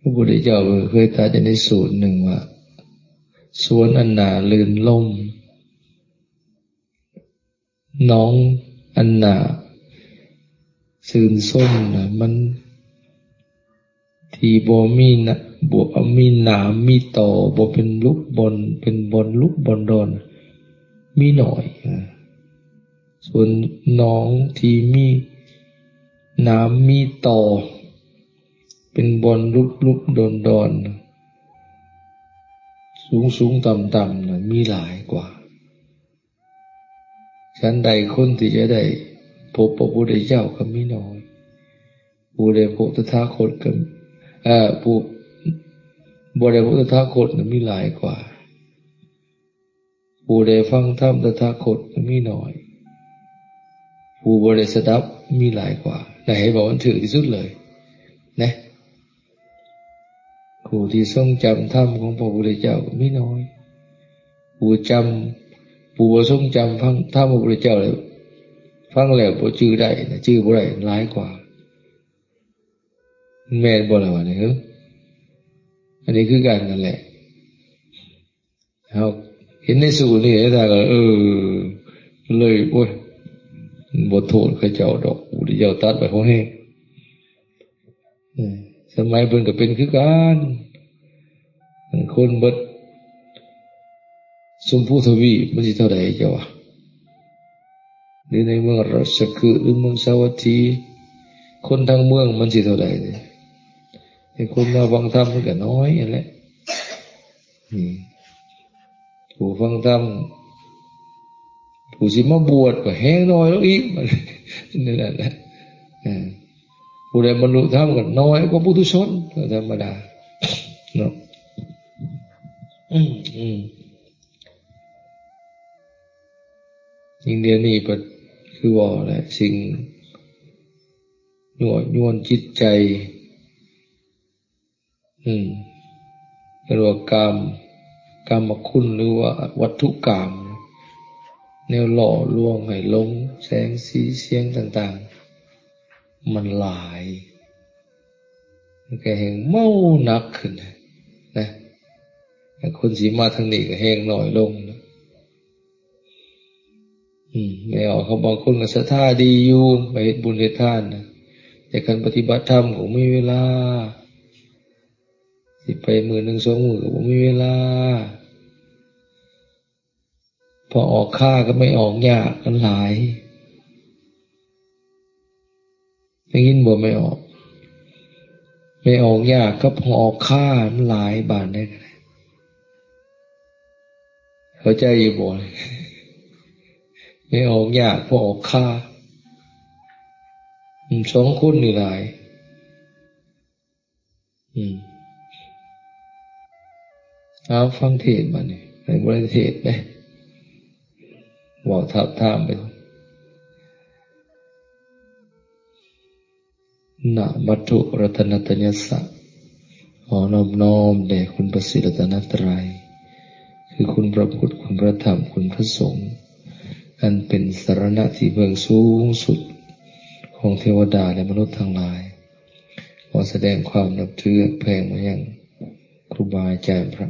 ພະພຸດທະເຈົ້າເຄີຍຕັດຢູ່ໃນສູດໜຶ່ງວ່າ ສວນອັນໜ້າລື່ນລົມ ໜອງອັນໜ້າຊື່ນຊົມນະ ມັນທີ່ບໍ່ມີນະ ບໍ່ມີໜາມມີຕໍ ບໍ່ເປັນຫຼຸບບ່ອນ ເປັນບ່ອນຫຼຸບບ່ອນດອນ ມີໜ້ອຍ. ສ່ວນໜອງທີ່ມີໜາມມີຕໍ ເປັນບ່ອນຫຼຸບໆດອນໆ ສູງໆຕ່ຳໆນະ ມີຫຼາຍກວ່າ. ສັນໃດຄົນທີ່ຈະໄດ້ພົບພະພຸດທະເຈົ້າກໍມີໜ້ອຍ, ຜູ້ໄດ້ພົບຕະຖາຄົດກໍ ເອີ ຜູ້ບໍ່ໄດ້ພົບຕະຖາຄົດນະ ມີຫຼາຍກວ່າ. ຜູ້ໄດ້ຟັງທຳຕະຖາຄົດມີໜ້ອຍ, ຜູ້ບໍ່ໄດ້ສະດັບມີຫຼາຍກວ່າ. ນະ ເຫັນບໍ່? ມັນຖືກທີ່ສຸດເລີຍນະ. ຜູ້ທີ່ຊົງຈຳທຳຂອງພະພຸດທະເຈົ້າມີໜ້ອຍ, ຜູ້ຈຳ ຜູ້ບໍ່ຊົງຈຳຟັງທຳຂອງພະພຸດທະເຈົ້າແລ້ວ ຟັງແລ້ວບໍ່ຈື່ໄດ້ນະ ຈື່ບໍ່ໄດ້ຫຼາຍກວ່າ. ແມ່ນບໍ່ລະວະນີ້? ເອີ ອັນນີ້ຄືກັນນັ້ນແຫຼະ. ເຮົາເຫັນໃນສູດນີ້ແລ້ວກໍ ເອີ ເລີຍ ໂອ້ຍ ບໍ່ໂທດເຂົາເຈົ້າດອກ ຜູ້ທີ່ເຈົ້າຕັດໄປພໍແຮງ. ເອີ ສະໄໝເພິ່ນກໍເປັນຄືກັນ ຄົນເບິດຊົມພູທະວີບ ມັນຊິເທົ່າໃດເຈົ້າວ່າ? ຫຼືໃນເມືອງລາຊະຄຶ ຫຼືເມືອງສາວັດຖີ ຄົນທັງເມືອງມັນຊິເທົ່າໃດນີ້? ແຕ່ຄົນມາຟັງທຳມັນກໍນ້ອຍຫັ້ນແຫຼະ. ອືມ ຜູ້ຟັງທຳ ຜູ້ຊິມາບວດກໍແຮງນ້ອຍລົງອີກ ນັ້ນແຫຼະ. ເອີ ຜູ້ໃດບັນລຸທຳກໍນ້ອຍກວ່າປຸຖຸຊົນ ກໍທຳມະດາເນາະ. ອືມ ອືມ ຍິ່ງດຽວນີ້ເພິ່ນ ຄືວ່າແຫຼະ ສິ່ງຍົວະຍວນຈິດໃຈ ອືມ ເອີ້ນວ່າກາມ ກາມະຄຸນ ຫຼືວ່າວັດຖຸກາມ ແນວຫຼໍ່ລວງໃຫ້ຫຼົງ ແສງສີສຽງຕ່າງໆ ມັນຫຼາຍ ມັນກໍແຮ່ງເມົາໜັກຂຶ້ນນະ. ແຕ່ຄົນຊິມາທາງນີ້ກໍແຮ່ງໜ້ອຍລົງນະ. ອືມ ແມ່ອອກ ເຂົາບາງຄົນກໍສັດທາດີຢູ່ ໄປເຮັດບຸນເຮັດທານນະ ແຕ່ຄັນປະຕິບັດທຳກໍບໍ່ມີເວລາ ຊິໄປມື້ໜຶ່ງສອງມື້ກໍບໍ່ມີເວລາ. ພໍ່ອອກຂ້າກັບແມ່ອອກຍາກມັນຫຼາຍ. ໄດ້ຍິນບໍ່ແມ່ອອກ? ແມ່ອອກຍາກກັບພໍ່ອອກຂ້າມັນຫຼາຍ ບ້ານໃດກໍໄດ້ ເຂົ້າໃຈຢູ່ບໍ່? ແມ່ອອກຍາກ ພໍ່ອອກຂ້າ ອືມ ສອງຄົນນີ້ຫຼາຍ. ອືມ ເອົາ ຟັງເທດບາດນີ້ ໃຫ້ບໍ່ໄດ້ເທດເດ້ ເວົ້າທາບທາມໄປ. ນະມັດຖຸລັດຕະນັດຕະຍັດສະ ຂໍນອບນ້ອມແດ່ຄຸນພະສີລັດຕະນະໄຕ ຄືຄຸນພະພຸດ ຄຸນພະທຳ ຄຸນພະສົງ ອັນເປັນສາລະນະທີ່ເພິ່ງສູງສຸດຂອງເທວະດາ ແລະ ມະນຸດທັງຫຼາຍ. ຂໍສະແດງຄວາມນັບຖືຮັກແພງມາຍັງຄູບາອາຈານ ພະ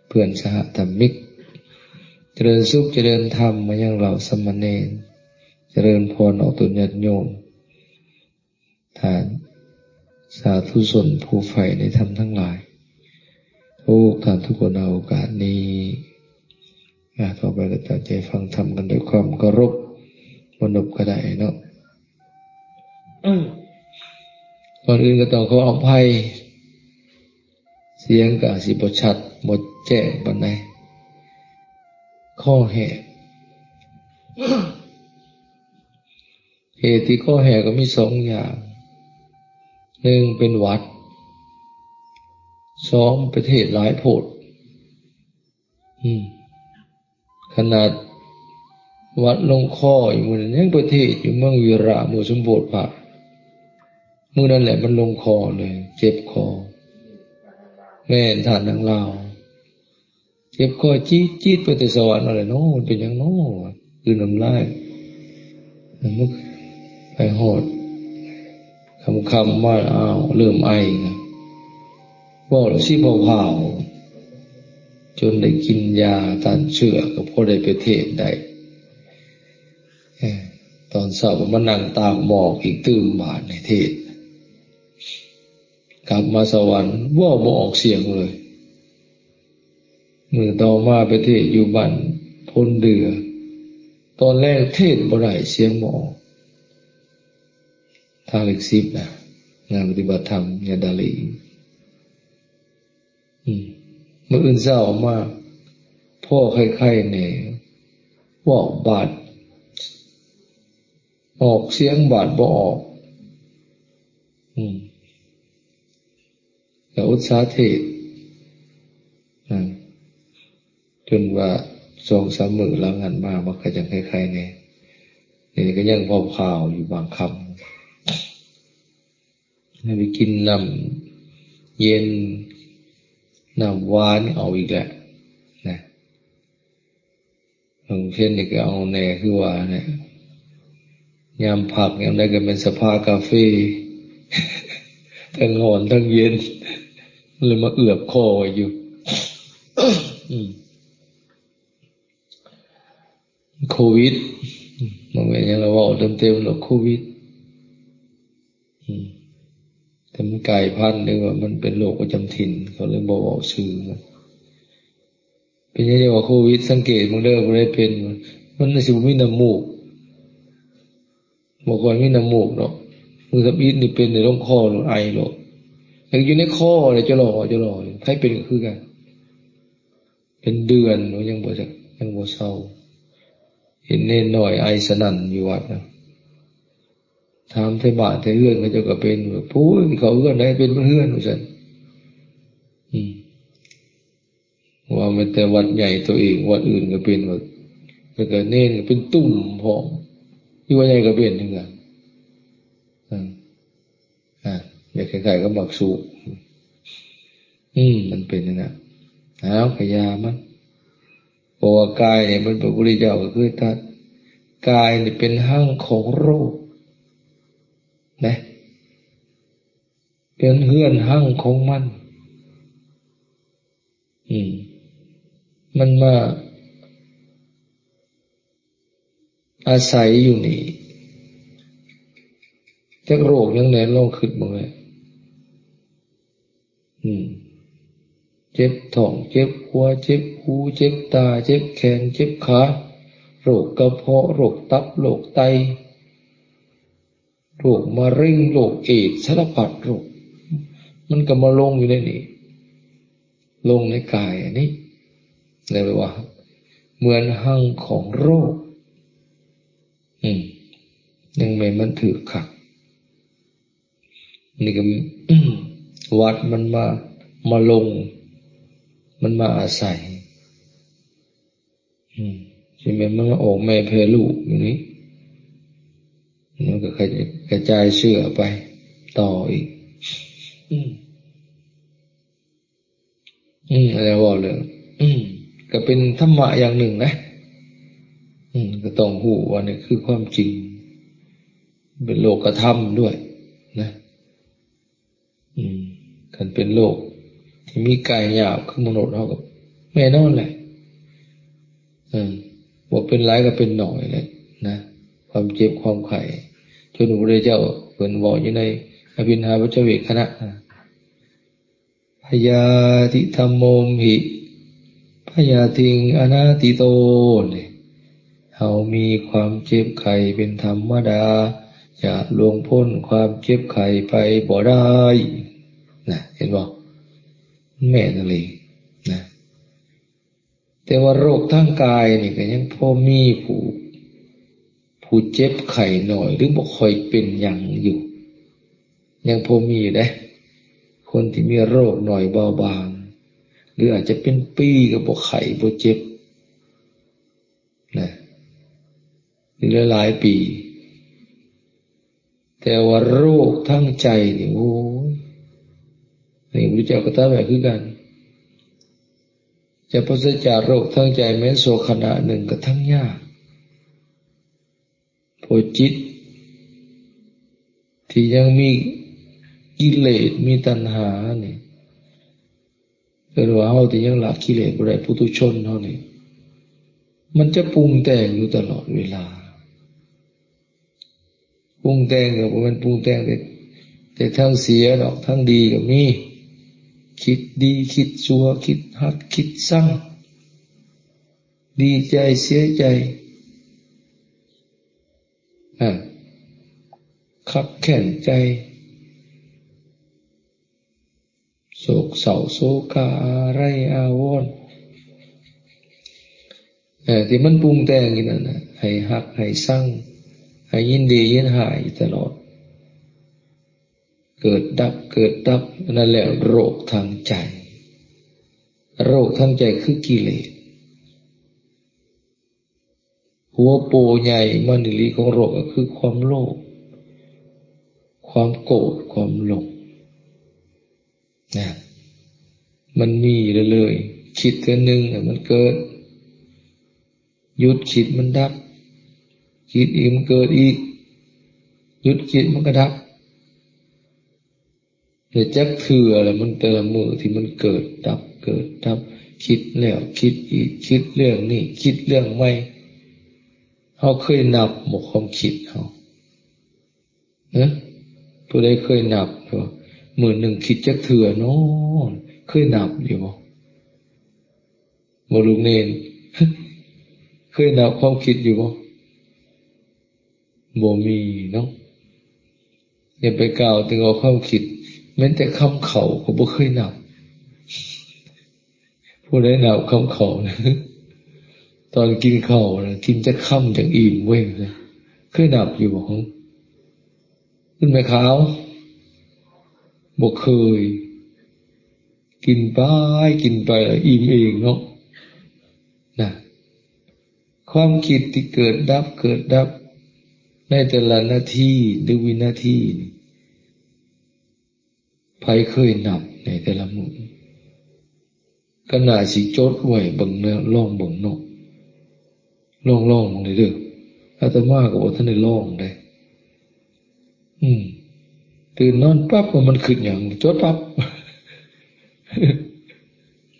ເພື່ອນສະຫະທຳມິກ, ຈະເລີນສຸກຈະເລີນທຳມາຍັງເຫຼົ່າສາມະເນນ, ຈະເລີນພອນອອກຕົນຍາດໂຍມ, ທ່ານສາທຸຊົນຜູ້ໃຝ່ໃນທຳທັງຫຼາຍ ທຸກທ່ານທຸກຄົນ. ໃນໂອກາດນີ້ ອາ ຕໍ່ໄປກໍຕັ້ງໃຈຟັງທຳກັນດ້ວຍຄວາມເຄົາລົບ ບໍ່ນົບກໍໄດ້ເນາະ. ກ່ອນອື່ນກໍຕ້ອງຂໍອະໄພ ສຽງກໍອາດຊິບໍ່ຊັດ ບໍ່ແຈ້ງປານໃດ ຄໍແຫ້ງ. ເຫດທີ່ຄໍແຫ້ງກໍມີສອງຢ່າງ, ໜຶ່ງເປັນຫວັດ, ສອງໄປເທດຫຼາຍໂພດ. ອືມ ຂະໜາດຫວັດລົງຄໍຢູ່ມື້ນັ້ນ ຍັງໄປເທດຢູ່ເມືອງວິລະ ມື້ສົມໂພດພະ, ມື້ນັ້ນແຫຼະມັນລົງຄໍເລີຍ ເຈັບຄໍ. ແມ່ນທ່ານນາງລາວ ເຈັບຄໍຈີດໆ ໄປແຕ່ສະຫວັນມາແລ້ວເນາະ, ມັນເປັນຫຍັງເນາະ ຄືນນ້ຳລາຍ. ໄປຮອດຄ່ຳໆມາ ອ້າວ ເລີ່ມໄອນະ. ເວົ້າແລ້ວຊິເຜົາໆ ຈົນໄດ້ກິນຢາຕ້ານເຊື້ອ ກໍພໍໄດ້ໄປເທດໄດ້. ເອີ ຕອນເຊົ້າກໍມານັ່ງຕາກໝອກອີກຕື່ມ ບາດນີ້ເທດ ກັບມາສະຫວັນ ເວົ້າບໍ່ອອກສຽງເລີຍ. ມື້ຕໍ່ມາໄປເທດຢູ່ບ້ານໂພນເດືອ ຕອນແລງເທດບໍ່ໄດ້ ສຽງບໍ່ອອກ. ທາງເລກສິບນະ ງານປະຕິບັດທຳຍາດາລີ. ອືມ ມື້ອື່ນເຊົ້າມາພໍ້ໄຄໆແດ່ ເວົ້າບາດອອກສຽງບາດບໍ່ອອກ. ອືມ ກໍອຸດສາເທດນັ້ນ ຈົນວ່າສອງສາມມື້ຫຼັງນັ້ນມາ ມັນກໍຍັງໄຄໆແດ່. ດຽວນີ້ກໍຍັງເຜົາໆຢູ່ບາງຄຳ. ໃຫ້ໄປກິນນ້ຳເຢັນ ນ້ຳຫວານເອົາອີກແຫຼະນະ. ບາງເທື່ອນີ້ກໍເອົາແດ່ ຄືວ່າແຫຼະ ຍາມພັກຍາມໃດກໍແມ່ນສະພາກາເຟ ທັງຮ້ອນທັງເຢັນ ເລີຍມາເອືອບຄໍໄວ້ຢູ່. ອືມ ໂຄວິດ ບໍ່ແມ່ນຫຍັງລະ ເວົ້າເຕັມໆໂລດ ໂຄວິດ. ອືມ ແຕ່ມັນກາຍພັນ ຫຼືວ່າມັນເປັນໂລກປະຈຳຖິ່ນ ເຂົາເລີຍບໍ່ເວົ້າຊື່ມັນ. ເປັນຫຍັງຈັ່ງວ່າໂຄວິດ? ສັງເກດເບິ່ງເດີ ຜູ້ໃດເປັນ ມັນຊິບໍ່ມີນ້ຳມູກ ບໍ່ຄ່ອຍມີນ້ຳມູກດອກ. ມື້ທຳອິດນີ້ເປັນໃນລົງຄໍໂລດ ໄອໂລດ ແລ້ວຢູ່ໃນຄໍແລ້ວຈະຫຼໍ່ຈະຫຼໍ່. ໃຜເປັນກໍຄືກັນ ເປັນເດືອນ ຍັງບໍ່ ຍັງບໍ່ເຊົາ. ເຫັນເນນນ້ອຍໄອສະນັ້ນຢູ່ວັດນະ. ຖາມແຖວບ້ານແຖວເຮືອນ ເຂົາເຈົ້າກໍເປັນ. ໂອ້ຍ ເຂົ້າເຮືອນໃດເປັນໝົດເຮືອນ ວ່າຊັ້ນ. ອືມ ວ່າແມ່ນແຕ່ວັດໃຫຍ່ຕົວເອງ ວັດອື່ນກໍເປັນໝົດ. ແລ້ວກໍເນນກໍເປັນຕຸ່ມພ້ອມ ຢູ່ວັດໃຫຍ່ກໍເປັນຄືກັນ. ອືມ ອ່າ ແບບຄ້າຍໆກັບໝາກສູບ. ອືມ ມັນເປັນນັ້ນນະ. ອ້າວ ກະຢ່າມັນ. ເພາະວ່າກາຍນີ້ ມັນ ພະພຸດທະເຈົ້າກໍເຄີຍຕັດ ກາຍນີ້ເປັນຮັງຂອງໂລກນະ ເປັນເຮືອນຮັງຂອງມັນ. ອືມ ມັນມາ ອາໄສຢູ່ນີ້ ຈັກໂລກຫຍັງແດ່ ລອງຄິດເບິ່ງແຫຼະ. ອືມ ເຈັບທ້ອງ ເຈັບຫົວ ເຈັບຫູ ເຈັບຕາ ເຈັບແຂນ ເຈັບຂາ ໂລກກະເພາະ ໂລກຕັບ ໂລກໄຕ ໂລກມະເຮັງ ໂລກເອດສ໌ ສາລະພັດໂລກ ມັນກໍມາລົງຢູ່ໃນນີ້ ລົງໃນກາຍອັນນີ້ ເລີຍວ່າເໝືອນຮັງຂອງໂລກ. ອືມ ຍັງແມ່ນມັນຖືກຄັກ. ນີ້ກໍ ວັດມັນມາ ມາລົງ ມັນມາອາໄສ. ອືມ ຊິແມ່ນມັນມາອອກແມ່ແຜ່ລູກຢູ່ນີ້ ມັນກໍຂະ ກະຈາຍເຊື້ອໄປຕໍ່ອີກ. ອືມ ອືມ ແລ້ວເວົ້າເລື່ອງ ອືມ ກໍເປັນທຳມະຢ່າງໜຶ່ງນະ. ອືມ ກໍຕ້ອງຮູ້ວ່ານີ້ຄືຄວາມຈິງ ເປັນໂລກະທຳດ້ວຍນະ. ອືມ ຄັນເປັນໂລກທີ່ມີກາຍຫຍາບຄືມະນຸດເຮົາກໍແນ່ນອນແຫຼະ. ເອີ ບໍ່ເປັນຫຼາຍກໍເປັນໜ້ອຍແຫຼະນະ ຄວາມເຈັບຄວາມໄຂ້ ຈົນພະພຸດທະເຈົ້າເພິ່ນເວົ້າຢູ່ໃນອະພິນຫາປັດຈະເວກຂະນະ ພະຍາທິທຳໂມມຫິ ພະຍາທິງອະນາທິໂຕ ນີ້ ເຮົາມີຄວາມເຈັບໄຂ້ເປັນທຳມະດາ ຈະລ່ວງພົ້ນຄວາມເຈັບໄຂ້ໄປບໍ່ໄດ້ນະ. ເຫັນບໍ່? ແມ່ນອີ່ຫຼີນະ. ແຕ່ວ່າໂລກທາງກາຍນີ້ກໍຍັງພໍມີຜູ້ ຜູ້ເຈັບໄຂ້ໜ້ອຍ ຫຼື ບໍ່ຄ່ອຍເປັນຫຍັງຢູ່ ຍັງພໍມີຢູ່ເດ້ ຄົນທີ່ມີໂລກໜ້ອຍເບົາບາງ ຫຼື ອາດຈະເປັນປີກໍບໍ່ໄຂ້ບໍ່ເຈັບນະ ຫຼື ຫຼາຍໆປີ. ແຕ່ວ່າໂລກທາງໃຈນີ້ ໂອ້ຍ ນີ້ພະພຸດທະເຈົ້າກໍຕັດໄວ້ຄືກັນ ຈະປາສະຈາກໂລກທາງໃຈແມ່ນຊົ່ວຂະນະໜຶ່ງກໍທັງຍາກ ເພາະຈິດທີ່ຍັງມີກິເລດ ມີຕັນຫານີ້ ເອີ້ນວ່າເຮົາທີ່ຍັງລະກິເລດບໍ່ໄດ້ ປຸຖຸຊົນເຮົານີ້ ມັນຈະປຸງແຕ່ງຢູ່ຕະຫຼອດເວລາ. ປຸງແຕ່ງກໍບໍ່ແມ່ນປຸງແຕ່ງແຕ່ ແຕ່ທາງເສຍດອກ ທາງດີກໍມີ. ຄິດດີ ຄິດຊົ່ວ ຄິດຮັກ ຄິດຊັງ ດີໃຈ ເສຍໃຈ ອາ ຄັບແຄ້ນໃຈ ໂສກເສົ້າໂສກາອາໄລອາວອນ ເອີ ທີ່ມັນປຸງແຕ່ງຢູ່ນັ້ນນະ ໃຫ້ຮັກໃຫ້ຊັງ ໃຫ້ຍິນດີຍິນຮ້າຍຢູ່ຕະຫຼອດ ເກີດດັບ ເກີດດັບ ອັນນັ້ນແຫຼະໂລກທາງໃຈ. ໂລກທາງໃຈຄືກິເລດ. ຫົວໂປໃຫຍ່ມັນອີ່ຫຼີຂອງໂລກກໍຄືຄວາມໂລບ ຄວາມໂກດ ຄວາມຫຼົງນະ ມັນມີເລື້ອຍໆ. ຄິດເທື່ອໜຶ່ງແລ້ວມັນເກີດ ຢຸດຄິດມັນດັບ ຄິດອີກມັນເກີດອີກ ຢຸດຄິດມັນກໍດັບ. ແລະ ຈັກເທື່ອລະ ມັນແຕ່ລະມື້ທີ່ມັນເກີດດັບ ເກີດດັບ ຄິດແລ້ວຄິດອີກ ຄິດເລື່ອງນີ້ ຄິດເລື່ອງໃໝ່ ເຮົາເຄີຍນັບບໍ່ຄວາມຄິດເຮົາ? ເອີ ຜູ້ໃດເຄີຍນັບບໍ່? ມື້ໜຶ່ງຄິດຈັກເທື່ອນໍ? ເຄີຍນັບຢູ່ບໍ່? ບໍ່ ລູກເນນ ເຄີຍນັບຄວາມຄິດຢູ່ບໍ່? ບໍ່ມີເນາະ. ຢ່າໄປກ່າວເຖິງວ່າຄວາມຄິດ ແມ່ນແຕ່ຄຳເຂົ້າກໍບໍ່ເຄີຍນັບ. ຜູ້ໃດນັບຄຳເຂົ້ານະ ຕອນກິນເຂົ້ານະ ກິນຈັກຄຳຈັ່ງອີ່ມເວີຍ ເຄີຍນັບຢູ່ບໍ່? ເປັນແມ່ຂາວ ບໍ່ເຄີຍ. ກິນໄປ ກິນໄປແລ້ວອີ່ມເອງເນາະ ນະ. ຄວາມຄິດທີ່ເກີດດັບ ເກີດດັບໃນແຕ່ລະນາທີ ຫຼື ວິນາທີນີ້ ໃຜເຄີຍນັບໃນແຕ່ລະມື້? ກໍໜ້າຊິຈົດໄວ້ເບິ່ງເນາະ ລອງເບິ່ງເນາະ ລອງ ລອງເບິ່ງເດີ້. ອາດຕະມາກໍບໍ່ທັນໄດ້ລອງເດ້. ອືມ ຕື່ນນອນປັບ ມັນຄິດຫຍັງ ຈົດປັບ.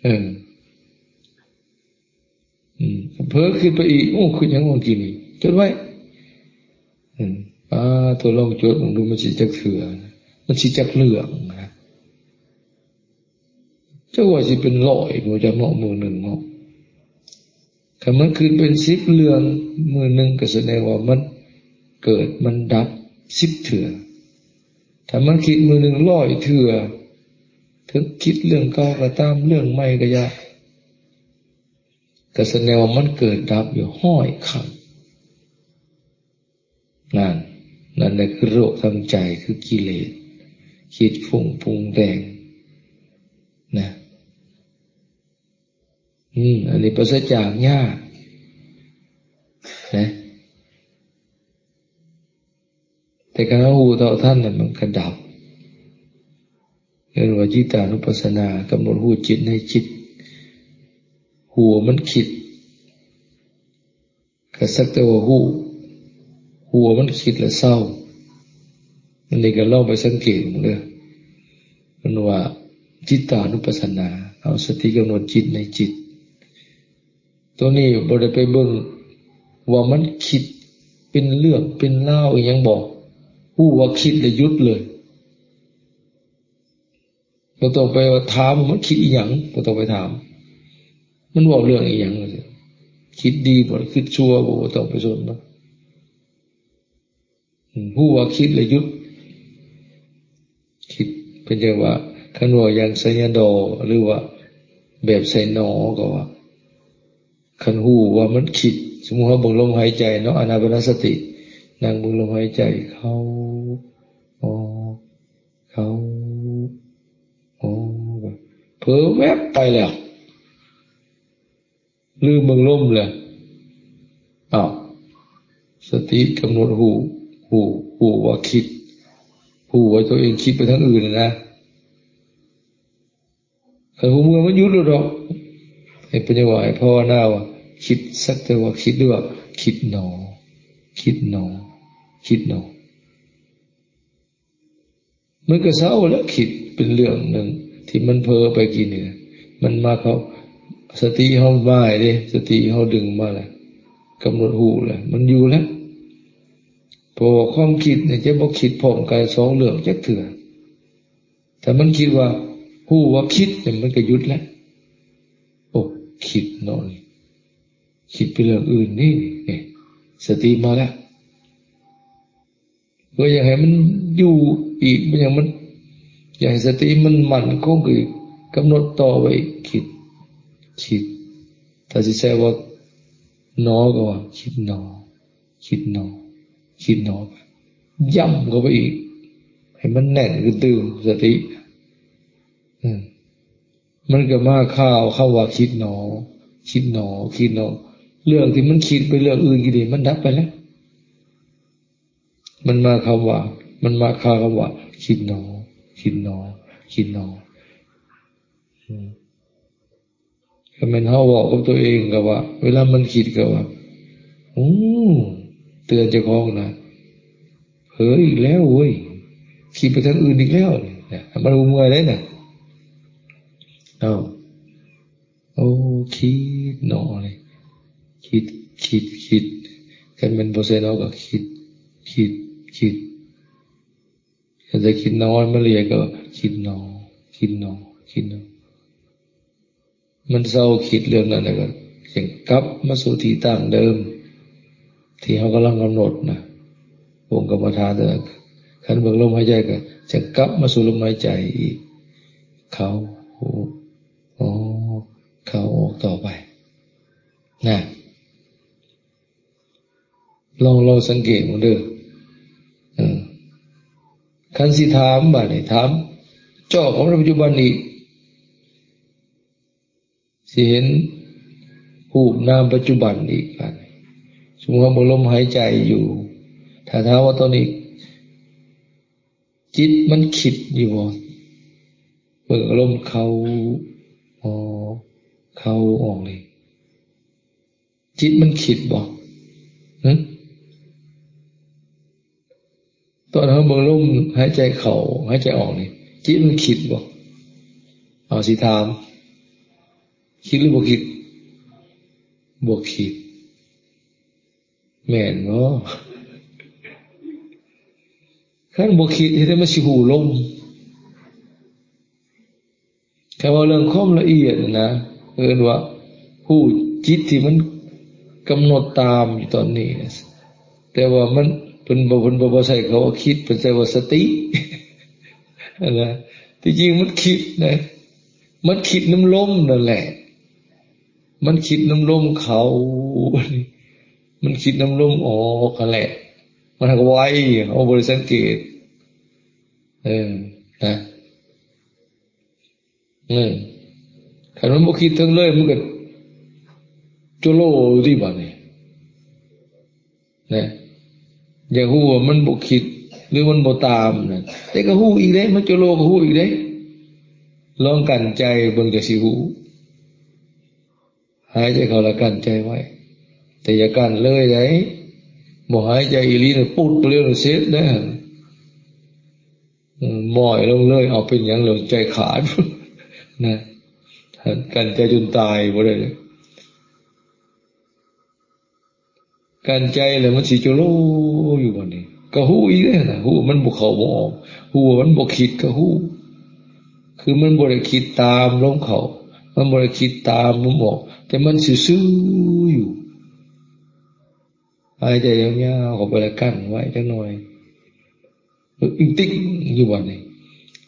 ເອີ ອືມ ເຜີຄິດໄປອີກ ໂອ້ ຄິດຫຍັງເມື່ອກີ້ນີ້ ຈົດໄວ້. ອືມ ປາໂທ ລອງຈົດເບິ່ງດູ ມັນຊິຈັກເທື່ອ ມັນຊິຈັກເລື່ອງນະ. ຈັກວ່າຊິເປັນຮ້ອຍບໍ່ຈັກເນາະ ມື້ໜຶ່ງເນາະ. ຄັນມັນຄິດເປັນສິບເລື່ອງ ມື້ໜຶ່ງ ກໍສະແດງວ່າມັນເກີດ ມັນດັບສິບເທື່ອ. ຖ້າມັນຄິດມື້ໜຶ່ງຮ້ອຍເທື່ອ ເຖິງຄິດເລື່ອງເກົ່າກໍຕາມ ເລື່ອງໃໝ່ກໍຢ່າ ກໍສະແດງວ່າມັນເກີດດັບຢູ່ຮ້ອຍຄັ້ງ. ນັ້ນ ນັ້ນແຫຼະຄືໂລກທາງໃຈ ຄືກິເລດ ຄິດປຸງປຸງແຕ່ງນະ. ອືມ ອັນນີ້ປາສະຈາກຍາກນະ. ແຕ່ຄັນເຮົາຮູ້ເທົ່າທັນແລ້ວ ມັນກໍດັບ. ເອີ້ນວ່າຈິດຕານຸປັດສະນາ ກຳນົດຮູ້ຈິດໃນຈິດ ຮູ້ວ່າມັນຄິດ ກໍສັກແຕ່ວ່າຮູ້ ຮູ້ວ່າມັນຄິດແລ້ວເຊົາ. ອັນນີ້ກໍລອງໄປສັງເກດເບິ່ງເດີ້. ເອີ້ນວ່າຈິດຕານຸປັດສະນາ ເອົາສະຕິກຳນົດຈິດໃນຈິດ. ໂຕນີ້ບໍ່ໄດ້ໄປເບິ່ງວ່າມັນຄິດເປັນເລື່ອງເປັນລາວອີ່ຫຍັງບໍ່. ຮູ້ວ່າຄິດແລ້ວຢຸດເລີຍ. ບໍ່ຕ້ອງໄປວ່າຖາມວ່າມັນຄິດອີ່ຫຍັງ, ບໍ່ຕ້ອງໄປຖາມ ມັນເວົ້າເລື່ອງອີ່ຫຍັງ, ຄິດດີບໍ່, ຄິດຊົ່ວບໍ່, ບໍ່ຕ້ອງໄປສົນມັນ. ອືມ, ຮູ້ວ່າຄິດແລ້ວຢຸດຄິດ. ເພິ່ນຈັ່ງວ່າ ຄັນເວົ້າຢ່າງໄສຍະດໍ ຫຼືວ່າແບບໄຊນໍ ກໍວ່າ ຄັນຮູ້ວ່າມັນຄິດ, ສົມມຸດເຮົາເບິ່ງລົມຫາຍໃຈເນາະ, ອານາປານະສະຕິ, ນັ່ງເບິ່ງລົມຫາຍໃຈເຂົ້າ ອອກ ເຂົ້າ ອອກ ເຜີແວັບໄປແລ້ວ, ລືມເບິ່ງລົມແລ້ວ. ອ້າວ ສະຕິກຳນົດຮູ້, ຮູ້, ຮູ້ວ່າຄິດ, ຮູ້ວ່າຕົວເອງຄິດໄປທາງອື່ນນະ. ຄັນຮູ້ເມື່ອມັນຢຸດໂລດດອກ. ໃຫ້ເພິ່ນວ່າ ໃຫ້ພາວະນາວ່າ ຄິດສັກແຕ່ວ່າຄິດ ຫຼືວ່າຄິດໜໍ ຄິດໜໍ ຄິດໜໍ. ມັນກໍເຊົາແລ້ວ, ຄິດເປັນເລື່ອງໜຶ່ງທີ່ມັນເຜີໄປກີ້ນີ້, ມັນມາເຂົ້າ ສະຕິເຮົາມາເດ້ ສະຕິເຮົາດຶງມາແລ້ວ ກຳນົດຮູ້ແລ້ວ ມັນຢູ່ແລ້ວ. ເພາະວ່າຄວາມຄິດນີ້ຈະບໍ່ຄິດພ້ອມກັນສອງເລື່ອງຈັກເທື່ອ. ຖ້າມັນຄິດວ່າ ຮູ້ວ່າຄິດນີ້ ມັນກໍຢຸດແລ້ວ. ໂອ້ ຄິດເນາະນີ້ ຄິດໄປເລື່ອງອື່ນນີ້ ນີ້ ສະຕິມາແລ້ວ. ເພື່ອຢາກໃຫ້ມັນຢູ່ອີກ ບໍ່ຢາກມັນ ຢາກໃຫ້ສະຕິມັນໝັ້ນຄົງອີກ ກຳນົດຕໍ່ໄວ້ອີກ ຄິດ ຄິດ. ຖ້າຊິໃຊ້ວ່າ ໜໍ ກໍວ່າ ຄິດໜໍ ຄິດໜໍ ຄິດໜໍ ຢ້ຳເຂົ້າໄປອີກ ໃຫ້ມັນແໜ້ນຂຶ້ນຕື່ມ ສະຕິ. ອືມ ມັນກໍມາຄາວຄຳວ່າ ຄິດໜໍ ຄິດໜໍ ຄິດໜໍ. ເລື່ອງທີ່ມັນຄິດໄປເລື່ອງອື່ນຢູ່ນີ້ ມັນດັບໄປແລ້ວ. ມັນມາຄຳວ່າ ມັນມາຄາຄຳວ່າ ຄິດໜໍ ຄິດໜໍ ຄິດໜໍ. ອືມ ກໍແມ່ນເຮົາເວົ້າກັບຕົວເອງກໍວ່າ ເວລາມັນຄິດກໍວ່າ ໂອ້ ເຕືອນເຈົ້າຂອງນະ ເຜີີອີກແລ້ວເວີຍ ຄິດໄປທາງອື່ນອີກແລ້ວນີ້ນະ ມັນບໍ່ເມື່ອຍເດ້ນະ. ເອົາ ໂອ້ ຄິດເນາະນີ້ ຄິດ ຄິດ ຄິດ. ຄັນແມ່ນບໍ່ໃສ່ເນາະກໍຄິດ ຄິດ ຄິດ. ຄັນຈະຄິດນອນມາເລຍກໍຄິດໜໍ ຄິດໜໍ ຄິດໜໍ. ມັນເຊົາຄິດເລື່ອງນັ້ນແລ້ວກໍຈຶ່ງກັບມາສູ່ທີ່ຕັ້ງເດີມ ທີ່ເຮົາກຳລັງກຳນົດນະ ອົງກຳມະຖານ. ແຕ່ຄັນເບິ່ງລົມຫາຍໃຈກໍຈະກັບມາສູ່ລົມຫາຍໃຈອີກ ເຂົ້າ ອອກ ເຂົ້າ ອອກຕໍ່ໄປນະ. ລອງ ລອງສັງເກດເບິ່ງເດີ. ເອີ ຄັນຊິຖາມບາດນີ້ ຖາມເຈາະເຂົ້າມາໃນປັດຈຸບັນອີກ ຊິເຫັນຮູບນາມປັດຈຸບັນອີກບາດນີ້. ສົມມຸດວ່າເຮົາເບິ່ງລົມຫາຍໃຈຢູ່ ຖ້າຖາມວ່າຕອນນີ້ຈິດມັນຄິດຢູ່ບໍ່? ເບິ່ງອາລົມເຂົ້າ ອອກ ເຂົ້າ ອອກນີ້ ຈິດມັນຄິດບໍ່? ຫຶ? ຕອນເຮົາເບິ່ງລົມຫາຍໃຈເຂົ້າ ຫາຍໃຈອອກນີ້ ຈິດມັນຄິດບໍ່? ເອົາ ຊິຖາມ ຄິດຫຼືບໍ່ຄິດ? ບໍ່ຄິດ. ແມ່ນບໍ່? ຄັນບໍ່ຄິດ ເຮັດໃດມັນຊິຮູ້ລົມ? ຄັນເວົ້າເລື່ອງຄວາມລະອຽດນະ ເອີ້ນວ່າຮູ້ຈິດທີ່ມັນກຳນົດຕາມຢູ່ຕອນນີ້ນະ ແຕ່ວ່າມັນ ເພິ່ນບໍ່ ເພິ່ນບໍ່ ບໍ່ໃຊ້ຄຳວ່າຄິດ ເພິ່ນໃຊ້ວ່າສະຕິຫັ້ນນະ. ທີ່ຈິງມັນຄິດນະ ມັນຄິດນຳລົມນັ້ນແຫຼະ ມັນຄິດນຳລົມເຂົ້າ ມັນຄິດນຳລົມອອກຫັ້ນແຫຼະ. ມັນຫາກໄວ ເຮົາບໍ່ໄດ້ສັງເກດ. ເອີ ນະ ເອີ ຄັນມັນບໍ່ຄິດເຖິງເລີຍ ມັນກໍໂຈໂລຢູ່ຕິບາດນີ້ ນະ. ຢາກຮູ້ວ່າມັນບໍ່ຄິດ ຫຼືມັນບໍ່ຕາມນະ ແຕ່ກໍຮູ້ອີກເດ້ ມັນໂຈໂລກໍຮູ້ອີກເດ້. ລອງກັ້ນໃຈເບິ່ງ ຈະຊິຮູ້. ຫາຍໃຈເຂົ້າແລ້ວກັ້ນໃຈໄວ້ ແຕ່ຢ່າກັ້ນເລີຍໃດ໋. ບໍ່ຫາຍໃຈອີ່ຫຼີນະ ປຸດໄປເລີຍນະ ເສັດເດ້. ໝ້ອຍລົງເລີຍ ເອົາ ເປັນຫຍັງແລ້ວໃຈຂາດນະ. ກັ້ນໃຈຈົນຕາຍບໍ່ໄດ້ເລີຍ. ກັ້ນໃຈແລ້ວມັນຊິໂຈໂລຢູ່ບາດນີ້ ກໍຮູ້ອີກເດ້ນະ. ຮູ້ວ່າມັນບໍ່ເຂົ້າບໍ່ອອກ ຮູ້ວ່າມັນບໍ່ຄິດກໍຮູ້ ຄືມັນບໍ່ໄດ້ຄິດຕາມລົມເຂົ້າ ມັນບໍ່ໄດ້ຄິດຕາມລົມອອກ ແຕ່ມັນຊື່ໆຢູ່. ຫາຍໃຈຍາວໆເຂົ້າໄປ ແລ້ວກັ້ນໄວ້ຈັກໜ່ອຍ ອຶກຕິກຢູ່ບາດນີ້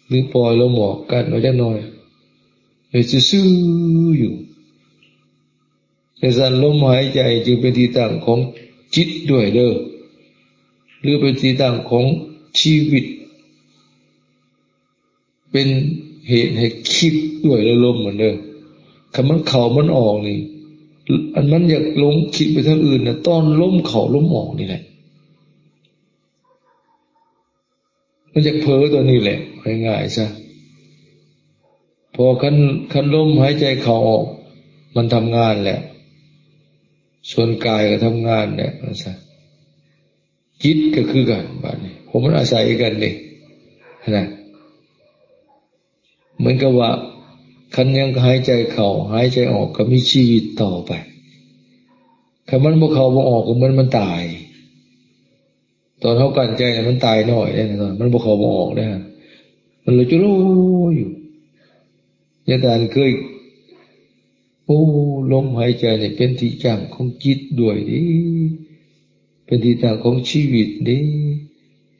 ຫຼືປ່ອຍລົມອອກ ກັ້ນໄວ້ຈັກໜ່ອຍ ເຮັດຊື່ໆຢູ່. ຈັ່ງຊັ້ນ ລົມຫາຍໃຈຈຶ່ງເປັນທີ່ຕັ້ງຂອງຈິດດ້ວຍເດີ ຫຼືເປັນທີ່ຕັ້ງຂອງຊີວິດ ເປັນເຫດໃຫ້ຄິດດ້ວຍເດີ ລົມຫັ້ນເດີ. ຄັນມັນເຂົ້າມັນອອກນີ້ ອັນມັນຢາກຫຼົງຄິດໄປທາງອື່ນນະ ຕອນລົມເຂົ້າລົມອອກນີ້ແຫຼະ. ມັນຢາກເຜີຕົວນີ້ແຫຼະ ງ່າຍໆຊະ. ເພາະຄັນ ຄັນລົມຫາຍໃຈເຂົ້າອອກ ມັນທຳງານແຫຼະ ສ່ວນກາຍກໍທຳງານແຫຼະ ວ່າຊະ. ຈິດກໍຄືກັນບາດນີ້ ເພາະມັນອາໄສກັນເດ້ ຫັ້ນນະ. ເໝືອນກັບວ່າ ຄັນຍັງຫາຍໃຈເຂົ້າ ຫາຍໃຈອອກ ກໍມີຊີວິດຕໍ່ໄປ. ຄັນມັນບໍ່ເຂົ້າບໍ່ອອກ ກໍເໝືອນມັນຕາຍ. ຕອນເຮົາກັ້ນໃຈນະ ມັນຕາຍນ້ອຍເດ້ ມັນບໍ່ເຂົ້າບໍ່ອອກເດ້ ມັນລະຈຸໂລຢູ່. ຍາທ່ານເຄີຍ ໂອ້ ລົມຫາຍໃຈນີ້ເປັນທີ່ຕັ້ງຂອງຈິດດ້ວຍເດ້ ເປັນທີ່ຕັ້ງຂອງຊີວິດເດ້.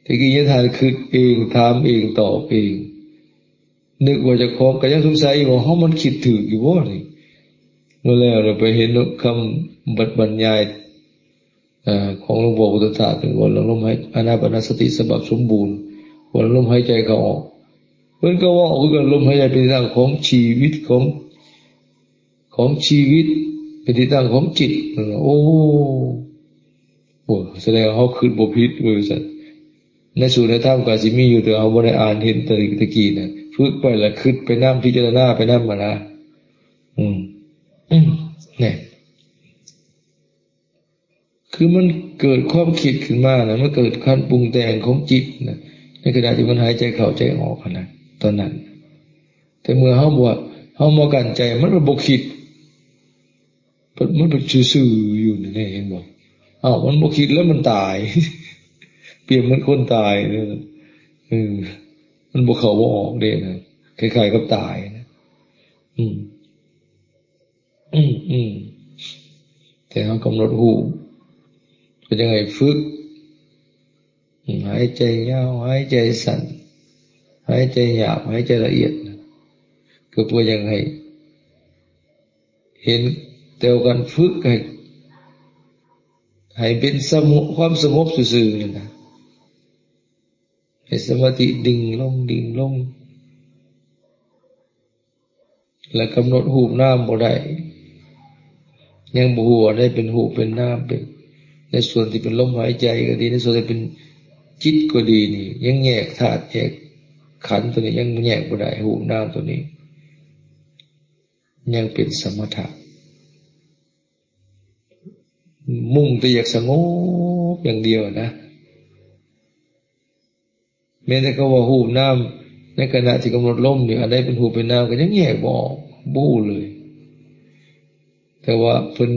ແຕ່ກີ້ຍາທ່ານຄິດເອງ ຖາມເອງ ຕອບເອງ ນຶກວ່າເຈົ້າຂອງກໍຍັງສົງໄສຢູ່ວ່າ ເຮົາມັນຄິດຖືກຢູ່ບໍ່ນີ້. ເມື່ອແລ້ວໄປເຫັນຄຳບັນຍາຍ ເອີ ຂອງຫຼວງພໍ່ພຸດທະທາດ ເພິ່ນເວົ້າເລື່ອງລົມຫາຍ ອານາປານະສະຕິສະບັບສົມບູນ ເວົ້າເລື່ອງລົມຫາຍໃຈເຂົ້າອອກ ເພິ່ນກໍເວົ້າຄືກັນ ລົມຫາຍໃຈເປັນທີ່ຕັ້ງຂອງຊີວິດ ຂອງ ຂອງຊີວິດ ເປັນທີ່ຕັ້ງຂອງຈິດ. ໂອ້ ໂອ້ ສະແດງວ່າເຮົາຄິດບໍ່ຜິດເວີ້ຍ ວ່າຊັ້ນ. ໃນສູດໃນທຳກໍຊິມີຢູ່ ແຕ່ເຮົາບໍ່ໄດ້ອ່ານເຫັນແຕ່ ແຕ່ກີ້ນະ ຝຶກໄປລະຄິດໄປນຳ ພິຈາລະນາໄປນຳຫັ້ນນະ. ອືມ ແນ່ ຄືມັນເກີດຄວາມຄິດຂຶ້ນມານະ ມັນເກີດການປຸງແຕ່ງຂອງຈິດນະ ໃນຂະນະທີ່ມັນຫາຍໃຈເຂົ້າໃຈອອກຫັ້ນນະ ຕອນນັ້ນ. ແຕ່ເມື່ອເຮົາບໍ່ ເຮົາມາກັ້ນໃຈ ມັນບໍ່ຄິດ ມັນເປັນຊື່ໆຢູ່ນີ້ ເຫັນບໍ່? ອ້າວ ມັນບໍ່ຄິດແລ້ວມັນຕາຍ ປຽບເໝືອນຄົນຕາຍເດ້. ເອີ ມັນບໍ່ເຂົ້າບໍ່ອອກເດ້ນະ ຄ້າຍໆກັບຕາຍນະ. ອືມ ອືມ ອືມ ແຕ່ເຮົາກຳນົດຮູ້ ເປັນຈັ່ງໃດ ຝຶກ ອືມ ຫາຍໃຈຍາວ ຫາຍໃຈສັ້ນ ຫາຍໃຈຫຍາບ ຫາຍໃຈລະອຽດ ກໍເພື່ອຢາກໃຫ້ເຫັນ ແຕ່ວ່າການຝຶກໃຫ້ ໃຫ້ເປັນສະຫງົບ ຄວາມສະຫງົບຊື່ໆນີ້ນະ ໃຫ້ສະມາທິດຶງລົງ ດຶງລົງ ແລະ ກຳນົດຮູບນາມບໍ່ໄດ້ ຍັງບໍ່ຮູ້ວ່າໄດ້ເປັນຮູບເປັນນາມ ເປັນໃນສ່ວນທີ່ເປັນລົມຫາຍໃຈກໍດີ ໃນສ່ວນທີ່ເປັນຈິດກໍດີນີ້ ຍັງແຍກທາດແຍກຂັນຕົວນີ້ ຍັງແຍກບໍ່ໄດ້ ຮູບນາມຕົວນີ້ ຍັງເປັນສະມະຖະ ມຸ່ງແຕ່ຢາກສະຫງົບຢ່າງດຽວນະ. ແມ່ນແຕ່ເຂົາເວົ້າຮູບນາມ ໃນຂະນະທີ່ກຳນົດລົມນີ້ ອັນໃດເປັນຮູບເປັນນາມກໍຍັງແຍກບໍ່ອອກ ບໍ່ຮູ້ເລີຍ. ແຕ່ວ່າເພິ່ນ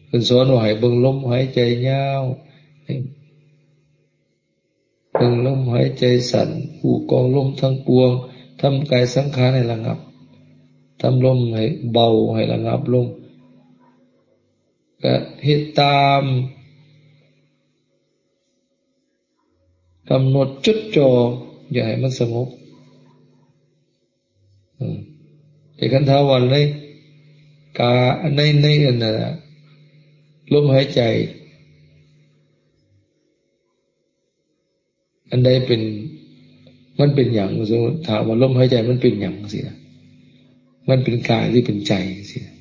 ເພິ່ນສອນວ່າໃຫ້ເບິ່ງລົມຫາຍໃຈຍາວ ໃຫ້ເບິ່ງລົມຫາຍໃຈສັ້ນ ຮູ້ກອງລົມທັງປວງ ທຳກາຍສັງຂານໃຫ້ລະງັບ ທຳລົມໃຫ້ເບົາ ໃຫ້ລະງັບລົງ ກະເຮັດຕາມ ກຳນົດຈົດຈ່ອ ຢ່າໃຫ້ມັນສະຫງົບ. ອືມ ແຕ່ຄັນຖາມວ່າໃນກາ ໃນ ໃນອັນນັ້ນນະ ລົມຫາຍໃຈ ອັນໃດເປັນ ມັນເປັນຫຍັງ? ສົມມຸດຖາມວ່າລົມຫາຍໃຈມັນເປັນຫຍັງ? ຊີ້ນະ ມັນເປັນກາຍ ຫຼື ເປັນໃຈ? ຊີ້ນະ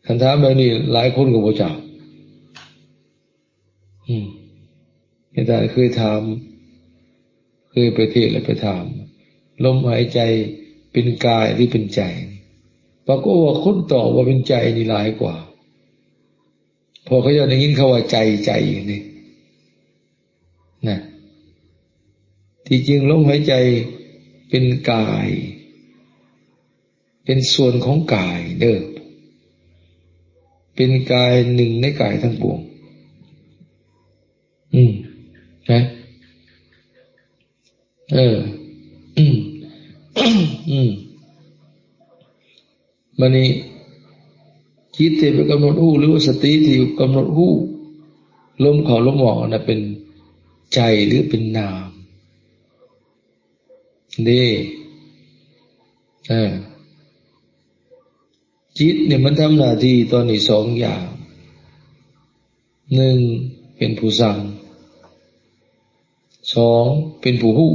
ຄັນຖາມແບບນີ້ຫຼາຍຄົນກໍບໍ່ຈັກ. ອືມ ອາຈານເຄີຍຖາມ ເຄີຍໄປເທດແລ້ວໄປຖາມ ລົມຫາຍໃຈເປັນກາຍ ຫຼື ເປັນໃຈ? ປາກົດວ່າຄົນຕອບວ່າເປັນໃຈນີ້ຫຼາຍກວ່າ ເພາະເຂົາເຈົ້າໄດ້ຍິນຄຳວ່າໃຈ ໃຈນີ້ນະ. ທີ່ຈິງລົມຫາຍໃຈເປັນກາຍ ເປັນສ່ວນຂອງກາຍເດີ້ ເປັນກາຍໜຶ່ງໃນກາຍທັງປວງ. ອືມ ນະ ເອີ ອືມ ອືມ ບາດນີ້ ຈິດທີ່ໄປກຳນົດຮູ້ ຫຼືວ່າສະຕິທີ່ກຳນົດຮູ້ລົມເຂົ້າລົມອອກນັ້ນເປັນໃຈ ຫຼື ເປັນນາມເດ້. ເອີ ຈິດນີ້ມັນທຳໜ້າທີ່ຕອນນີ້ສອງຢ່າງ ໜຶ່ງເປັນຜູ້ສັ່ງ ສອງເປັນຜູ້ຮູ້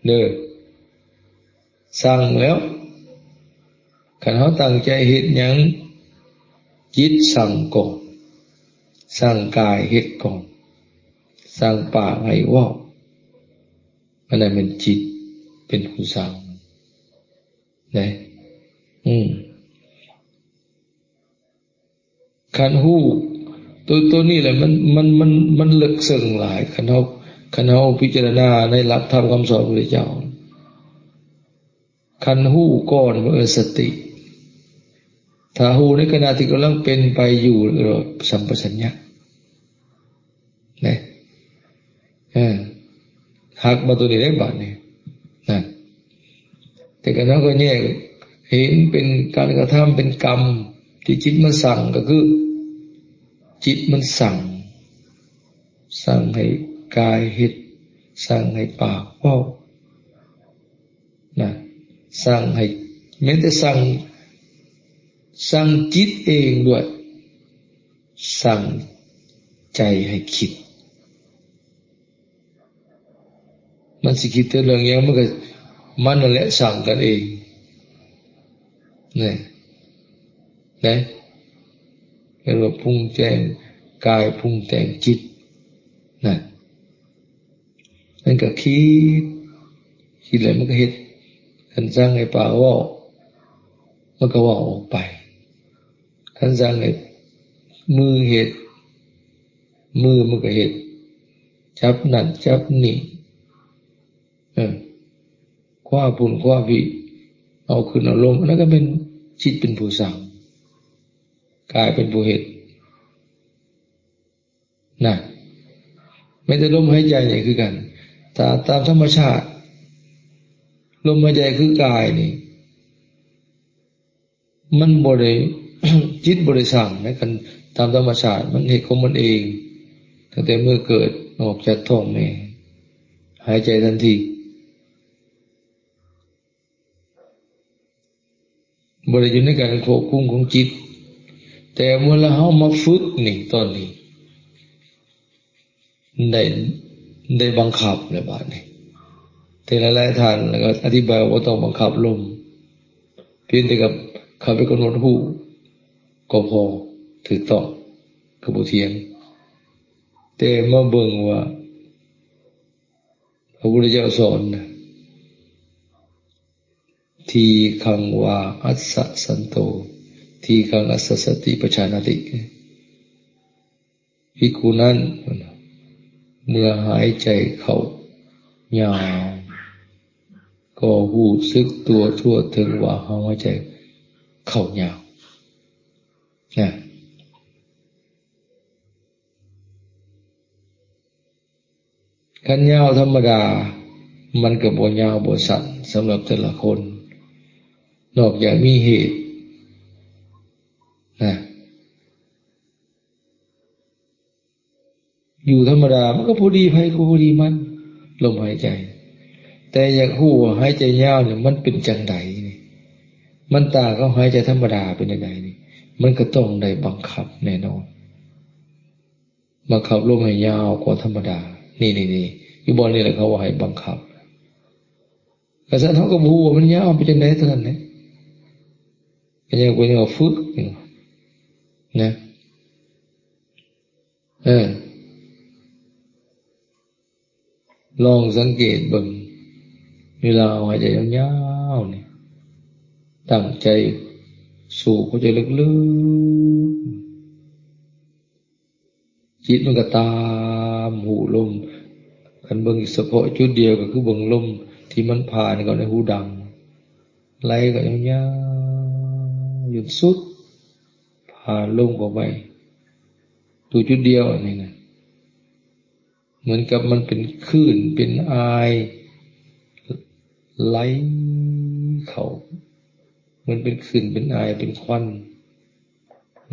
ເດີ້. ສັ່ງແລ້ວ ຄັນເຮົາຕັ້ງໃຈເຮັດຫຍັງ ຈິດສັ່ງກ່ອນ ສັ່ງກາຍເຮັດກ່ອນ ສັ່ງປາກໃຫ້ເວົ້າ ອັນນັ້ນແມ່ນຈິດເປັນຜູ້ສັ່ງເດ້. ອືມ ຄັນຮູ້ໂຕ ໂຕນີ້ແຫຼະ ມັນ ມັນ ມັນ ມັນເລິກເຊິ່ງຫຼາຍ ຄັນເຮົາ ຄັນເຮົາພິຈາລະນາໃນຫຼັກທຳຄຳສອນພະພຸດທະເຈົ້າ. ຄັນຮູ້ກ່ອນ ເອີ້ນສະຕິ. ຖ້າຮູ້ໃນຂະນະທີ່ກຳລັງເປັນໄປຢູ່ ເອີ້ນວ່າສຳປະສັນຍະ ນະ. ເອີ ຫັກມາຕົວນີ້ໄດ້ບາດນີ້ນະ. ແຕ່ກະນັ້ນກໍແຍກເຫັນເປັນການກະທຳ ເປັນກຳ ທີ່ຈິດມັນສັ່ງ ກໍຄືຈິດມັນສັ່ງ ສັ່ງໃຫ້ກາຍເຮັດ ສັ່ງໃຫ້ປາກເວົ້ານະ ສັ່ງໃຫ້ ແມ້ແຕ່ສັ່ງ ສັ່ງຈິດເອງດ້ວຍ ສັ່ງໃຈໃຫ້ຄິດ. ມັນຊິຄິດແຕ່ເລື່ອງຫຍັງ ມັນກໍ ມັນນັ້ນແຫຼະສັ່ງກັນເອງ ແນ່ ແນ່ ເອີ້ນວ່າປຸງແຕ່ງກາຍ ປຸງແຕ່ງຈິດນະ. ມັນກໍຄິດ ຄິດແລ້ວມັນກໍເຮັດ. ຄັນສັ່ງໃຫ້ປາກເວົ້າ ມັນກໍເວົ້າອອກໄປ. ຄັນສັ່ງໃຫ້ມືເຮັດ ມືມັນກໍເຮັດ ຈັບນັ້ນຈັບນີ້ ເອີ ຄວ້າພຸ້ນຄວ້າພີ້ ເອົາຂຶ້ນເອົາລົງ. ອັນນັ້ນກໍແມ່ນຈິດເປັນຜູ້ສັ່ງ ກາຍເປັນຜູ້ເຮັດນະ. ແມ້ແຕ່ລົມຫາຍໃຈນີ້ຄືກັນ ຖ້າຕາມທຳມະຊາດ ລົມຫາຍໃຈຄືກາຍນີ້ ມັນບໍ່ໄດ້ ຈິດບໍ່ໄດ້ສັ່ງນະ. ຄັນຕາມທຳມະຊາດ ມັນເຮັດຂອງມັນເອງ ຕັ້ງແຕ່ມື້ເກີດອອກຈາກທ້ອງແມ່ ຫາຍໃຈທັນທີ ບໍ່ໄດ້ຢູ່ໃນການຄວບຄຸມຂອງຈິດ. ແຕ່ເມື່ອເຮົາມາຝຶກນີ້ ຕອນນີ້ ໄດ້ ໄດ້ບັງຄັບແລ້ວບາດນີ້. ແຕ່ຫຼາຍໆທ່ານກໍອະທິບາຍວ່າບໍ່ຕ້ອງບັງຄັບລົມ ພຽງແຕ່ກັບເຂົ້າໄປກຳນົດຮູ້ກໍພໍ ຖືກຕ້ອງ ກໍບໍ່ຖຽງ. ແຕ່ມາເບິ່ງວ່າພະພຸດທະເຈົ້າສອນນະ ທີຄັງວາອັດສະສັນໂຕ ທີຄັງອັດສະສະຕິປະຈານາຕິ. ພິກຂຸນັ້ນ ເມື່ອຫາຍໃຈເຂົ້າຍາວ ກໍຮູ້ສຶກຕົວທົ່ວເຖິງວ່າເຮົາຫາຍໃຈເຂົ້າຍາວນະ. ຄັນຍາວທຳມະດາ ມັນກໍບໍ່ຍາວບໍ່ສັ້ນສຳລັບແຕ່ລະຄົນ ນອກຈາກມີເຫດນະ. ຢູ່ທຳມະດາມັນກໍພໍດີໃຜກໍພໍດີມັນ ລົມຫາຍໃຈ. ແຕ່ຢາກຮູ້ວ່າຫາຍໃຈຍາວນີ້ມັນເປັນຈັ່ງໃດນີ້ ມັນຕ່າງກັບຫາຍໃຈທຳມະດາເປັນຈັ່ງໃດນີ້ ມັນກໍຕ້ອງໄດ້ບັງຄັບແນ່ນອນ. ບັງຄັບລົມໃຫ້ຍາວກວ່າທຳມະດາ. ນີ້ໆໆ ຢູ່ບ່ອນນີ້ແຫຼະເຂົາວ່າໃຫ້ບັງຄັບ. ກະຊັ້ນເຮົາກໍບໍ່ຮູ້ວ່າມັນຍາວເປັນຈັ່ງໃດເທົ່ານັ້ນແຫຼະ. ກໍຍັງ ກໍຍັງວ່າຝຶກຢູ່ນະ. ເອີ ລອງສັງເກດເບິ່ງ ເວລາເຮົາຫາຍໃຈຍາວໆນີ້ ຕັ້ງໃຈສູບເຂົ້າໃຈເລິກໆ ຈິດມັນກໍຕາມຮູ້ລົມ. ຄັນເບິ່ງສະເພາະຈຸດດຽວ ກໍຄືເບິ່ງລົມທີ່ມັນຜ່ານເຂົ້າໃນຫູດັງ ໄຫຼເຂົ້າຍາວໆ ຈົນສຸດ ຜ່ານລົມເຂົ້າໄປ ຕົວຈຸດດຽວອັນນີ້ນະ. ເໝືອນກັບມັນເປັນຄື້ນເປັນອາຍໄຫຼເຂົ້າ ມັນເປັນຄື້ນເປັນອາຍເປັນຄວັນ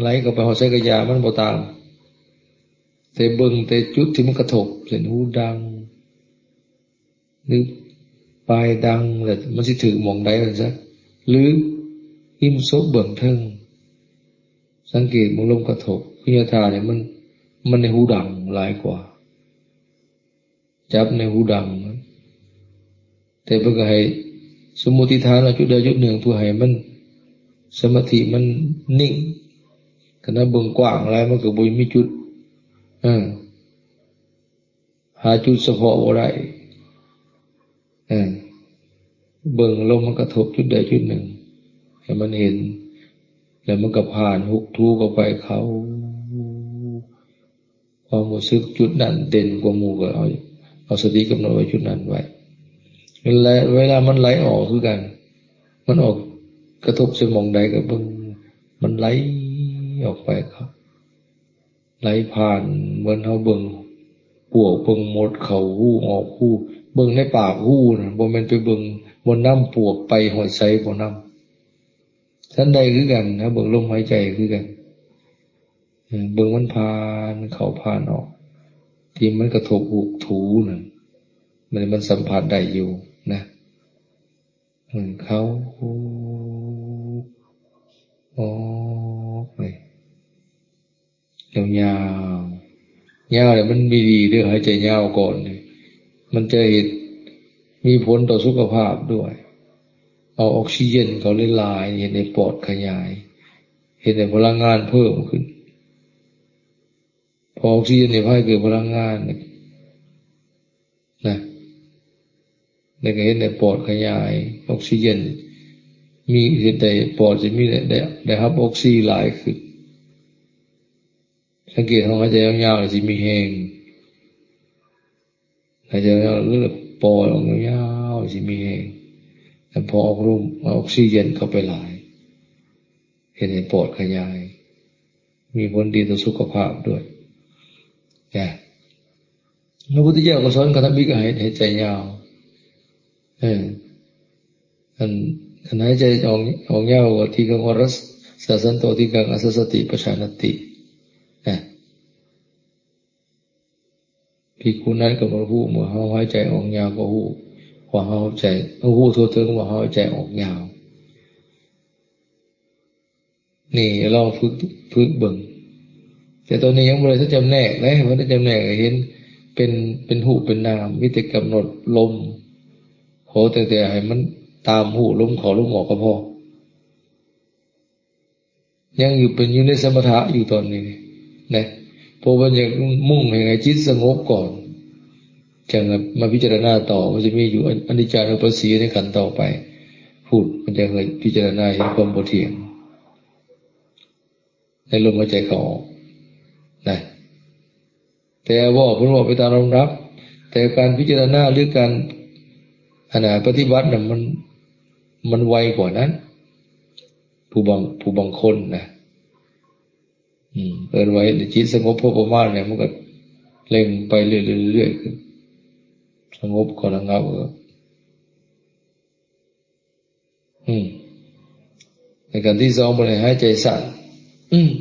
ໄຫຼເຂົ້າໄປຮອດໃສກະຢ່າ ມັນບໍ່ຕາມ ແຕ່ເບິ່ງແຕ່ຈຸດທີ່ມັນກະທົບ ເຊັ່ນຫູດັງ ຫຼືປາຍດັງ ແລ້ວມັນຊິຖືກໝ່ອງໃດວ່າຊັ້ນຊະ ຫຼືຮິມສົບເບື້ອງເທິງ. ສັງເກດເບິ່ງລົມກະທົບ ວິຍາທາດນີ້ ມັນ ມັນໃນຫູດັງຫຼາຍກວ່າ ຈັບໃນຫູດັງ. ແຕ່ເພິ່ນກໍໃຫ້ສົມມຸດຖານເອົາຈຸດໃດຈຸດໜຶ່ງ ເພື່ອໃຫ້ມັນ ສະມາທິມັນນິ່ງ. ຄັນເຮົາເບິ່ງກວ້າງຫຼາຍ ມັນກໍບໍ່ມີຈຸດ ເອີ ຫາຈຸດສະເພາະບໍ່ໄດ້. ເອີ ເບິ່ງລົມມັນກະທົບຈຸດໃດຈຸດໜຶ່ງ ໃຫ້ມັນເຫັນ ແລ້ວມັນກໍຜ່ານຫຸກຖູເຂົ້າໄປ ເຂົ້າ ຄວາມຮູ້ສຶກຈຸດນັ້ນເດັ່ນກວ່າໝູ່ ກໍເອົາ ເອົາສະຕິກຳນົດໄວ້ຈຸດນັ້ນໄວ້. ເວລາ ເວລາມັນໄຫຼອອກຄືກັນ ມັນອອກກະທົບໃສ່ໝ່ອງໃດກໍເບິ່ງ ມັນໄຫຼອອກໄປ ໄຫຼຜ່ານ ເໝືອນເຮົາເບິ່ງປວກເບິ່ງມົດເຂົ້າຮູອອກຮູ ເບິ່ງໃນປາກຮູນະ ບໍ່ແມ່ນໄປເບິ່ງວ່ານ້ຳປວກໄປຮອດໃສບໍ່ ນ້ຳ. ສັນໃດຄືກັນ ເຮົາເບິ່ງລົມຫາຍໃຈຄືກັນ ເອີ ເບິ່ງມັນຜ່ານເຂົ້າຜ່ານອອກ ທີ່ມັນກະທົບຫູກຖູນັ້ນ ມັນ ມັນສຳຜັດໄດ້ຢູ່ນະ ເອີ ເຂົ້າ ອອກ ນີ້ ຍາວໆ ຍາວແລ້ວມັນມີດີເດີ້ ຫາຍໃຈຍາວກ່ອນນີ້ ມັນຈະເຮັດມີຜົນຕໍ່ສຸຂະພາບດ້ວຍ ເອົາອອກຊີເຈນເຂົ້າຫຼາຍໆ ເຮັດໃຫ້ປອດຂະຫຍາຍ ເຮັດໃຫ້ພະລັງງານເພີ່ມຂຶ້ນ ເພາະອອກຊີເຈນນີ້ພາໃຫ້ເກີດພະລັງງານນະ ແລ້ວກໍເຮັດໃຫ້ປອດຂະຫຍາຍ ອອກຊີເຈນມີ ເຮັດໃຫ້ປອດຈະມີ ໄດ້ ໄດ້ ໄດ້ຮັບອອກຊີຫຼາຍຂຶ້ນ. ສັງເກດເຮົາຫາຍໃຈຍາວໆ ຊິມີແຮງ ຫາຍໃຈຍາວໆ ແລ້ວປ່ອຍອອກຍາວໆ ຊິມີແຮງ ແລ້ວພໍອອກລົມ ເອົາອອກຊີເຈນເຂົ້າໄປຫຼາຍ ເຮັດໃຫ້ປອດຂະຫຍາຍ ມີຜົນດີຕໍ່ສຸຂະພາບດ້ວຍນະ. ພະພຸດທະເຈົ້າກໍສອນກັນທຳອິດໃຫ້ຫາຍໃຈຍາວ ເອີ ອັນ ອັນຫາຍໃຈອອກ ອອກຍາວ ທີ່ເອີ້ນວ່າ ສາສັນໂຕ ທີ່ເອີ້ນ ອາສາສະຕິ ປະຊານະຕິ ນະ. ພິກຂຸນັ້ນກໍບໍ່ຮູ້ ເມື່ອເຮົາຫາຍໃຈອອກຍາວກໍຮູ້ວ່າເຮົາຫາຍໃຈ ຮູ້ທົ່ວເຖິງວ່າເຮົາຫາຍໃຈອອກຍາວ. ນີ້ລອງຝຶກ ຝຶກເບິ່ງ. ແຕ່ຕອນນີ້ຍັງບໍ່ໄດ້ຈຳແນກເດ້ ບໍ່ໄດ້ຈຳແນກໃຫ້ເຫັນເປັນ ເປັນຮູບເປັນນາມ ມີແຕ່ກຳນົດລົມ. ຂໍແຕ່ ແຕ່ໃຫ້ມັນຕາມຮູ້ລົມເຂົ້າລົມອອກກໍພໍ. ຍັງຢູ່ ເປັນຢູ່ໃນສະມະຖະຢູ່ຕອນນີ້ນະ ເພາະວ່າຢາກມຸ່ງໃຫ້ ໃຫ້ຈິດສະຫງົບກ່ອນ ຈັ່ງມາພິຈາລະນາຕໍ່. ມັນຈະມີຢູ່ ອະ ອະນິດຈານຸປັດສະສີໃນຂັ້ນຕໍ່ໄປພຸ້ນ ມັນຈະໃຫ້ພິຈາລະນາເຫັນຄວາມບໍ່ທ່ຽງໃນລົມຫາຍໃຈເຂົ້າອອກນະ. ແຕ່ເວົ້າ ເພິ່ນເວົ້າໄປຕາມລຳດັບ ແຕ່ການພິຈາລະນາ ຫຼື ການ ອັນນ່າ ປະຕິບັດນະ ມັນ ມັນໄວກວ່ານັ້ນ ຜູ້ບາງ ຜູ້ບາງຄົນນະ ອືມ ເອີ້ນວ່າເຮັດໃຫ້ຈິດສະຫງົບພໍປະມານແລ້ວ ມັນກໍເລັ່ງໄປເລື້ອຍໆ ເລື້ອຍໆ ສະຫງົບກໍລະງັບ ອືມ ໃນຂັ້ນທີສອງ ບໍ່ໄດ້ຫາຍໃຈສັ້ນ ອືມ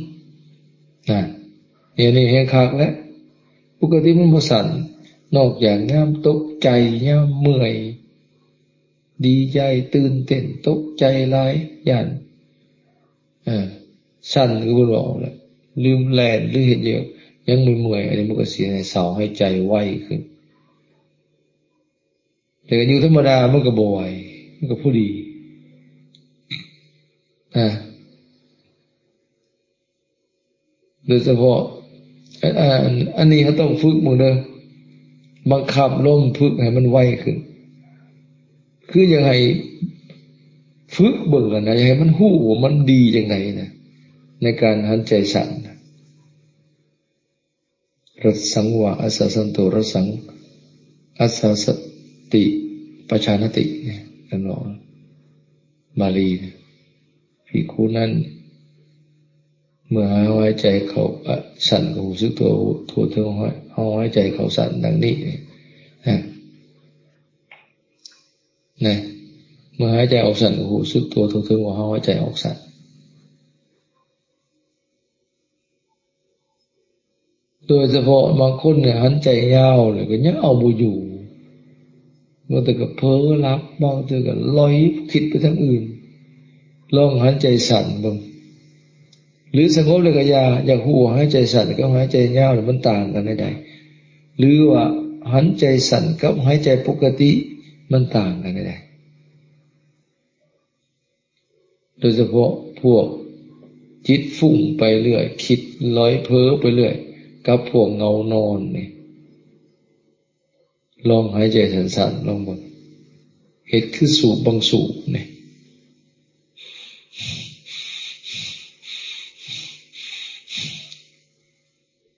ນະ ອັນນີ້ແຮງຄັກແຫຼະ. ປົກກະຕິມັນບໍ່ສັ້ນ ນອກຈາກຍາມຕົກໃຈ ຍາມເມື່ອຍ ດີໃຈ ຕື່ນເຕັ້ນ ຕົກໃຈຫຼາຍ ຢ້ານ ເອີ ສັ່ນຄືເພິ່ນເວົ້າແຫຼະ ລືມແລ່ນ ຫຼື ເຮັດຫຍັງ ຍັງເມື່ອຍໆ ອັນນີ້ມັນກໍຊິໃຫ້ເຊົາ ໃຫ້ໃຈໄວຂຶ້ນ. ແຕ່ກໍຢູ່ທຳມະດາມັນກໍບໍ່ໄຫວ ມັນກໍພໍດີ ອາ ໂດຍສະເພາະ ອາ ອັນ ອັນນີ້ເຮົາຕ້ອງຝຶກເບິ່ງເດີ ບັງຄັບລົມ ຝຶກໃຫ້ມັນໄວຂຶ້ນ ຄືຢາກໃຫ້ຝຶກເບິ່ງຫັ້ນນະ ຢາກໃຫ້ມັນຮູ້ວ່າມັນດີຈັ່ງໃດນະ ໃນການຫັນໃຈສັ້ນນະ. ລັດສັງວາ ອາສາສັນໂຕ ລັດສັງ ອາສາສະຕິ ປະຊານະຕິ ເນາະ ບາລີ ພິກຂຸນັ້ນ ເມື່ອເຮົາຫາຍໃຈເຂົ້າ ອະ ສັ້ນ ກໍຮູ້ສຶກຕົວທົ່ວເຖິງ ເຮົາຫາຍໃຈເຂົ້າສັ້ນ ດັ່ງນີ້ ນະ ນະ ເມື່ອຫາຍໃຈອອກສັ້ນ ກໍຮູ້ສຶກຕົວທົ່ວເຖິງວ່າເຮົາຫາຍໃຈອອກສັ້ນ. ໂດຍສະເພາະບາງຄົນນີ້ຫັນໃຈຍາວແລ້ວກໍຍັງເອົາບໍ່ຢູ່ ບາງເທື່ອກໍເຜີຫຼັບ ບາງເທື່ອກໍລອຍຄິດໄປທາງອື່ນ. ລອງຫັນໃຈສັ້ນເບິ່ງ ຫຼືສະຫງົບແລ້ວກໍຢ່າ ຢາກຮູ້ວ່າຫາຍໃຈສັ້ນກັບຫາຍໃຈຍາວນີ້ມັນຕ່າງກັນແນວໃດ ຫຼືວ່າຫັນໃຈສັ້ນກັບຫາຍໃຈປົກກະຕິມັນຕ່າງກັນແນວໃດ. ໂດຍສະເພາະພວກຈິດຟຸ້ງໄປເລື້ອຍ ຄິດລອຍເຜີໄປເລື້ອຍ ກັບພວກເຫງົານອນນີ້ ລອງຫາຍໃຈສັ້ນໆ ລອງເບິ່ງ ເຮັດຄືສູບບາງສູບນີ້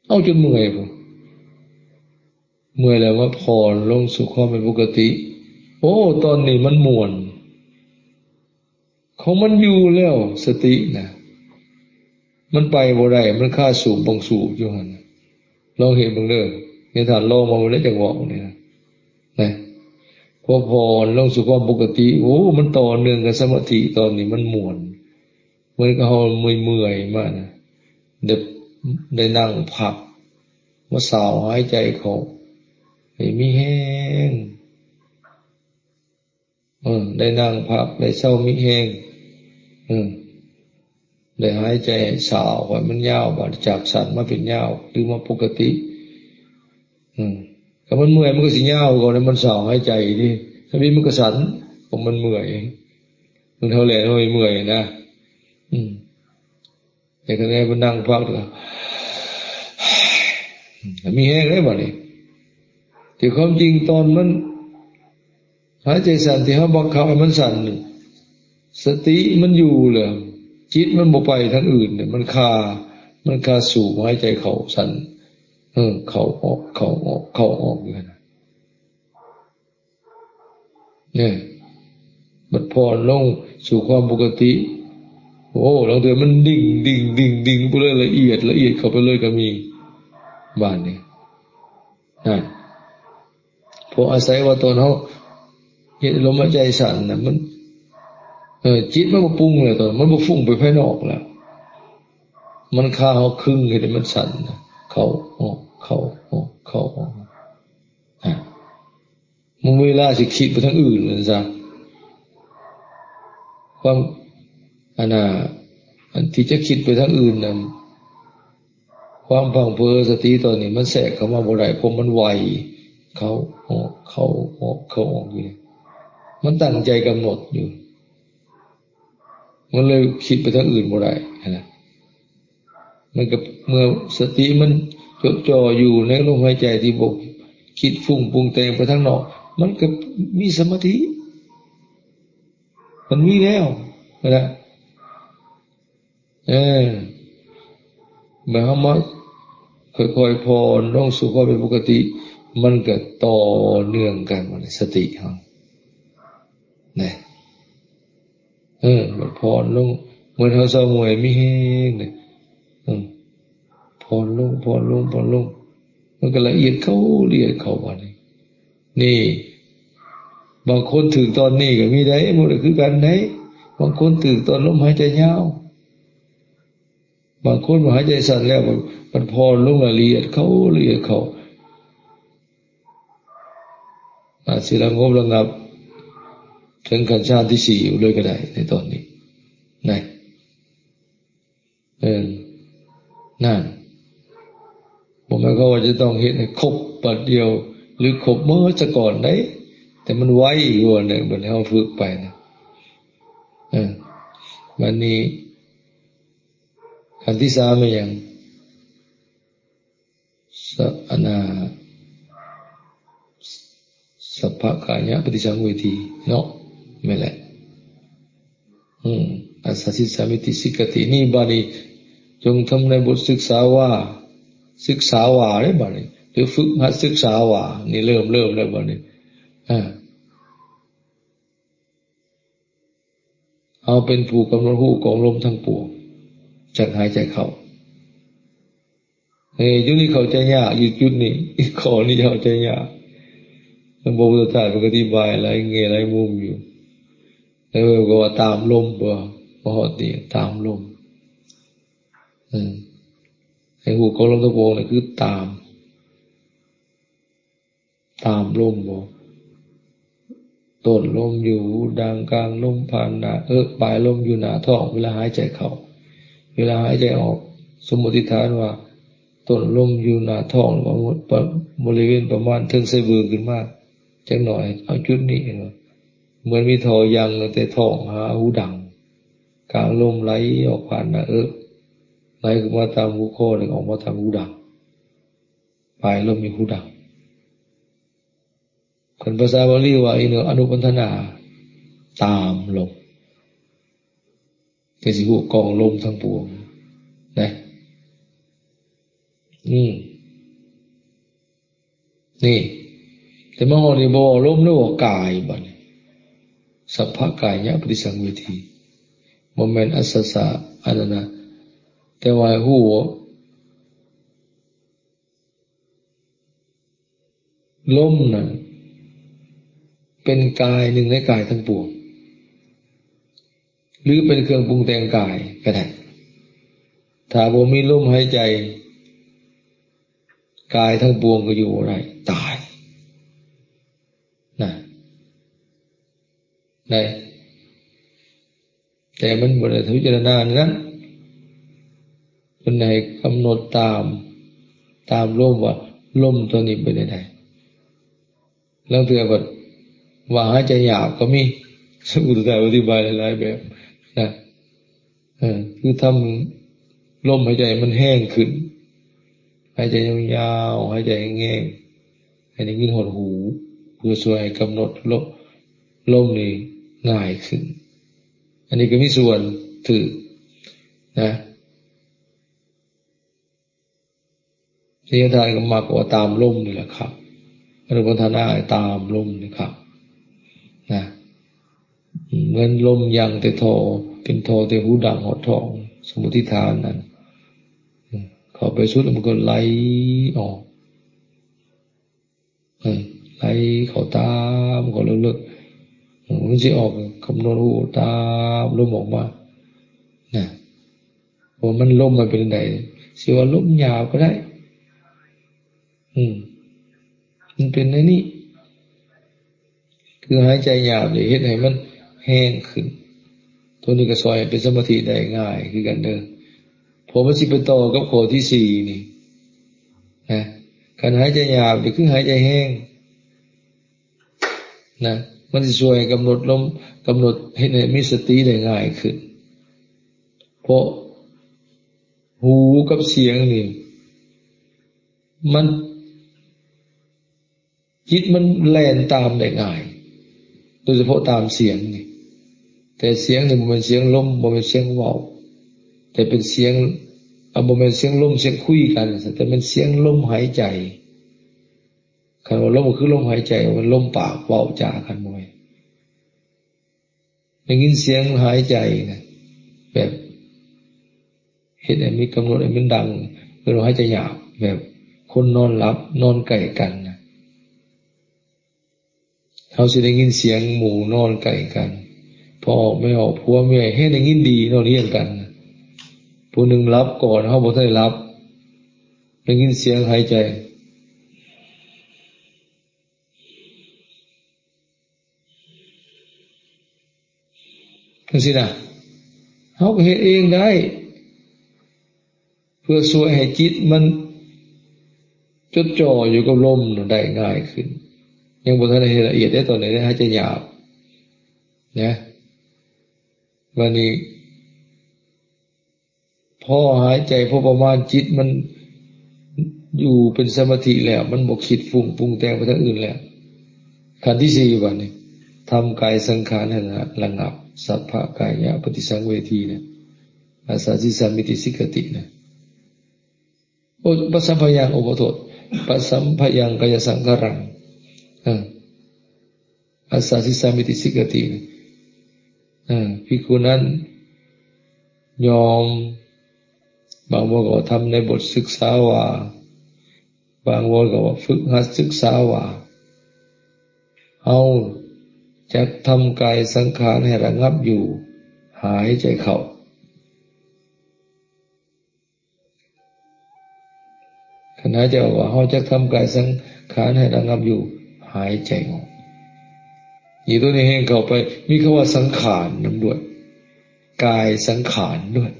ເອົາຈົນເມື່ອຍພຸ້ນ ເມື່ອຍແລ້ວມາຜ່ອນລົງສູ່ຄວາມເປັນປົກກະຕິ ໂອ້ ຕອນນີ້ມັນມ່ວນ. ຂອງມັນຢູ່ແລ້ວ ສະຕິນະ ມັນໄປບໍ່ໄດ້ ມັນຄາສູບບັງສູບຢູ່ຫັ້ນ. ລອງເຮັດເບິ່ງເດີ ໃຫ້ທ່ານລອງມາເບິ່ງເດີ ຈັງເວົ້ານີ້ນະ ນະ ພໍຜ່ອນລົງສູ່ຄວາມປົກກະຕິ ໂອ້ ມັນຕໍ່ເນື່ອງກັບສະມາທິ ຕອນນີ້ມັນມ່ວນ ເໝືອນກັບເຮົາເມື່ອຍໆມານະ ໄດ້ ໄດ້ນັ່ງພັກ ມາສາວຫາຍໃຈເຂົ້າໃຫ້ມີແຮງ ເອີ ໄດ້ນັ່ງພັກ ໄດ້ເຊົາມີແຮງ ເອີ ໄດ້ຫາຍໃຈສາວໃຫ້ມັນຍາວ ບາດຈາກສັ້ນມາເປັນຍາວ ຫຼືມາປົກກະຕິ ເອີ ຄັນມັນເມື່ອຍມັນກໍຊິຍາວ ກໍໄດ້ມັນສາວຫາຍໃຈເດ້ ຖ້າມີມັນກໍສັ້ນ ຂອງມັນເມື່ອຍ ມັນເທົ່າແຫຼະ ມັນເມື່ອຍນະ ອືມ ແຕ່ຄັນໄດ້ມານັ່ງພັກລະ ມີແຮງເດ້ບາດນີ້ ແຕ່ຄວາມຈິງຕອນມັນຫາຍໃຈສັ້ນ ທີ່ເຮົາບັງຄັບໃຫ້ມັນສັ້ນນີ້ ສະຕິມັນຢູ່ແລ້ວ ຈິດມັນບໍ່ໄປທາງອື່ນເດ້ ມັນຄາ ມັນຄາສູບຫາຍໃຈເຂົ້າສັ້ນ ເອີ ເຂົ້າອອກ ເຂົ້າອອກ ເຂົ້າອອກຢູ່ຫັ້ນນະ. ນີ້ ບັດຜ່ອນລົງສູ່ຄວາມປົກກະຕິ ໂອ້ ລາງເທື່ອມັນດິ່ງ ດິ່ງ ດິ່ງ ດິ່ງໄປເລີຍ ລະອຽດ ລະອຽດເຂົ້າໄປເລີຍກໍມີ ບາດນີ້ ນັ້ນ ເພາະອາໄສວ່າຕອນເຮົາເຮັດລົມຫາຍໃຈສັ້ນນະ ມັນ ເອີ ຈິດມັນບໍ່ປຸງແລ້ວ ຕອນມັນບໍ່ຟຸ້ງໄປພາຍນອກແລ້ວ ມັນຄາເຮົາຄຶງເຮັດໃຫ້ມັນສັ່ນນະ ເຂົ້າອອກ ເຂົ້າອອກ ເຂົ້າອອກ ອາ ບໍ່ມີເວລາຊິຄິດໄປທາງອື່ນວ່າຊັ້ນຊະ ຄວາມ ອັນນ່າ ອັນທີ່ຈະຄິດໄປທາງອື່ນນັ້ນ ຄວາມພັ່ງເພີສະຕິຕອນນີ້ມັນແຊກເຂົ້າມາບໍ່ໄດ້ ເພາະມັນໄວ ເຂົ້າອອກ ເຂົ້າອອກ ເຂົ້າອອກຢູ່ນີ້ ມັນຕັ້ງໃຈກຳນົດຢູ່ ມັນເລີຍຄິດໄປທາງອື່ນບໍ່ໄດ້ຫັ້ນນະ ມັນກໍເມື່ອສະຕິມັນຈົດຈ່ອຢູ່ໃນລົມຫາຍໃຈທີ່ບໍ່ຄິດຟຸ້ງປຸງແຕ່ງໄປທາງນອກ ມັນກໍມີສະມາທິ ມັນມີແລ້ວຫັ້ນນະ ເອີ ເມື່ອເຮົາມາຄ່ອຍໆຜ່ອນລົງສູ່ຄວາມເປັນປົກກະຕິ ມັນກໍຕໍ່ເນື່ອງກັນ ສະຕິເຮົາ ນະ ເອີ ມັນຜ່ອນລົງ ເໝືອນເຮົາເຊົາເມື່ອຍມີແຮງເດ້ ເອີ ຜ່ອນລົງ ຜ່ອນລົງ ຜ່ອນລົງ ມັນກໍລະອຽດເຂົ້າ ລະອຽດເຂົ້າບາດນີ້ ນີ້ ບາງຄົນຖືກຕອນນີ້ກໍມີໄດ໋ ບໍ່ໄດ້ຄືກັນໄດ໋ ບາງຄົນຖືກຕອນລົມຫາຍໃຈຍາວ ບາງຄົນວ່າຫາຍໃຈສັ້ນແລ້ວ ມັນ ມັນຜ່ອນລົງລະອຽດເຂົ້າ ລະອຽດເຂົ້າ ອາດຊິລະງົບລະງັບເຖິງຂັ້ນຊານທີສີ່ຢູ່ເລີຍກໍໄດ້ໃນຕອນນີ້ ນະ ເອີ ນັ້ນ ບໍ່ແມ່ນເຂົາວ່າຈະຕ້ອງເຮັດໃຫ້ຄົບບາດດຽວ ຫຼືຄົບໝົດສາກ່ອນໄດ໋ ແຕ່ມັນໄວຢູ່ອັນນັ້ນ ບັດເຮົາຝຶກໄປນະ ເອີ ບັດນີ້ ອັນທີສາມແມ່ນຫຍັງ? ສະ ອັນນ່າ ສະ ສັບພະກາຍະປະຕິສັງເວທີເນາະ ແມ່ນແຫຼະ ອືມ ອັດສະສິດສາມິຕິສິກຂະຕິ ນີ້ບາດນີ້ ຈົ່ງທຳໃນບົດສຶກສາວ່າ ສຶກສາວ່າເດ້ບາດນີ້ ຫຼືຝຶກຫັດສຶກສາວ່າ ນີ້ເລີ່ມ ເລີ່ມແລ້ວບາດນີ້ ອາ ເຮົາເປັນຜູ້ກຳນົດຮູ້ກອງລົມທັງປວງ ຈັກຫາຍໃຈເຂົ້າ ເອີ ຈຸດນີ້ເຂົ້າໃຈຍາກ ຢູ່ຈຸດນີ້ ຂໍ້ນີ້ເຂົ້າໃຈຍາກ ພະພຸດທະເຈົ້າເພິ່ນກໍອະທິບາຍຫຼາຍແງ່ຫຼາຍມຸມຢູ່ ແຕ່ເພິ່ນກໍວ່າຕາມລົມ ບໍ່ ມາຮອດນີ້ຕາມລົມ ເອີ ໃຫ້ຮູ້ກອງລົມທັງປວງນີ້ຄືຕາມ ຕາມລົມບໍ່? ຕົ້ນລົມຢູ່ຫູດັງ, ກາງລົມຜ່ານໜ້າເອິກ, ປາຍລົມຢູ່ໜ້າທ້ອງ ເວລາຫາຍໃຈເຂົ້າ, ເວລາຫາຍໃຈອອກ. ສົມມຸດຖານວ່າ ຕົ້ນລົມຢູ່ໜ້າທ້ອງ ບໍ ບໍລິເວນປະມານເທິງໄຊເບີຂຶ້ນມາຈັກໜ້ອຍ, ເອົາຈຸດນີ້ເຫັນບໍ່? ເໝືອນມີທໍ່ຍັງຕັ້ງແຕ່ທ້ອງຫາຫູດັງ, ກາງລົມໄຫຼອອກຜ່ານໜ້າເອິກ, ໄຫຼຂຶ້ນມາຕາມຫູຄໍ ແລ້ວອອກມາທາງຫູດັງ. ປາຍລົມຢູ່ຫູດັງ. ຄັນພາສາບາລີວ່າອີ່ໜຶ່ງອະນຸພັນທະນາ ຕາມລົມ ກໍຊິຮູ້ກອງລົມທັງປວງນະ. ອືມ ນີ້ ແຕ່ມາຮອດນີ້ບໍ່ເວົ້າລົມເດີ ເວົ້າກາຍບັດນີ້ ສັບພະກາຍະປະຕິສັງເວທີ. ບໍ່ແມ່ນອັດສະສະ ອັນນັ້ນນະ ແຕ່ວ່າໃຫ້ຮູ້ວ່າ ລົມນັ້ນເປັນກາຍໜຶ່ງໃນກາຍທັງປວງ ຫຼືເປັນເຄື່ອງປຸງແຕ່ງກາຍກໍໄດ້. ຖ້າບໍ່ມີລົມຫາຍໃຈ ກາຍທັງປວງກໍຢູ່ບໍ່ໄດ້ ຕາຍນະ ໄດ້. ແຕ່ມັນບໍ່ໄດ້ພິຈາລະນານັ້ນ ເພິ່ນໃຫ້ກຳນົດຕາມ ຕາມລົມວ່າລົມຕົວນີ້ເປັນແນວໃດ. ລາງເທື່ອບັດວ່າຫາຍໃຈຍາກກໍມີ ພະພຸດທະເຈົ້າອະທິບາຍຫຼາຍໆແບບນະ ເອີ ຄືທຳລົມຫາຍໃຈໃຫ້ມັນແຮງຂຶ້ນ ຫາຍໃຈຍາວໆ ຫາຍໃຈແຮງໆ ໃຫ້ໄດ້ຍິນຮອດຫູ ເພື່ອຊ່ວຍໃຫ້ກຳນົດລົມ ລົມນີ້ງ່າຍຂຶ້ນ. ອັນນີ້ກໍມີສ່ວນຖືກນະ. ເສຍທານກໍມັກວ່າຕາມລົມນີ້ແຫຼະຄັບ ອະນຸປາທານາຕາມລົມນີ້ຄັບນະ. ເໝືອນລົມຍັງແຕ່ທໍ່ ເປັນທໍ່ແຕ່ຫູດັງຮອດທ້ອງ ສົມມຸດຖານນັ້ນ ເຂົ້າໄປສຸດແລ້ວມັນກໍໄຫຼອອກ ເອີ ໄຫຼເຂົ້າຕາມເຂົ້າເລິກໆ ເອີ ມັນຊິອອກ ກຳນົດຮູ້ຕາມລົມອອກມານະ ວ່າມັນລົມມັນເປັນຈັ່ງໃດ ຊິວ່າລົມຫຍາບກໍໄດ້ ອືມ ມັນເປັນແນວນີ້ ຄືຫາຍໃຈຍາວນີ້ເຮັດໃຫ້ມັນແຮງຂຶ້ນ ໂຕນີ້ກໍຊ່ອຍໃຫ້ເປັນສະມາທິໄດ້ງ່າຍຄືກັນເດີ ເພາະມັນຊິໄປຕໍ່ກັບຂໍ້ທີສີ່ນີ້ນະ ການຫາຍໃຈຍາວນີ້ຄືຫາຍໃຈແຮງນະ ມັນຊິຊ່ວຍໃຫ້ກຳນົດລົມ ກຳນົດເຮັດໃຫ້ມີສະຕິໄດ້ງ່າຍຂຶ້ນ ເພາະຫູກັບສຽງນີ້ ມັນ ຈິດມັນແລ່ນຕາມໄດ້ງ່າຍ ໂດຍສະເພາະຕາມສຽງນີ້ ແຕ່ສຽງນີ້ບໍ່ແມ່ນສຽງລົມ ບໍ່ແມ່ນສຽງເວົ້າ ແຕ່ເປັນສຽງ ອາ ບໍ່ແມ່ນສຽງລົມ ສຽງຄຸຍກັນ ແຕ່ແມ່ນສຽງລົມຫາຍໃຈ. ຄັນວ່າລົມກໍຄືລົມຫາຍໃຈ ແມ່ນລົມປາກເວົ້າຈາກັນ ບໍ່ແມ່ນ ໄດ້ຍິນສຽງຫາຍໃຈນະ ແບບເຮັດໃຫ້ມີກຳນົດໃຫ້ມັນດັງ ເອີ້ນວ່າຫາຍໃຈຍາວ ແບບຄົນນອນຫຼັບນອນໃກ້ກັນນະ ເຮົາຊິໄດ້ຍິນສຽງໝູ່ນອນໃກ້ກັນ ພໍ່ອອກແມ່ອອກ ຜົວເມຍແຮ່ງໄດ້ຍິນດີນອນຮຽງກັນນະ ຜູ້ໜຶ່ງຫຼັບກ່ອນ ເຮົາບໍ່ທັນໄດ້ຫຼັບ ໄດ້ຍິນສຽງຫາຍໃຈ ຈັ່ງຊີ້ນະ ເຮົາກໍເຮັດເອງໄດ້ ເພື່ອຊ່ວຍໃຫ້ຈິດມັນຈົດຈ່ອຢູ່ກັບລົມໄດ້ງ່າຍຂຶ້ນ ຍັງບໍ່ທັນໄດ້ເຮັດລະອຽດເດ້ ຕອນນີ້ໄດ້ຫາຍໃຈຍາວນະ ບາດນີ້ ພໍຫາຍໃຈພໍປະມານ ຈິດມັນຢູ່ເປັນສະມາທິແລ້ວ ມັນບໍ່ຄິດປຸງປຸງແຕ່ງໄປທາງອື່ນແລ້ວ. ຂັ້ນທີສີ່ ບາດນີ້ ທຳກາຍສັງຂານໃຫ້ລະງັບ ສັບພະກາຍະປະຕິສັງເວທີນະ ອາສາສິສາມິຕິສິກຂະຕິນະ ໂອ ປະສຳພະຍັງ ໂອ ຂໍໂທດ ປະສຳພະຍັງກາຍະສັງຂາລັງ ເອີ ອາສາສິສາມິຕິສິກຂະຕິ ເອີ ພິກຂຸນັ້ນຍອມ ບາງບ່ອນກໍວ່າທຳໃນບົດສຶກສາວ່າ ບາງບ່ອນກໍວ່າຝຶກຫັດສຶກສາວ່າ ເຮົາຈັກທຳກາຍສັງຂານໃຫ້ລະງັບຢູ່ ຫາຍໃຈເຂົ້າ. ຄັນຫາຍໃຈອອກວ່າ ເຮົາຈັກທຳກາຍສັງຂານໃຫ້ລະງັບຢູ່ ຫາຍໃຈອອກ. ອີກຕົວນີ້ແຮ່ງເຂົ້າໄປ ມີຄຳວ່າສັງຂານນຳດ້ວຍ ກາຍສັງຂານດ້ວຍ.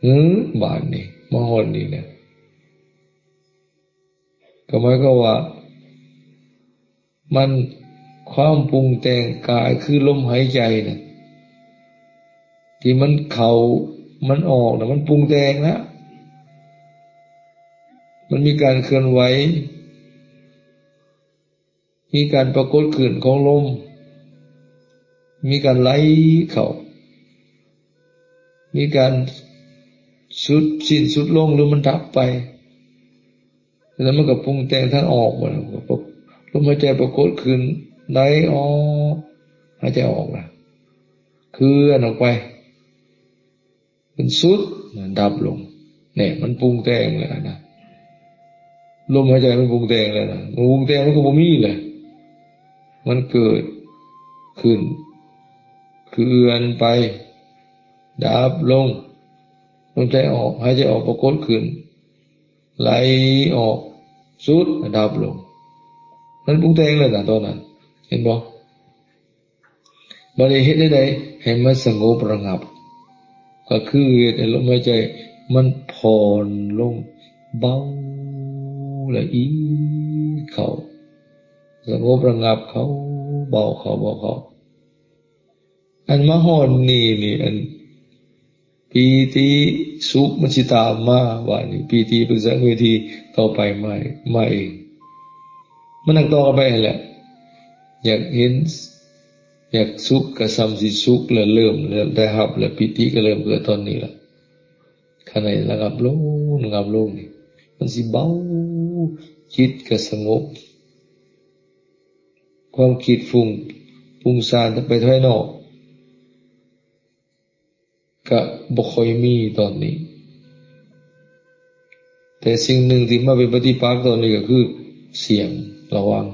ເອີ ບາດນີ້ມາຮອດນີ້ແລ້ວ ກໍໝາຍຄວາມວ່າ ມັນ ຄວາມປຸງແຕ່ງກາຍຄືລົມຫາຍໃຈນະ ທີ່ມັນເຂົ້າມັນອອກນະ ມັນປຸງແຕ່ງນະ ມັນມີການເຄື່ອນໄຫວ ມີການປາກົດຂຶ້ນຂອງລົມ ມີການໄຫຼເຂົ້າ ມີການສຸດ ສິ້ນສຸດລົງ ຫຼືມັນດັບໄປ. ແລ້ວມັນກໍປຸງແຕ່ງທາງອອກໝົດ ລົມຫາຍໃຈປາກົດຂຶ້ນ ໄຫຼອອກ ຫາຍໃຈອອກນະ ເຄື່ອນອອກໄປ ເປັນສຸດນະ ດັບລົງ. ແນ່ ມັນປຸງແຕ່ງແລ້ວນະ ລົມຫາຍໃຈມັນປຸງແຕ່ງແລ້ວນະ. ມັນປຸງແຕ່ງມັນກໍບໍ່ມີແຫຼະ ມັນເກີດຂຶ້ນ ເຄື່ອນໄປ ດັບລົງ. ລົມຫາຍໃຈອອກ ຫາຍໃຈອອກ ປາກົດຂຶ້ນ ໄຫຼອອກ ສຸດ ດັບລົງ. ມັນປຸງແຕ່ງແລ້ວນະຕອນນັ້ນ ເຫັນບໍ່? ບັດນີ້ເຮັດແນວໃດໃຫ້ມັນສະຫງົບລະງັບ? ກໍຄືເຮັດໃຫ້ລົມຫາຍໃຈມັນຜ່ອນລົງ ເບົາລະອຽດເຂົ້າ ສະຫງົບລະງັບເຂົ້າ ເບົາເຂົ້າ ເບົາເຂົ້າ. ອັນມາຮອດນີ້ນີ້ ອັນປີຕິສຸກມັນຊິຕາມມາ ບາດນີ້ປີຕິປະສະສັງເວທີຕໍ່ໄປມາ ມາເອງ. ມັນນັ່ງຕໍ່ກັນໄປຫັ້ນແຫຼະ ຢາກເຫັນ ຢາກສຸກກະສ່ຳຊິສຸກ ແລະເລີ່ມ ແລະໄດ້ຮັບ ແລະປີຕິກະເລີ່ມເກີດຕອນນີ້ລະ. ຄັນໃຫ້ລະງັບລົງ ລະງັບລົງນີ້ ມັນຊິເບົາ ຈິດກະສະຫງົບ ຄວາມຄິດຟຸ້ງປຸ້ງສ້ານໄປພາຍນອກ ກະບໍ່ຄ່ອຍມີຕອນນີ້. ແຕ່ສິ່ງໜຶ່ງທີ່ມາເປັນປະຕິປັກຕອນນີ້ກໍຄືສຽງ ລະວັງ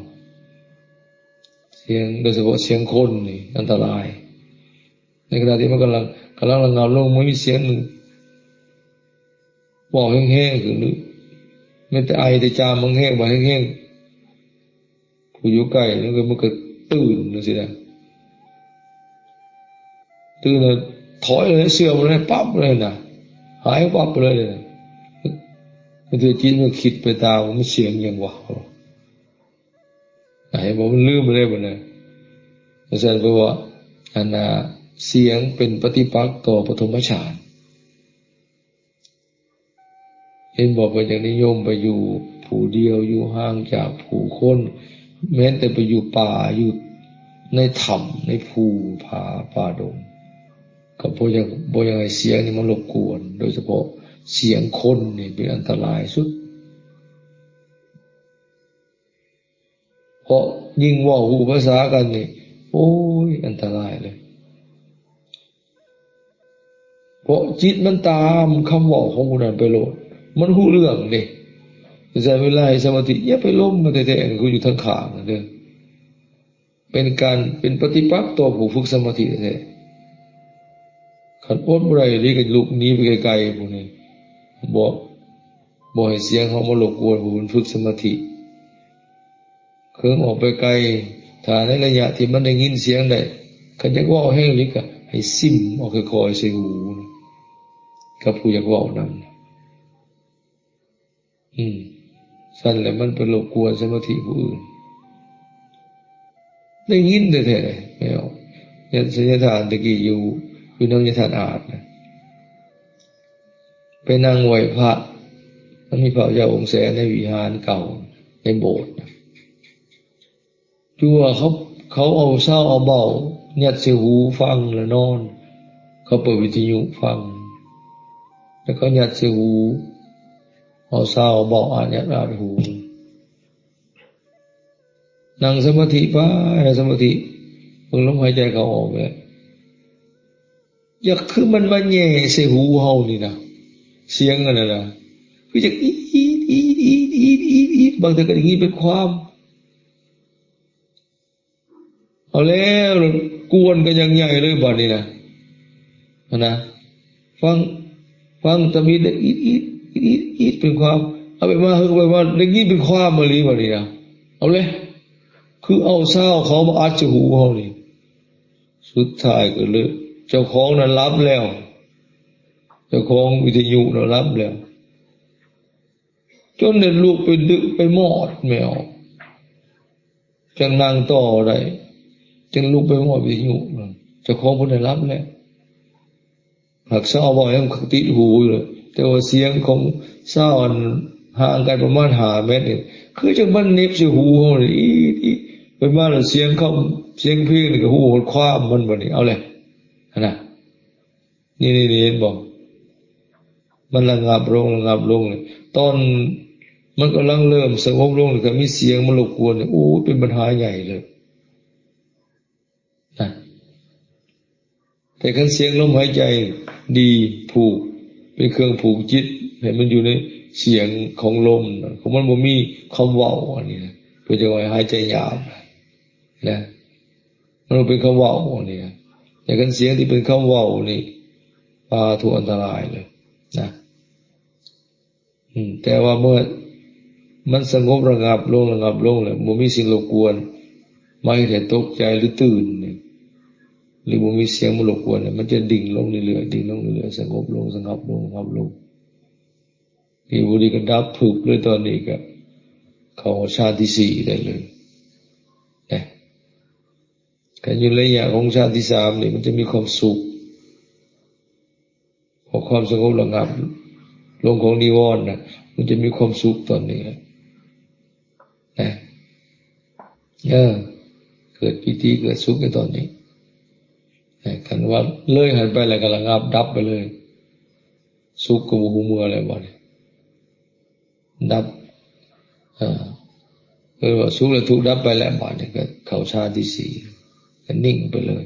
ສຽງ ໂດຍສະເພາະສຽງຄົນນີ້ອັນຕະລາຍ. ໃນຂະນະທີ່ມັນກຳລັງ ກຳລັງລະງັບລົງ ມັນມີສຽງໜຶ່ງເວົ້າແຮງໆຂຶ້ນ ຫຼືແມ່ນແຕ່ໄອແຕ່ຈາມແຮງໆ ເວົ້າແຮງໆ ຜູ້ຢູ່ໃກ້ນັ້ນກໍ ມັນກໍຕື່ນຈັ່ງຊີ້ນະ ຕື່ນແລ້ວຖອຍເລີຍ ເຊື່ອມເລີຍ ປັບເລີຍນະ ຫາຍປັບເລີຍນະ. ບາງເທື່ອຈິດມັນຄິດໄປຕາມ ມັນສຽງຫຍັງວະ ເຫັນບໍ່? ມັນລືມໄປເລີຍບັດນີ້. ຈັ່ງຊັ້ນ ເພາະວ່າ ອັນນ່າ ສຽງເປັນປະຕິປັກຕໍ່ປະຖົມມະຊານ. ເຫັນບໍ່? ເພິ່ນຈັ່ງນິຍົມໄປຢູ່ຜູ້ດຽວ ຢູ່ຫ່າງຈາກຜູ້ຄົນ ແມ່ນແຕ່ໄປຢູ່ປ່າ ຢູ່ໃນຖ້ຳ ໃນພູຜາປ່າດົງ ກໍບໍ່ຢາກ ບໍ່ຢາກໃຫ້ສຽງນີ້ມາລົບກວນ ໂດຍສະເພາະສຽງຄົນນີ້ເປັນອັນຕະລາຍສຸດ. ເພາະຍິ່ງເວົ້າຮູ້ພາສາກັນນີ້ ໂອ້ຍ ອັນຕະລາຍເລີຍ. ເພາະຈິດມັນຕາມຄຳເວົ້າຂອງຜູ້ນັ້ນໄປໂລດ ມັນຮູ້ເລື່ອງເດ້. ແຕ່ເວລາເຮັດສະມາທິ ຢ່າໄປລົມມັນແທ້ໆ ຄືຢູ່ທາງຂ້າງນັ້ນເດີ້ ເປັນການ ເປັນປະຕິປັກຕໍ່ຜູ້ຝຶກສະມາທິແທ້ໆ. ຄັນອົດບໍ່ໄດ້ອີ່ຫຼີ ກໍລຸກໜີໄປໄກໆ ພວກນີ້ ບໍ່ ບໍ່ໃຫ້ສຽງເຮົາມາລົບກວນຜູ້ເພິ່ນຝຶກສະມາທິ. ເຄີງອອກໄປໄກ ຖ້າໃນໄລຍະທີ່ມັນໄດ້ຍິນສຽງໄດ້ ຄັນຢາກເວົ້າແຮງອີ່ຫຼີກໍໃຫ້ຊິມເອົາຄ່ອຍໆໃສ່ຫູ ກັບຜູ້ຢາກເວົ້ານຳ. ອືມ ຊັ້ນແຫຼະມັນໄປລົບກວນສະມາທິຜູ້ອື່ນ. ໄດ້ຍິນແທ້ໆ ແມ່ນບໍ່? ຍາດ ຍາດທ່ານຕະກີ້ຢູ່ ຢູ່ນຳຍາດທ່ານອາດນະ ໄປນັ່ງໄຫວ້ພະ ມັນມີພະເຈົ້າອົງແສນໃນວິຫານເກົ່າ ໃນໂບດນະ. ຢູ່ວ່າເຂົາ ເຂົາເອົາຊາວເອົາເບົ້າຍັດໃສ່ຫູຟັງແລ້ວນອນ, ເຂົາເປີດວິທະຍຸຟັງ ແລ້ວເຂົາຍັດໃສ່ຫູ, ເອົາຊາວເອົາເບົ້າອາດຍັດອາດຫູ. ນັ່ງສະມາທິໄປ, ນັ່ງສະມາທິ, ເບິ່ງລົມຫາຍໃຈເຂົ້າອອກແຫຼະ. ຢ່າ ຄືມັນມາແຍ່ໃສ່ຫູເຮົານີ້ນະ, ສຽງອັນນັ້ນນະ, ຄືຈັກອີດໆ ບາງເທື່ອກໍໄດ້ຍິນເປັນຄວາມ. ເອົາແລ້ວ, ກວນກັນຢ່າງໃຫຍ່ເລີຍບາດນີ້ນະ, ຫັ້ນນະ. ຟັງ, ຟັງຕຳອິດ ອີດໆ ອີດໆ ເປັນຄວາມ, ເອົາໄປມາ ເຮີ ໄປມາ ໄດ້ຍິນເປັນຄວາມອີ່ຫຼີບາດນີ້ນະ. ເອົາແລ້ວ, ຄືເອົາຊາວເຂົາມາອັດໃສ່ຫູເຮົານີ້. ສຸດທ້າຍກໍເລີຍ ເຈົ້າຂອງນັ້ນຫຼັບແລ້ວ, ເຈົ້າຂອງວິທະຍຸນັ້ນຫຼັບແລ້ວ. ຈົນໄດ້ລຸກໄປດຶກໄປມອດແມ່ອອກ, ຈັ່ງນັ່ງຕໍ່ໄດ້, ຈຶ່ງລຸກໄປມອດວິທະຍຸ. ເຈົ້າຂອງເພິ່ນໄດ້ຫຼັບແລ້ວ, ຫາກຊາວເວົ້າຍັງຕິດຫູຢູ່ເລີຍ, ແຕ່ວ່າສຽງຂອງຊາວອັນຫ່າງກັນປະມານຫ້າແມັດນີ້ ຄືຈັ່ງມັນເໜັບໃສ່ຫູເຮົານີ້, ອີດໆ ໄປມາແລ້ວ ສຽງຄຳ ສຽງເພງນີ້ກໍຮູ້ຮອດຄວາມມັນບາດນີ້. ເອົາແຫຼະ ຫັ້ນນະ. ນີ້ ນີ້ ນີ້ ເຫັນບໍ່? ມັນລະງັບລົງ ລະງັບລົງ. ຕອນມັນກຳລັງເລີ່ມສະຫງົບລົງນີ້ ກໍມີສຽງມາລົບກວນນີ້, ໂອ້ຍ ເປັນບັນຫາໃຫຍ່ເລີຍນະ. ແຕ່ຄັນສຽງລົມຫາຍໃຈດີ ຜູກ ເປັນເຄື່ອງຜູກຈິດໃຫ້ມັນຢູ່ໃນສຽງຂອງລົມນະ ຂອງມັນບໍ່ມີຄຳເວົ້າ ອັນນີ້ນະ ເພິ່ນຈະວ່າຫາຍໃຈຍາວນະ ມັນບໍ່ເປັນຄຳເວົ້າ ອັນນີ້ນະ. ແຕ່ຄັນສຽງທີ່ເປັນຄຳເວົ້ານີ້ ປາໂທ ອັນຕະລາຍເລີຍນະ. ອືມ ແຕ່ວ່າເມື່ອມັນສະຫງົບລະງັບລົງ ລະງັບລົງແລ້ວ ບໍ່ມີສິ່ງລົບກວນມາເຮັດໃຫ້ຕົກໃຈ ຫຼື ຕື່ນນີ້ ຫຼື ບໍ່ມີສຽງມາລົບກວນນີ້ ມັນຈະດິ່ງລົງເລື້ອຍໆ ດິ່ງລົງເລື້ອຍໆ ສະຫງົບລົງ ສະຫງັບລົງ ສະຫງັບລົງ ດີບໍ່ດີກໍດັບພຶບເລີຍ. ຕອນນີ້ກໍເຂົ້າຊານທີສີ່ໄດ້ເລີຍນະ. ຄັນຢູ່ໄລຍະຂອງຊານທີສາມນີ້ ມັນຈະມີຄວາມສຸກ ເພາະຄວາມສະຫງົບລະງັບລົງຂອງນິວອນນະ ມັນຈະມີຄວາມສຸກຕອນນີ້ນະ ນະ ເອີ ເກີດປີຕິເກີດສຸກໃນຕອນນີ້ນະ. ຄັນວ່າເລີຍຫັ້ນໄປແລ້ວກໍລະງັບດັບໄປເລີຍ ສຸກກໍບໍ່ຮູ້ເມື່ອແລ້ວບັດນີ້ ດັບ ເອີ ເອີ້ນວ່າສຸກແລະທຸກດັບໄປແລ້ວ ບາດນີ້ກໍເຂົ້າຊານທີສີ່ ກໍນິ່ງໄປເລີຍ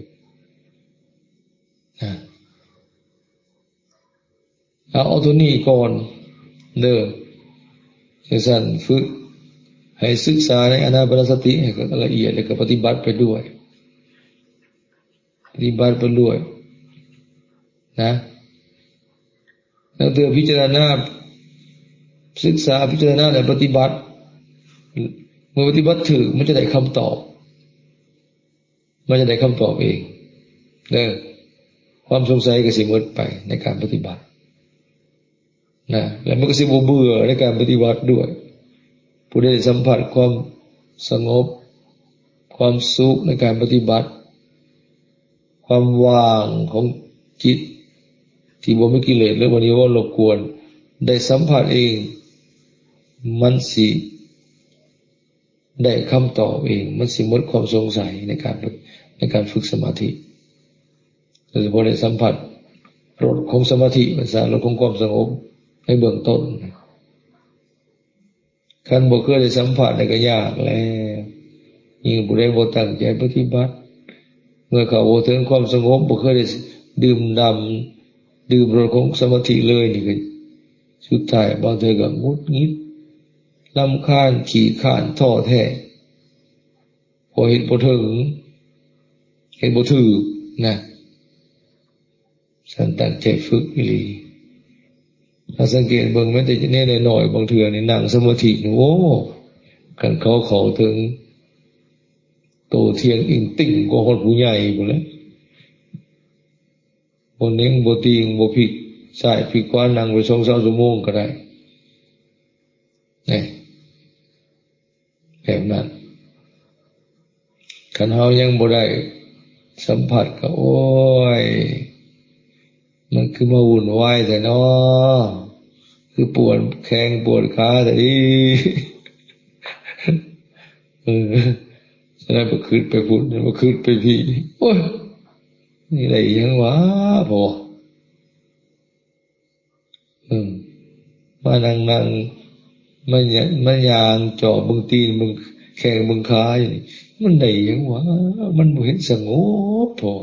ນະ. ເອົາ ເອົາຕົວນີ້ກ່ອນເດີ. ຈັ່ງຊັ້ນ ຝຶກໃຫ້ສຶກສາໃນອານາປານສະຕິໃຫ້ລະອຽດ ແລ້ວກໍປະຕິບັດໄປດ້ວຍ ປະຕິບັດໄປດ້ວຍນະ. ແລ້ວເທື່ອພິຈາລະນາ ສຶກສາ ພິຈາລະນາ ແລະ ປະຕິບັດ ເມື່ອປະຕິບັດຖືກ ມັນຈະໄດ້ຄຳຕອບ ມັນຈະໄດ້ຄຳຕອບເອງເດີ. ຄວາມສົງໄສກໍຊິໝົດໄປໃນການປະຕິບັດນະ ແລະ ມັນກໍຊິບໍ່ເບື່ອໃນການປະຕິບັດດ້ວຍ. ຜູ້ໃດໄດ້ສຳຜັດຄວາມສະຫງົບ ຄວາມສຸກໃນການປະຕິບັດ ຄວາມວ່າງຂອງຈິດທີ່ບໍ່ມີກິເລດ ຫຼື ບໍ່ມີນິວອນລົບກວນ ໄດ້ສຳຜັດເອງ ມັນຊິໄດ້ຄຳຕອບເອງ ມັນຊິໝົດຄວາມສົງໄສໃນການ ໃນການຝຶກສະມາທິ ໂດຍສະເພາະໄດ້ສຳຜັດລົດຂອງສະມາທິ ວ່າຊັ້ນ ລົດຂອງຄວາມສະຫງົບໃນເບື້ອງຕົ້ນ. ຄັນບໍ່ເຄີຍໄດ້ສຳຜັດນີ້ກໍຍາກແລ້ວ ຍິ່ງຜູ້ໃດບໍ່ຕັ້ງໃຈປະຕິບັດ ເມື່ອເຂົ້າບໍ່ເຖິງຄວາມສະຫງົບ ບໍ່ເຄີຍໄດ້ດື່ມດ່ຳ ດື່ມລົດຂອງສະມາທິເລີຍນີ້ ກໍສຸດທ້າຍບາງເທື່ອກໍຫງຸດຫງິດ ລຳຄານ ຂີ້ຄ້ານ ທໍ້ແທ້ ເພາະເຮັດບໍ່ເຖິງ ເຮັດບໍ່ຖືກນະ. ສັນຕັ້ງໃຈຝຶກອີ່ຫຼີ ຖ້າສັງເກດເບິ່ງແມ້ແຕ່ແນວນ້ອຍໆ ບາງເທື່ອນີ້ນັ່ງສະມາທິນີ້ ໂອ້ ຄັນເຂົາເຂົ້າເຖິງໂຕທ່ຽງອີງຕິ່ງກວ່າຮອດຜູ້ໃຫຍ່ພຸ້ນແຫຼະ ບໍ່ເໜັງບໍ່ຕີງ ບໍ່ພິກຊ້າຍພິກຂວາ ນັ່ງໄປສອງສາມຊົ່ວໂມງກໍໄດ້ ແນ ແບບນັ້ນ. ຄັນເຮົາຍັງບໍ່ໄດ້ສຳຜັດກໍ ໂອ້ຍ ມັນຄືມາວຸ່ນວາຍແທ້ນໍ ຄືປວດແຂ້ງປວດຂາແທ້ດີ ເອີ ສະນັ້ນບໍ່ຄິດໄປພຸ້ນ ບໍ່ຄິດໄປພີ້ ໂອ້ຍ ນີ້ໄດ້ຫຍັງຫວາ ພໍ ເອີ ມານັ່ງໆ ມາຍ- ມາຍ່າງຈອບເບິ່ງຕີນເບິ່ງແຂ້ງເບິ່ງຂາຢູ່ນີ້ ມັນໄດ້ຫຍັງຫວາ ມັນບໍ່ເຫັນສະຫງົບພໍ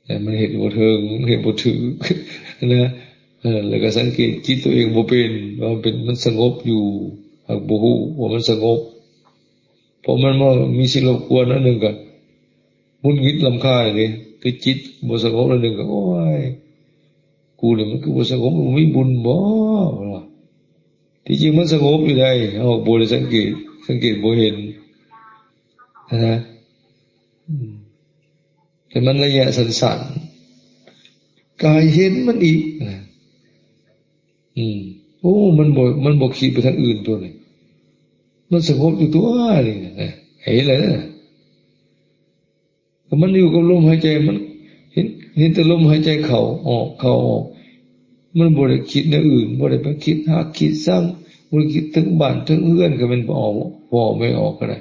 ແຕ່ມັນເຮັດບໍ່ເຖິງ ເຮັດບໍ່ຖືກນະ ເອີ ແລ້ວກໍສັງເກດຈິດຕົວເອງບໍ່ເປັນ ວ່າມັນເປັນ ມັນສະຫງົບຢູ່ ຫາກບໍ່ຮູ້ວ່າມັນສະຫງົບ ເພາະມັນບໍ່ມີສິ່ງລົບກວນອັນໜຶ່ງກໍຫງຸດຫງິດລຳຄານເດ້ ຄືຈິດບໍ່ສະຫງົບອັນໜຶ່ງກໍ ໂອ້ຍ ກູນີ້ມັນຄືບໍ່ສະຫງົບ ມັນບໍ່ມີບຸນບໍ ວ່າ ທີ່ຈິງມັນສະຫງົບຢູ່ໃດ ເຮົາບໍ່ໄດ້ສັງເກດ ສັງເກດບໍ່ເຫັນນະ ອືມ ແຕ່ມັນໄລຍະສັ້ນໆ ກາຍເຫັນມັນອີກນະ ອືມ ໂອ້ ມັນບໍ່ ມັນບໍ່ຄິດໄປທາງອື່ນຕົວນີ້ ມັນສະຫງົບຢູ່ຕົວນີ້ນະ ເຫັນແລ້ວນະ ມັນຢູ່ກັບລົມຫາຍໃຈ ມັນເຫັນ ເຫັນແຕ່ລົມຫາຍໃຈເຂົ້າອອກ ເຂົ້າອອກ ມັນບໍ່ໄດ້ຄິດແນວອື່ນ ບໍ່ໄດ້ໄປຄິດຮັກຄິດຊັງ ບໍ່ໄດ້ຄິດເຖິງບ້ານເຖິງເຮືອນ ກໍແມ່ນ ອອກ ອອກ ບໍ່ອອກກໍໄດ້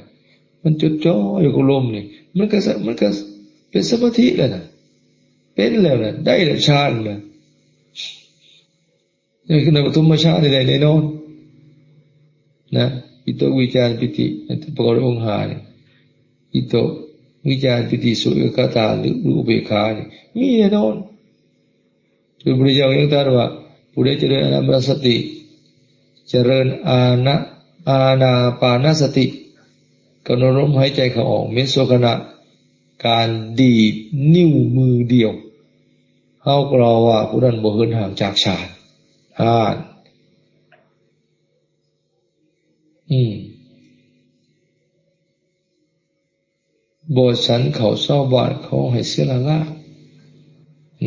ມັນຈົດຈ່ອຢູ່ກັບລົມນີ້ ມັນກໍ ມັນກໍເປັນສະມາທິແລ້ວນະ ເປັນແລ້ວນະ ໄດ້ແລ້ວ ຊານນະ ໃນຂະນະປະຖົມມະຊານນີ້ໄດ້ແນ່ນອນນະ ວິຕົກ ວິຈານ ປີຕິ ປະກອບດ້ວຍອົງຫ້ານີ້ ວິຕົກ ວິຈານ ປີຕິ ສຸກ ເອກະຕາ ຫຼື ອຸເບກຂານີ້ ມີແນ່ນອນ. ຄືພະພຸດທະເຈົ້າຍັງຕັດວ່າ ຜູ້ໃດຈະເລີນອານາປານສະຕິ ຈະເລີນອານະ ອານາປານສະຕິ ກຳນົດລົມຫາຍໃຈເຂົ້າອອກ ເມໂສຄະນະ ການດີດນິ້ວມືດຽວ ເຮົາກໍເວົ້າວ່າຜູ້ນັ້ນບໍ່ເຫີນຫ່າງຈາກຊານ. ອ່ານ ອືມ ບໍ່ສັນເຂົ້າຊາວບ້ານເຂົາໃຫ້ເສຍຫຼາລາ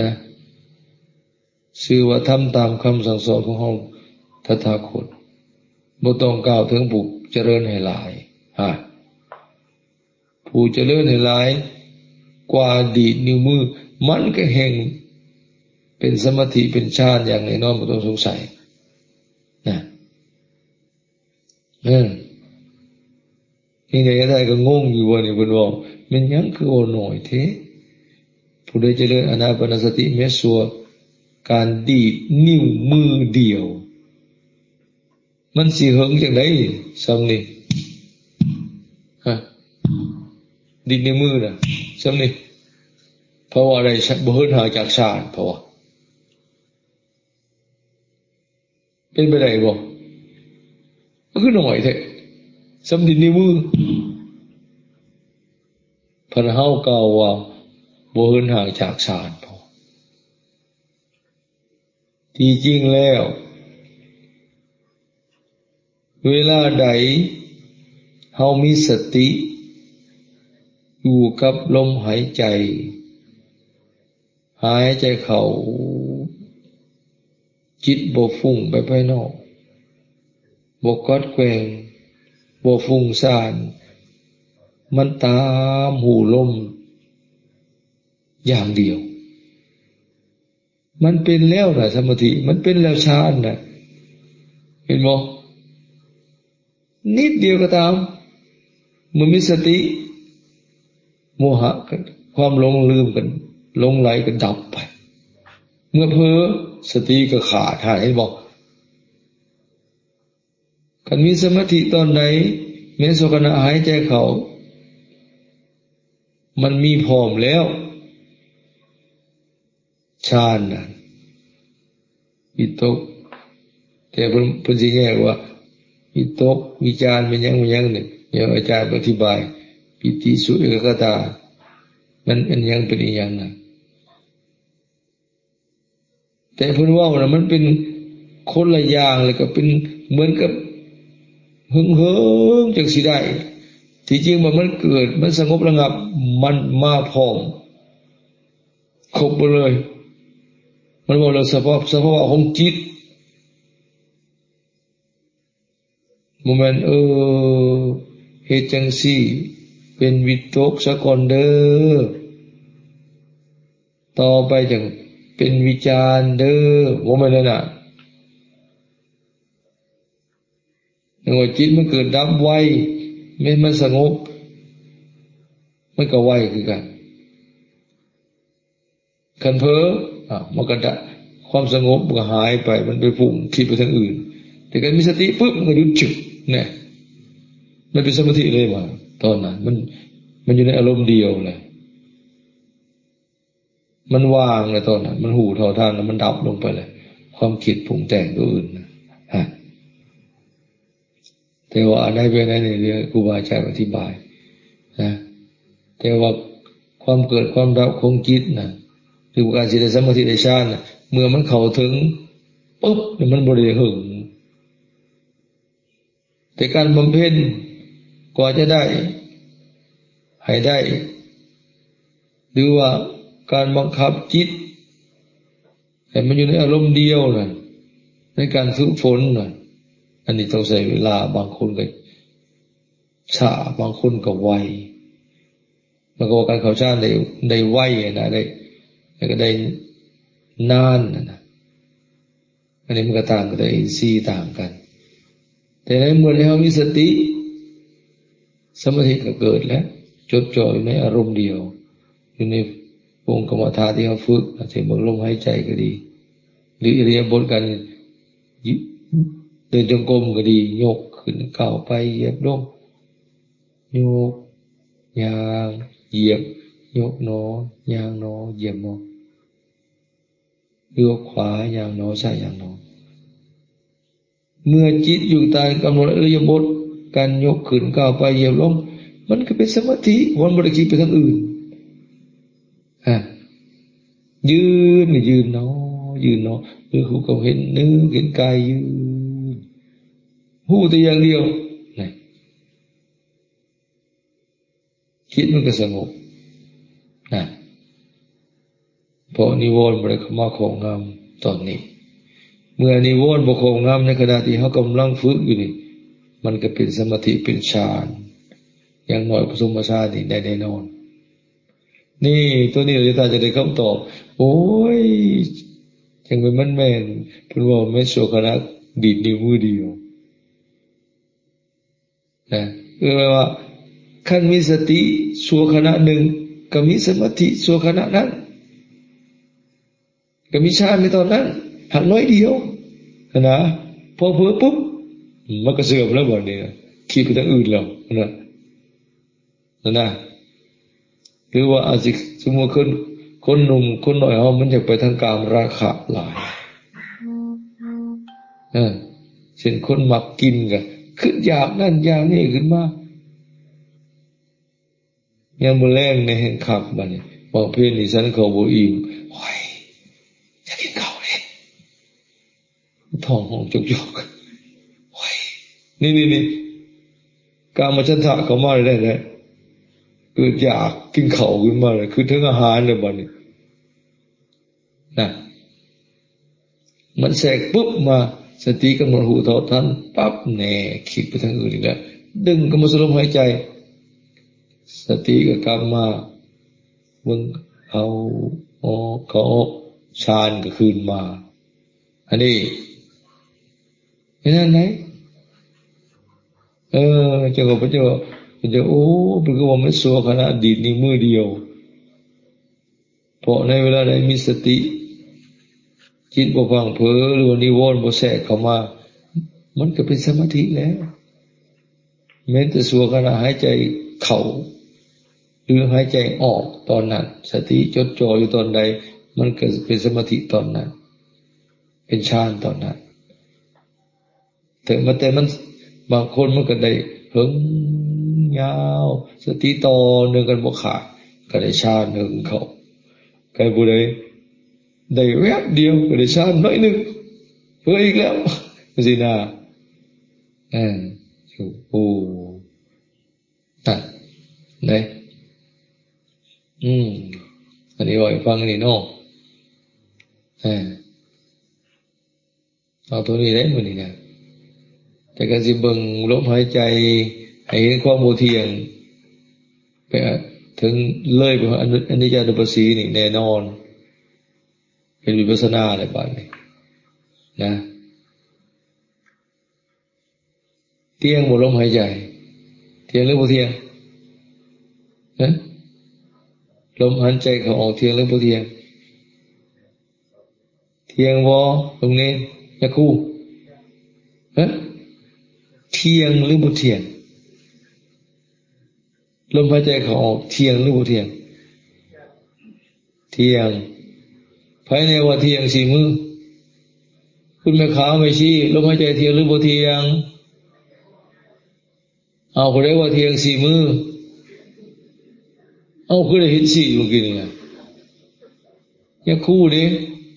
ນະ ຊື່ວ່າທຳຕາມຄຳສັ່ງສອນຂອງເຮົາຕະຖາຄົດ. ບໍ່ຕ້ອງກ່າວເຖິງຜູ້ຈະເລີນໃຫ້ຫຼາຍ ຮະ ຜູ້ຈະເລີນໃຫ້ຫຼາຍກວ່າດີດນິ້ວມື ມັນກໍແຮ່ງເປັນສະມາທິເປັນฌານຢ່າງແນ່ນອນ ບໍ່ຕ້ອງສົງໄສນະ. ເອີ ນີ້ໄດ້ ໄດ້ກໍງົງຢູ່ບໍ່ນີ້ ເພິ່ນເວົ້າ ແມ່ນຫຍັງຄືເວົ້າໜ້ອຍແທ້? ຜູ້ໃດຈະເລີນອານາປານສະຕິ ແມ່ນຊົ່ວການດີດນິ້ວມືດຽວ ມັນຊິເຫິງຈັ່ງໃດຊ່ຳນີ້ ຮະ ດີດນິ້ວມືນະ ຊ່ຳນີ້ ເພາະວ່າໄດ້ ບໍ່ເຫີນຫ່າງຈາກຊານ ເພາະວ່າ ເປັນໄປໄດ້ບໍ່? ມັນຄືໜ້ອຍແທ້ ສ່ຳດິນນິ້ວມື. ພັນເຮົາກ່າວວ່າບໍ່ເຫີນຫ່າງຈາກຊານພໍ. ທີ່ຈິງແລ້ວ ເວລາໃດເຮົາມີສະຕິຢູ່ກັບລົມຫາຍໃຈ, ຫາຍໃຈເຂົ້າ, ຈິດບໍ່ຟຸ້ງໄປພາຍນອກ, ບໍ່ກັດແກວ່ງ, ບໍ່ຟຸ້ງຊານ, ມັນຕາມຮູ້ລົມຢ່າງດຽວ. ມັນເປັນແລ້ວນະສະມາທິ, ມັນເປັນແລ້ວຊານນະ, ເຫັນບໍ່? ນິດດຽວກໍຕາມ, ເມື່ອມີສະຕິ, ໂມຫະ, ຄວາມຫຼົງລືມກັນ, ຫຼົງໄຫຼກໍດັບໄປ. ເມື່ອເຜີ, ສະຕິກໍຂາດ, ເຫັນບໍ່? ຄັນມີສະມາທິຕອນໃດ, ແມ່ນໂສກະນະຫາຍໃຈເຂົ້າ, ມັນມີພ້ອມແລ້ວ. ຊານນະ ວິຕົກ, ແຕ່ເພິ່ນ, ເພິ່ນຊິແຍກວ່າ ວິຕົກ, ວິຈານ ແມ່ນຫຍັງ, ແມ່ນຫຍັງນີ້, ດຽວອາຈານອະທິບາຍ ປີຕິ ສຸກ ເອກະຕາ ມັນເປັນຫຍັງ, ເປັນອີ່ຫຍັງນະ. ແຕ່ເພິ່ນເວົ້ານະ ມັນເປັນຄົນລະຢ່າງ, ແລ້ວກໍເປັນເໝືອນກັບເຫິງໆ ຈັ່ງຊິໄດ້. ທີ່ຈິງວ່າມັນເກີດ, ມັນສະຫງົບລະງັບ, ມັນມາພ້ອມ ຄົບໝົດເລີຍ. ມັນເວົ້າເລື່ອງສະພາ, ສະພາວະຂອງຈິດ. ບໍ່ແມ່ນ, ເອີ, ເຮັດຈັ່ງຊີ້, ເປັນວິຕົກສາກ່ອນເດີ, ຕໍ່ໄປຈັ່ງເປັນວິຈານເດີ, ບໍ່ແມ່ນນັ້ນນະ. ເພາະວ່າຈິດມັນເກີດດັບໄວ, ແມ່ນມັນສະຫງົບ, ມັນກໍໄວຄືກັນ. ຄັນເຜີ, ອາ, ມັນກໍດະ, ຄວາມສະຫງົບມັນກໍຫາຍໄປ, ມັນໄປຟຸ້ງຄິດໄປທາງອື່ນ. ແຕ່ຄັນມີສະຕິປຶບ, ມັນກໍຢຸດຈຶກ, ແນ່, ມັນເປັນສະມາທິເລີຍວ່າ, ຕອນນັ້ນ ມັນ, ມັນຢູ່ໃນອາລົມດຽວແຫຼະ. ມັນວ່າງແລ້ວຕອນນັ້ນ, ມັນຮູ້ເທົ່າທັນແລ້ວ, ມັນດັບລົງໄປແລ້ວ, ຄວາມຄິດປຸງແຕ່ງຕົວອື່ນນະ, ຮະ. ແຕ່ວ່າອັນໃດເປັນອັນໃດນີ້ ເລື່ອງຄູບາອາຈານອະທິບາຍນະ, ແຕ່ວ່າຄວາມເກີດຄວາມດັບຂອງຈິດນະ, ຫຼືວ່າການຊິໄດ້ສະມາທິໄດ້ຊານນະ, ເມື່ອມັນເຂົ້າເຖິງປຶບນີ້ ມັນບໍ່ໄດ້ເຫິງ. ແຕ່ການບຳເພັນກວ່າຈະໄດ້, ໃຫ້ໄດ້, ຫຼືວ່າການບັງຄັບຈິດໃຫ້ມັນຢູ່ໃນອາລົມດຽວນັ້ນ, ໃນການຝຶກຝົນນັ້ນ, ອັນນີ້ຕ້ອງໃຊ້ເວລາ, ບາງຄົນກໍຊ້າ, ບາງຄົນກໍໄວ. ມັນກໍວ່າການເຂົ້າฌານໄດ້, ໄດ້ໄວນະ, ໄດ້, ແລ້ວກໍໄດ້ນານນະ. ອັນນີ້ມັນກໍຕ່າງກັນ, ອິນຊີຕ່າງກັນ. ແຕ່ໃນເມື່ອໃດເຮົາມີສະຕິ, ສະມາທິກໍເກີດແລ້ວ, ຈົດຈ່ອຢູ່ໃນອາລົມດຽວ, ຢູ່ໃນວົງກຳມະຖານທີ່ເຮົາຝຶກ, ເຊັ່ນເບິ່ງລົມຫາຍໃຈກໍດີ, ຫຼືອິລິຍາບົດການເດີນຈົງກົມກໍດີ, ຍົກຂຶ້ນ, ກ້າວໄປ, ຢຽບລົງ, ຍົກ, ຍ່າງ, ຢຽບ ຍົກໜໍ ຍ່າງໜໍ ຢຽບໜໍ ເລື່ອວຂວາ ຍ່າງໜໍ ຊ້າຍ ຍ່າງໜໍ. ເມື່ອຈິດຢູ່ໃຕ້ກຳນົດອິລິຍາບົດ ການຍົກຂຶ້ນ ກ້າວໄປ ຢຽບລົງ ມັນກໍເປັນສະມາທິ ມັນບໍ່ໄດ້ຄິດໄປທາງອື່ນ. ຮະ ຢືນກໍຢືນໜໍ ຢືນໜໍ ຫຼືຮູ້ກໍເຫັນ ນຶກເຫັນກາຍຢືນ ຮູ້ແຕ່ຢ່າງດຽວ ນະ ຈິດມັນກໍສະຫງົບ ນະ ເພາະນິວອນບໍ່ໄດ້ເຂົ້າມາຄອບງຳຕອນນີ້. ເມື່ອນິວອນບໍ່ຄອບງຳໃນຂະນະທີ່ເຮົາກຳລັງຝຶກຢູ່ນີ້ ມັນກໍເປັນສະມາທິ ເປັນฌານ ຢ່າງໜ້ອຍປະຖົມມະฌານນີ້ໄດ້ແນ່ນອນ. ນີ້ ໂຕນີ້ລະຈະໄດ້ຄຳຕອບ. ໂອ້ຍ ຈັ່ງແມ່ນ ມັນແມ່ນ ເພິ່ນເວົ້າແມ່ນຊົ່ວຂະນະ ດີດນິ້ວມືດຽວ ນະ. ເອີ້ນວ່າ ຄັນມີສະຕິຊົ່ວຂະນະໜຶ່ງ ກໍມີສະມາທິຊົ່ວຂະນະນັ້ນ ກໍມີຊານໃນຕອນນັ້ນ ຫາກໜ້ອຍດຽວຫັ້ນນະ. ພໍເຜີປຸບ ມັນກໍເສື່ອມແລ້ວ ບາດນີ້ນະ ຄິດໄປທາງອື່ນແລ້ວນະ ນັ້ນນະ. ຫຼືວ່າອາດຊິ ສົມມຸດຄົນ ຄົນໜຸ່ມຄົນນ້ອຍເຮົາ ມັນຢາກໄປທາງກາມາຄະຫຼາຍ ເອີ ເຊັ່ນຄົນມັກກິນກໍຄິດຢາກນັ້ນຢາກນີ້ຂຶ້ນມາ. ຍາມມື້ແລງນີ້ແຮ່ງຄັກ ບາດນີ້ ບາງເພນນີ້ສັນເຂົ້າບໍ່ອີ່ມ ໂອ້ຍ ຢາກກິນເຂົ້າເດ້ ທ້ອງຮ້ອງຈົກໆ ໂອ້ຍ ນີ້ໆໆ ກາມະສັນທະເຂົ້າມາແລ້ວ ເກີດຢາກກິນເຂົ້າຂຶ້ນມາແລ້ວ ຄິດເຖິງອາຫານແລ້ວ ບາດນີ້ ນະ. ມັນແຊກປຶບມາ ສະຕິກຳນົດຮູ້ເທົ່າທັນປັບ ແນ່ ຄິດໄປທາງອື່ນອີກແລ້ວ ດຶງກັບມາສູ່ລົມຫາຍໃຈ ສະຕິກໍກັບມາເບິ່ງເຂົ້າອອກ ເຂົ້າອອກ ຊານກໍຄືນມາ. ອັນນີ້ເປັນອັນໃດ? ເອີ ເຈົ້າກໍ ເຈົ້າ ເຈົ້າ ໂອ້ ເພິ່ນກໍວ່າມັນຊົ່ວຂະນະ ດີດນິ້ວມືດຽວ. ເພາະໃນເວລາໃດມີສະຕິ ຈິດບໍ່ພັງເຜີ ຫຼືວ່ານິວອນບໍ່ແຊກເຂົ້າມາ ມັນກໍເປັນສະມາທິແລ້ວ. ແມ່ນແຕ່ຊົ່ວຂະນະຫາຍໃຈເຂົ້າ ຫຼືຫາຍໃຈອອກຕອນນັ້ນ ສະຕິຈົດຈ່ອຢູ່ຕອນໃດ ມັນກໍເປັນສະມາທິຕອນນັ້ນ ເປັນຊານຕອນນັ້ນ. ແຕ່ ແຕ່ມັນ ບາງຄົນມັນກໍໄດ້ເຫິງຍາວ ສະຕິຕໍ່ເນື່ອງກັນບໍ່ຂາດ ກໍໄດ້ຊານເຫິງເຂົ້າ. ໃຜຜູ້ໃດໄດ້ແວບດຽວກໍໄດ້ຊານໜ້ອຍໜຶ່ງ ເຜີອີກແລ້ວ ຈັ່ງຊີ້ນະ. ເອີ ໂອ້ ນະ ເດ້ ອືມ ອັນນີ້ເວົ້າໃຫ້ຟັງນີ້ເນາະ ເອີ. ເອົາໂຕນີ້ໄດ້ມື້ນີ້ນະ ແຕ່ກໍຊິເບິ່ງລົມຫາຍໃຈໃຫ້ເຫັນຄວາມບໍ່ທ່ຽງ ໄປເຖິງເລີຍໄປຮອດອະນິດ ອະນິດຈານຸປັດສີນີ້ແນ່ນອນ ເປັນວິປັດສະນາແລ້ວບາດນີ້ນະ. ທ່ຽງບໍ່ລົມຫາຍໃຈ? ທ່ຽງຫຼືບໍ່ທ່ຽງ? ຮະ? ລົມຫາຍໃຈເຂົ້າອອກທ່ຽງຫຼືບໍ່ທ່ຽງ? ທ່ຽງບໍ່ ລຸງເນນ ຍາຄູ? ຮະ? ທ່ຽງຫຼືບໍ່ທ່ຽງ? ລົມຫາຍໃຈເຂົ້າອອກທ່ຽງຫຼືບໍ່ທ່ຽງ? ທ່ຽງ. ໃຜແນ່ວ່າທ່ຽງ? ຊີ້ມື. ຄຸນແມ່ຂາວແມ່ຊີ ລົມຫາຍໃຈທ່ຽງຫຼືບໍ່ທ່ຽງ? ເອົາ ຜູ້ໃດວ່າທ່ຽງ ຊີ້ມື. ເອົາ ຄືໄດ້ເຫັນຊີ້ເມື່ອກີ້ນີ້ນະ? ຍາຄູເດ້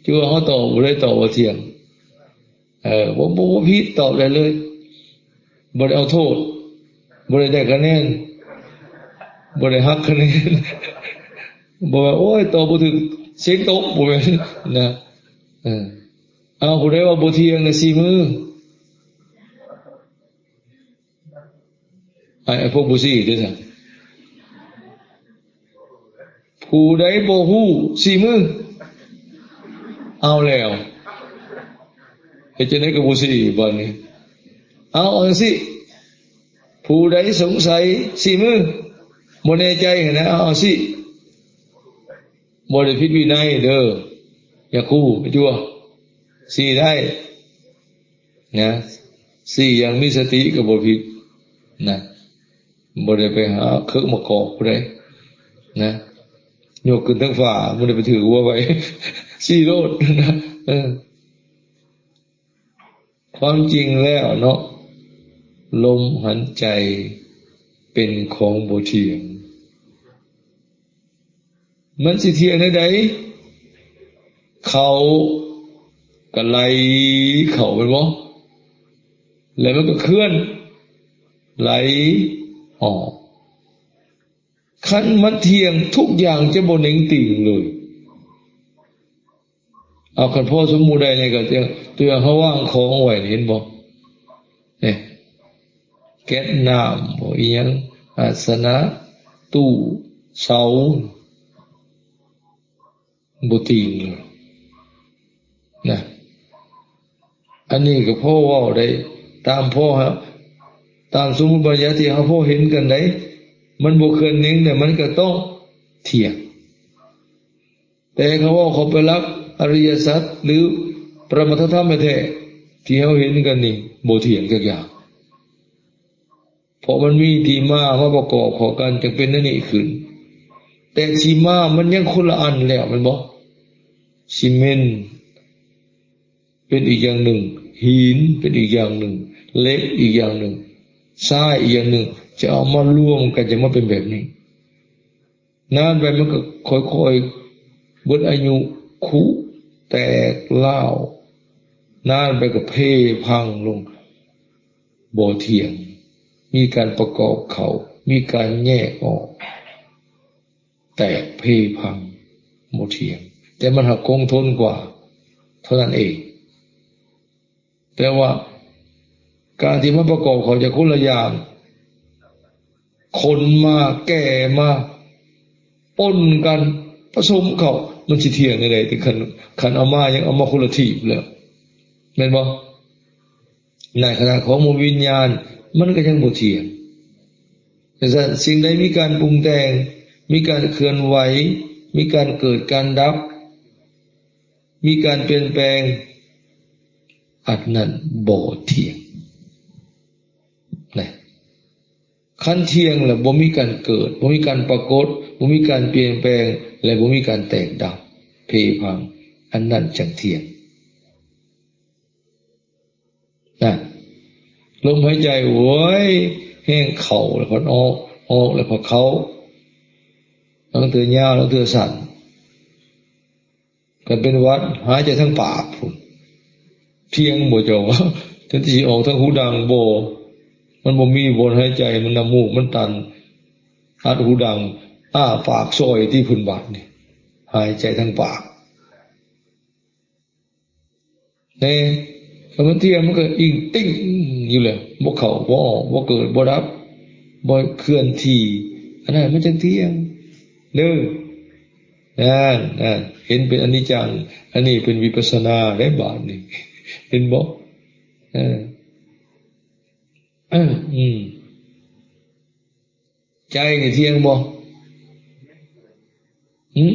ຖືວ່າເຮົາຕອບ ຜູ້ໃດຕອບວ່າທ່ຽງ? ເອີ ບໍ່ ບໍ່ ບໍ່ຜິດ ຕອບໄດ້ເລີຍ ບໍ່ໄດ້ເອົາໂທດ ບໍ່ໄດ້ໄດ້ຄະແນນ ບໍ່ໄດ້ຫັກຄະແນນ ບໍ່ແມ່ນ ໂອ້ຍ ຕອບບໍ່ຖືກ ເສັງຕົກ ບໍ່ແມ່ນນະ. ເອີ ເອົາ ຜູ້ໃດວ່າບໍ່ທ່ຽງນະ ຊີ້ມື. ໄອ້ ໄອ້ພວກບໍ່ຊີ້ເດ້ຊັ້ນ ຜູ້ໃດບໍ່ຮູ້ ຊີ້ມື. ເອົາແລ້ວ ເຮັດຈັ່ງໃດກໍບໍ່ຊີ້ບາດນີ້. ເອົາ ເອົາຈັ່ງຊີ້ ຜູ້ໃດສົງໄສ ຊີ້ມື. ບໍ່ແນ່ໃຈຫັ້ນນະ ເອົາ ເອົາຊີ້. ບໍ່ໄດ້ຜິດວິໄນເດີ ຍາຄູ ໄປຕົວະ ຊີ້ໄດ້ນະ ຊີ້ຢ່າງມີສະຕິກໍບໍ່ຜິດນະ ບໍ່ໄດ້ໄປຫາເຄີກມາກອກຜູ້ໃດ. ນະ ຍົກຂຶ້ນເທິງຟ້າ ບໍ່ໄດ້ໄປຖືກຫົວໃຜ ຊີ້ໂລດນະ ເອີ ຄວາມຈິງແລ້ວເນາະ ລົມຫາຍໃຈເປັນຂອງບໍ່ທ່ຽງ. ມັນຊິທ່ຽງແນວໃດ? ເຂົ້າກໍໄຫຼເຂົ້າແມ່ນບໍ່? ແລ້ວມັນກໍເຄື່ອນໄຫຼອອກ. ຄັນມັນທ່ຽງ ທຸກຢ່າງຈະບໍ່ເໜັງຕີງເລີຍ. ເອົາ ຄັນພໍສົມມຸດໄດ້ນີ້ກໍ ຕົວຢ່າງເຮົາວາງຂອງໄວ້ນີ້ ເຫັນບໍ່? ນີ້ ແກັດນ້ຳບໍ ອີ່ຫຍັງ ອາສະນະ ຕູ້ ເສົາ ບໍ່ຕີງເລີຍນະ. ອັນນີ້ກໍພໍເວົ້າໄດ້ ຕາມພໍເຮົາ ຕາມສົມມຸດບັນຍັດທີ່ເຮົາພໍເຫັນກັນໄດ໋. ມັນບໍ່ເຄື່ອນເໜັງ ແລ້ວມັນກໍຕ້ອງທ່ຽງ. ແຕ່ເຮົາເວົ້າເຂົ້າໄປຫຼັກອະລິຍະສັດ ຫຼື ປະມັດຖະທຳແທ້ໆ ທີ່ເຮົາເຫັນກັນນີ້ ບໍ່ທ່ຽງຈັກຢ່າງ. ເພາະມັນມີທີ່ມາມາປະກອບເຂົ້າກັນ ຈຶ່ງເປັນອັນນີ້ຂຶ້ນ. ແຕ່ທີ່ມາມັນຍັງຄົນລະອັນແລ້ວ ແມ່ນບໍ່? ຊີເມັນເປັນອີກຢ່າງໜຶ່ງ, ຫີນເປັນອີກຢ່າງໜຶ່ງ, ເຫຼັກອີກຢ່າງໜຶ່ງ, ຊາຍອີກຢ່າງໜຶ່ງ, ຈະເອົາມາລວມກັນ ຈະມາເປັນແບບນີ້. ນານໄປມັນກໍຄ່ອຍໆເບິດອາຍຸ ຄຸແຕກລ້າວ, ນານໄປກໍເພພັງລົງ. ບໍ່ທ່ຽງ, ມີການປະກອບເຂົ້າ, ມີການແຍກອອກ, ແຕກເພພັງ, ບໍ່ທ່ຽງ, ແຕ່ມັນຫາກຄົງທົນກວ່າເທົ່ານັ້ນເອງ. ແຕ່ວ່າການທີ່ມາປະກອບເຂົ້າຈາກຄົນລະຢ່າງ, ຂົນມາ, ແກ່ມາ, ປົນກັນ, ປະສົມເຂົ້າ, ມັນຊິທ່ຽງແນວໃດ? ແຕ່ຄັນ, ຄັນເອົາມາ ຍັງເອົາມາຄົນລະທີບແລ້ວ, ແມ່ນບໍ່? ໃນຂະນະຂອງມວນວິນຍານ ມັນກໍຍັງບໍ່ທ່ຽງ. ຈັ່ງຊັ້ນ, ສິ່ງໃດມີການປຸງແຕ່ງ, ມີການເຄື່ອນໄຫວ, ມີການເກີດການດັບ, ມີການປ່ຽນແປງ, ອັນນັ້ນບໍ່ທ່ຽງນະ. ຄັນທ່ຽງແລ້ວ ບໍ່ມີການເກີດ, ບໍ່ມີການປາກົດ, ບໍ່ມີການປ່ຽນແປງ ແລະ ບໍ່ມີການແຕກດັບ, ເພພັງ, ອັນນັ້ນຈັ່ງທ່ຽງ. ນະ ລົມຫາຍໃຈ ໂອ້ຍ ແຮງເຂົ້າແລ້ວພັດອອກ, ອອກແລ້ວພັດເຂົ້າ, ລາງເທື່ອຍາວ ລາງເທື່ອສັ້ນ. ຄັນເປັນຫວັດ ຫາຍໃຈທາງປາກພຸ້ນ, ທ່ຽງບໍ່ເຈົ້າ? ແທນທີ່ຊິອອກທາງຫູດັງ, ບໍ່, ມັນບໍ່ມີບ່ອນຫາຍໃຈ, ມັນນ້ຳມູກມັນຕັນ, ອັດຫູດັງ, ອ້າປາກຊອຍຕິເພິ່ນບາດນີ້, ຫາຍໃຈທາງປາກ. ແນ່ ຄັນມັນທ່ຽງ ມັນກໍອີງຕິ່ງຢູ່ແຫຼະ, ບໍ່ເຂົ້າ ບໍ່ອອກ, ບໍ່ເກີດ ບໍ່ດັບ, ບໍ່ເຄື່ອນທີ່, ອັນນັ້ນມັນຈັ່ງທ່ຽງເດີ. ນັ້ນ, ນັ້ນ, ເຫັນເປັນອະນິດຈັງ, ອັນນີ້ເປັນວິປັດສະນາເດ້ບາດນີ້, ເຫັນບໍ່? ເອີ ອືມ ໃຈນີ້ທ່ຽງບໍ່? ຫຶ?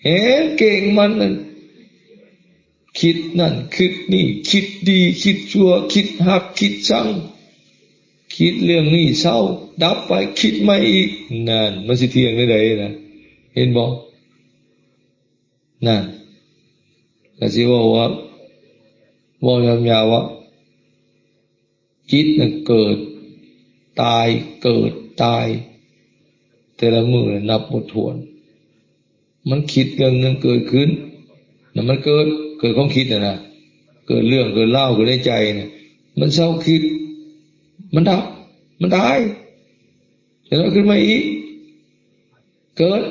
ແຮງເກັ່ງມັນນັ້ນ, ຄິດນັ້ນຄິດນີ້, ຄິດດີຄິດຊົ່ວ, ຄິດຮັກຄິດຊັງ, ຄິດເລື່ອງນີ້ເຊົາ, ດັບໄປ, ຄິດໃໝ່ອີກ. ນັ້ນ ມັນຊິທ່ຽງແນວໃດນະ? ເຫັນບໍ່? ນັ້ນ ກໍຊິເວົ້າວ່າ, ເວົ້າຍາວໆວ່າ, ຈິດນັ້ນເກີດຕາຍ ເກີດຕາຍ ແຕ່ລະມື້ນັ້ນນັບບໍ່ຖ້ວນ. ມັນຄິດເລື່ອງໜຶ່ງເກີດຂຶ້ນ ແລ້ວມັນເກີດ, ເກີດຄວາມຄິດນັ້ນນະ, ເກີດເລື່ອງເກີດລາວຂຶ້ນໃນໃຈນະ, ມັນເຊົາຄິດ, ມັນດັບ, ມັນຕາຍ, ແລ້ວເກີດຂຶ້ນມາອີກ, ເກີດ.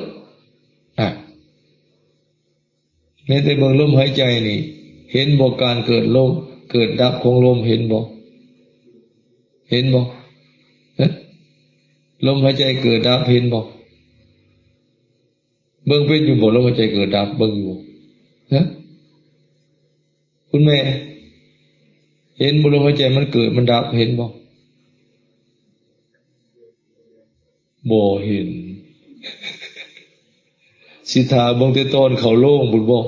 ນະ ແມ້ແຕ່ເບິ່ງລົມຫາຍໃຈນີ້ ເຫັນບໍ່? ການເກີດລົມ ເກີດດັບຂອງລົມ ເຫັນບໍ່? ເຫັນບໍ່? ຮະ? ລົມຫາຍໃຈເກີດດັບ ເຫັນບໍ່? ເບິ່ງເປັນຢູ່ບໍ່? ລົມຫາຍໃຈເກີດດັບ ເບິ່ງຢູ່ບໍ່? ຮະ? ຄຸນແມ່ ເຫັນບໍ່? ລົມຫາຍໃຈມັນເກີດ ມັນດັບ ເຫັນບໍ່? ບໍ່ເຫັນ. ຊິຖ້າເບິ່ງແຕ່ຕອນເຂົ້າໂລງພຸ້ນບໍ?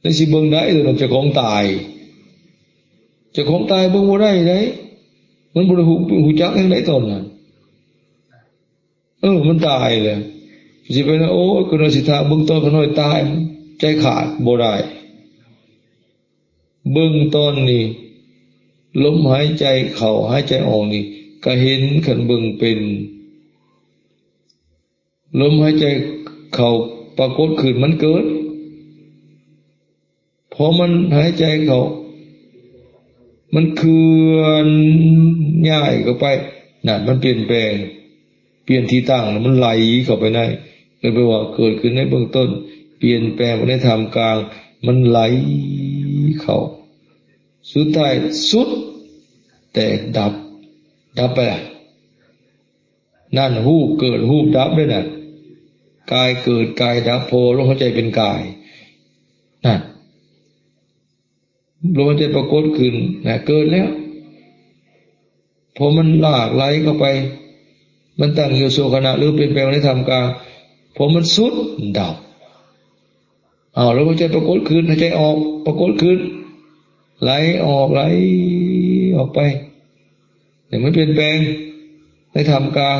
ແລ້ວຊິເບິ່ງໄດ້ຕອນນັ້ນ ເຈົ້າຂອງຕາຍ, ເຈົ້າຂອງຕາຍເບິ່ງບໍ່ໄດ້ໃດ໋. ມັນບໍ່ໄດ້ຮູ້, ຮູ້ຈັກຫຍັງໃດຕອນນັ້ນ. ເອີ ມັນຕາຍແລ້ວ ຊິໄປ ໂອ້ຍ ຂ້ານ້ອຍຊິຖ້າເບິ່ງຕອນຂ້ານ້ອຍຕາຍ ໃຈຂາດບໍ່ໄດ້. ເບິ່ງຕອນນີ້ ລົມຫາຍໃຈເຂົ້າ ຫາຍໃຈອອກນີ້ ກະເຫັນ ຄັນເບິ່ງເປັນ ລົມຫາຍໃຈເຂົ້າປາກົດຂຶ້ນ ມັນເກີດ. ພໍມັນຫາຍໃຈເຂົ້າ ມັນເຄື່ອນຍ້າຍເຂົ້າໄປ ນັ້ນ ມັນປ່ຽນແປງ ປ່ຽນທີ່ຕັ້ງ ມັນໄຫຼເຂົ້າໄປໃນ ເອີ້ນໄປວ່າເກີດຂຶ້ນໃນເບື້ອງຕົ້ນ ປ່ຽນແປງໄປໃນທ່າມກາງ ມັນໄຫຼເຂົ້າ ສຸດທ້າຍສຸດແຕກດັບ ດັບໄປລະ. ນັ້ນ ຮູບເກີດຮູບດັບເດ້ນະ ກາຍເກີດກາຍດັບ ເພາະວ່າລົມຫາຍໃຈເປັນກາຍ ນັ້ນ ລົມຫາຍໃຈປາກົດຂຶ້ນນະ ເກີດແລ້ວ ເພາະມັນຫຼາກໄຫຼເຂົ້າໄປ ມັນຕັ້ງຢູ່ຊົ່ວຂະນະ ຫຼືປ່ຽນແປງໃນທ່າມກາງ ເພາະມັນສຸດ ດັບ. ອ້າວ ລົມຫາຍໃຈປາກົດຂຶ້ນ ຫາຍໃຈອອກປາກົດຂຶ້ນ ໄຫຼອອກໄຫຼອອກໄປ ແຕ່ມັນປ່ຽນແປງໃນທ່າມກາງ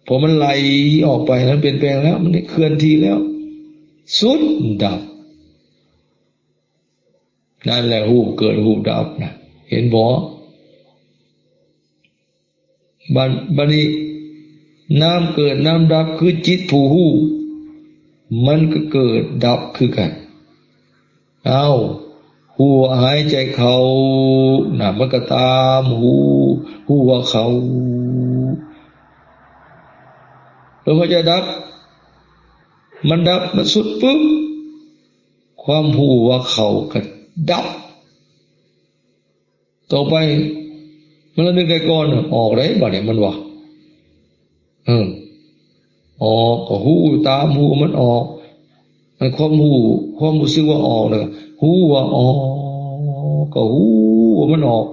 ເພາະມັນໄຫຼອອກໄປ ມັນປ່ຽນແປງແລ້ວ ມັນເຄື່ອນທີ່ແລ້ວ ສຸດ ດັບ. ນັ້ນແຫຼະ ຮູບເກີດຮູບດັບນະ ເຫັນບໍ່? ບາດ ບາດນີ້ ນາມເກີດນາມດັບ ຄືຈິດຜູ້ຮູ້ ມັນກໍເກີດດັບຄືກັນ. ອ້າວ ຮູ້ວ່າຫາຍໃຈເຂົ້ານະ ມັນກໍຕາມຮູ້ ຮູ້ວ່າເຂົ້າ ແລ້ວມັນຈະດັບ ມັນດັບ ມັນສຸດປຶບ ຄວາມຮູ້ວ່າເຂົ້າກໍດັບ. ຕໍ່ໄປມັນລະນຶກໄດ້ກ່ອນ ອອກໄດ້ບາດນີ້ ມັນວ່າ ເອີ ອອກກໍຮູ້ຕາມຮູ້ມັນອອກ ໃນຄວາມຮູ້ ຄວາມຮູ້ສຶກວ່າອອກ ແລ້ວກໍຮູ້ວ່າອອກ ກໍຮູ້ວ່າມັນອອກ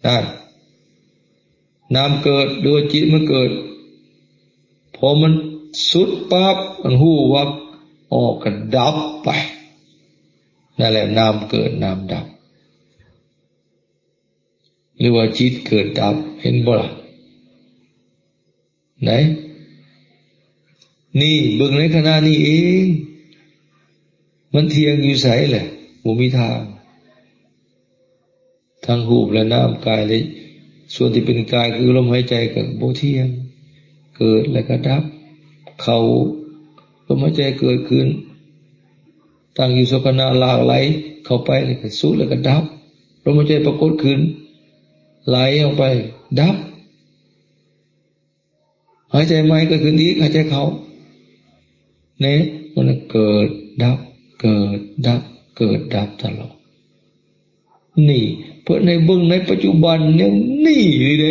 ນັ້ນ ນາມເກີດ ຫຼືວ່າຈິດມັນເກີດ ພໍມັນສຸດປັບ ມັນຮູ້ວ່າອອກກໍດັບໄປ. ນັ້ນແຫຼະ ນາມເກີດນາມດັບ ຫຼືວ່າຈິດເກີດດັບ ເຫັນບໍ່ລະ? ໄດ້ ນີ້ ເບິ່ງໃນຂະນະນີ້ເອງ ມັນທ່ຽງຢູ່ໃສແຫຼະ? ບໍ່ມີທາງ. ທັງຮູບ ແລະ ນາມ ກາຍ ແລະ ສ່ວນທີ່ເປັນກາຍ ຄືລົມຫາຍໃຈ ກໍບໍ່ທ່ຽງ ເກີດແລ້ວກໍດັບ. ເຂົ້າ ລົມຫາຍໃຈເກີດຂຶ້ນ ຕັ້ງຢູ່ຊົ່ວຂະນະ ຫຼາກໄຫຼເຂົ້າໄປ ແລ້ວກໍສຸດ ແລ້ວກໍດັບ. ລົມຫາຍໃຈປາກົດຂຶ້ນ ໄຫຼອອກໄປ ດັບ. ຫາຍໃຈໃໝ່ເກີດຂຶ້ນອີກ ຫາຍໃຈເຂົ້າ ແນ່ ມັນເກີດດັບ ເກີດດັບ ເກີດດັບຕະຫຼອດ. ນີ້ ເພິ່ນໃຫ້ເບິ່ງໃນປັດຈຸບັນແນວນີ້ເດ້.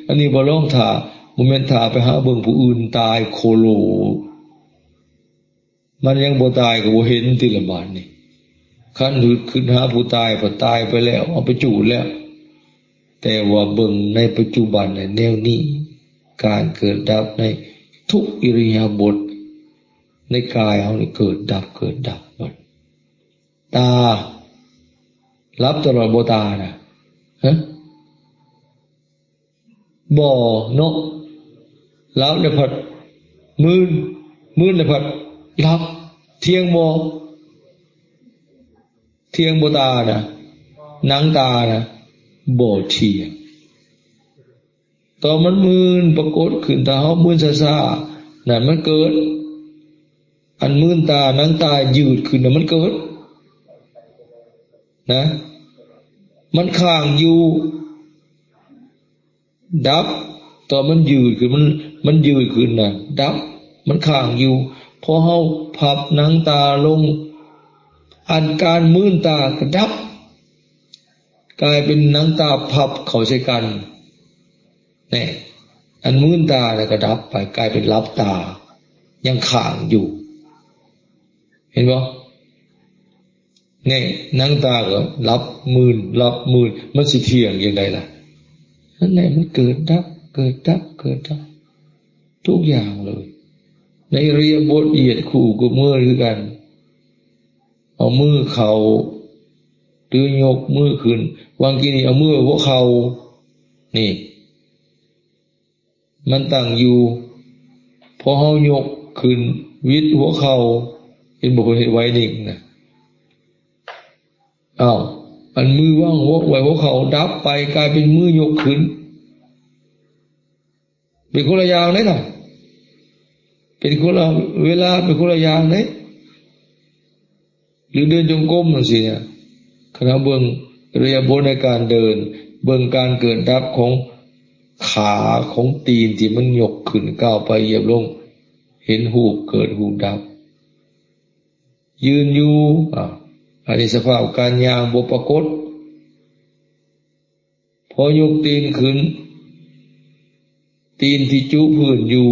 ອັນນີ້ບໍ່ລອງຖ້າ ບໍ່ແມ່ນຖ້າໄປຫາເບິ່ງຜູ້ອື່ນຕາຍໂຄໂລ. ມັນຍັງບໍ່ຕາຍກໍບໍ່ເຫັນຕິລະບາດນີ້. ຄັນຄິດຫາຜູ້ຕາຍ ກໍຕາຍໄປແລ້ວ ເອົາໄປຈູດແລ້ວ. ແຕ່ວ່າເບິ່ງໃນປັດຈຸບັນແນວນີ້ ການເກີດດັບໃນທຸກອິລິຍາບົດ ໃນກາຍເຮົານີ້ເກີດດັບ ເກີດດັບໝົດ. ຕາ ຫຼັບຕະຫຼອດບໍ່ຕານະ? ຮະ? ບໍ່ເນາະ. ຫຼັບແລ້ວພັດມື່ນ ມື່ນແລ້ວພັດຫຼັບ. ທ່ຽງບໍ່? ທ່ຽງບໍ່ຕານະ? ໜັງຕານະ? ບໍ່ທ່ຽງ. ຕອນມັນມື່ນປາກົດຂຶ້ນ ຖ້າເຮົາມື່ນຊ້າໆ ນັ້ນມັນເກີດ. ອັນມື່ນຕາ ໜັງຕາຍືດຂຶ້ນນະ ມັນເກີດນະ. ມັນຄ້າງຢູ່ ດັບ. ຕອນມັນຍືດຂຶ້ນ ມັນ ມັນຍືດຂຶ້ນນະ ດັບ. ມັນຄ້າງຢູ່. ພໍເຮົາພັບໜັງຕາລົງ ອັນການມື່ນຕາກໍດັບ ກາຍເປັນໜັງຕາພັບເຂົ້າໃສ່ກັນ. ແນ່ ອັນມື່ນຕານະກໍດັບໄປ ກາຍເປັນຫຼັບຕາ ຍັງຄ້າງຢູ່. ເຫັນບໍ່? ແນ່ ໜັງຕາກໍຫຼັບມື່ນ ຫຼັບມື່ນ ມັນຊິທ່ຽງຈັ່ງໃດລະ? ນັ້ນແຫຼະ ມັນເກີດດັບ ເກີດດັບ ເກີດດັບ ທຸກຢ່າງເລີຍ. ໃນອິລິຍາບົດຢຽດຄູ່ກັບເມື່ອຍຄືກັນ ເອົາມືເຂົ້າ ຫຼືຍົກມືຂຶ້ນ. ຫວ່າງກີ້ນີ້ເອົາມືໄວ້ຫົວເຂົ່າ ນີ້ ມັນຕັ້ງຢູ່ ພໍເຮົາຍົກຂຶ້ນ ວິດຫົວເຂົ່າ ເຫັນບໍ່ ເພິ່ນເຮັດໄວນິ້ນນະ. ອ້າວ ອັນມືວາງຫົວ ໄວ້ຫົວເຂົ່າ ດັບໄປ ກາຍເປັນມືຍົກຂຶ້ນ. ເປັນຄົນລະຢ່າງເດ້ນະ ເປັນຄົນລະເວລາ ເປັນຄົນລະຢ່າງເດ້. ຫຼືເດີນຈົງກົມຈັ່ງຊີ້ນະ ຄັນເຮົາເບິ່ງອິລິຍາບົດໃນການເດີນ ເບິ່ງການເກີດດັບຂອງຂາ ຂອງຕີນທີ່ມັນຍົກຂຶ້ນ ກ້າວໄປ ຢຽບລົງ ເຫັນຮູບເກີດຮູບດັບ. ຢືນຢູ່ ອາ ອັນນີ້ສະພາບການຍ່າງບໍ່ປາກົດ. ພໍຍົກຕີນຂຶ້ນ ຕີນທີ່ຈຸພື້ນຢູ່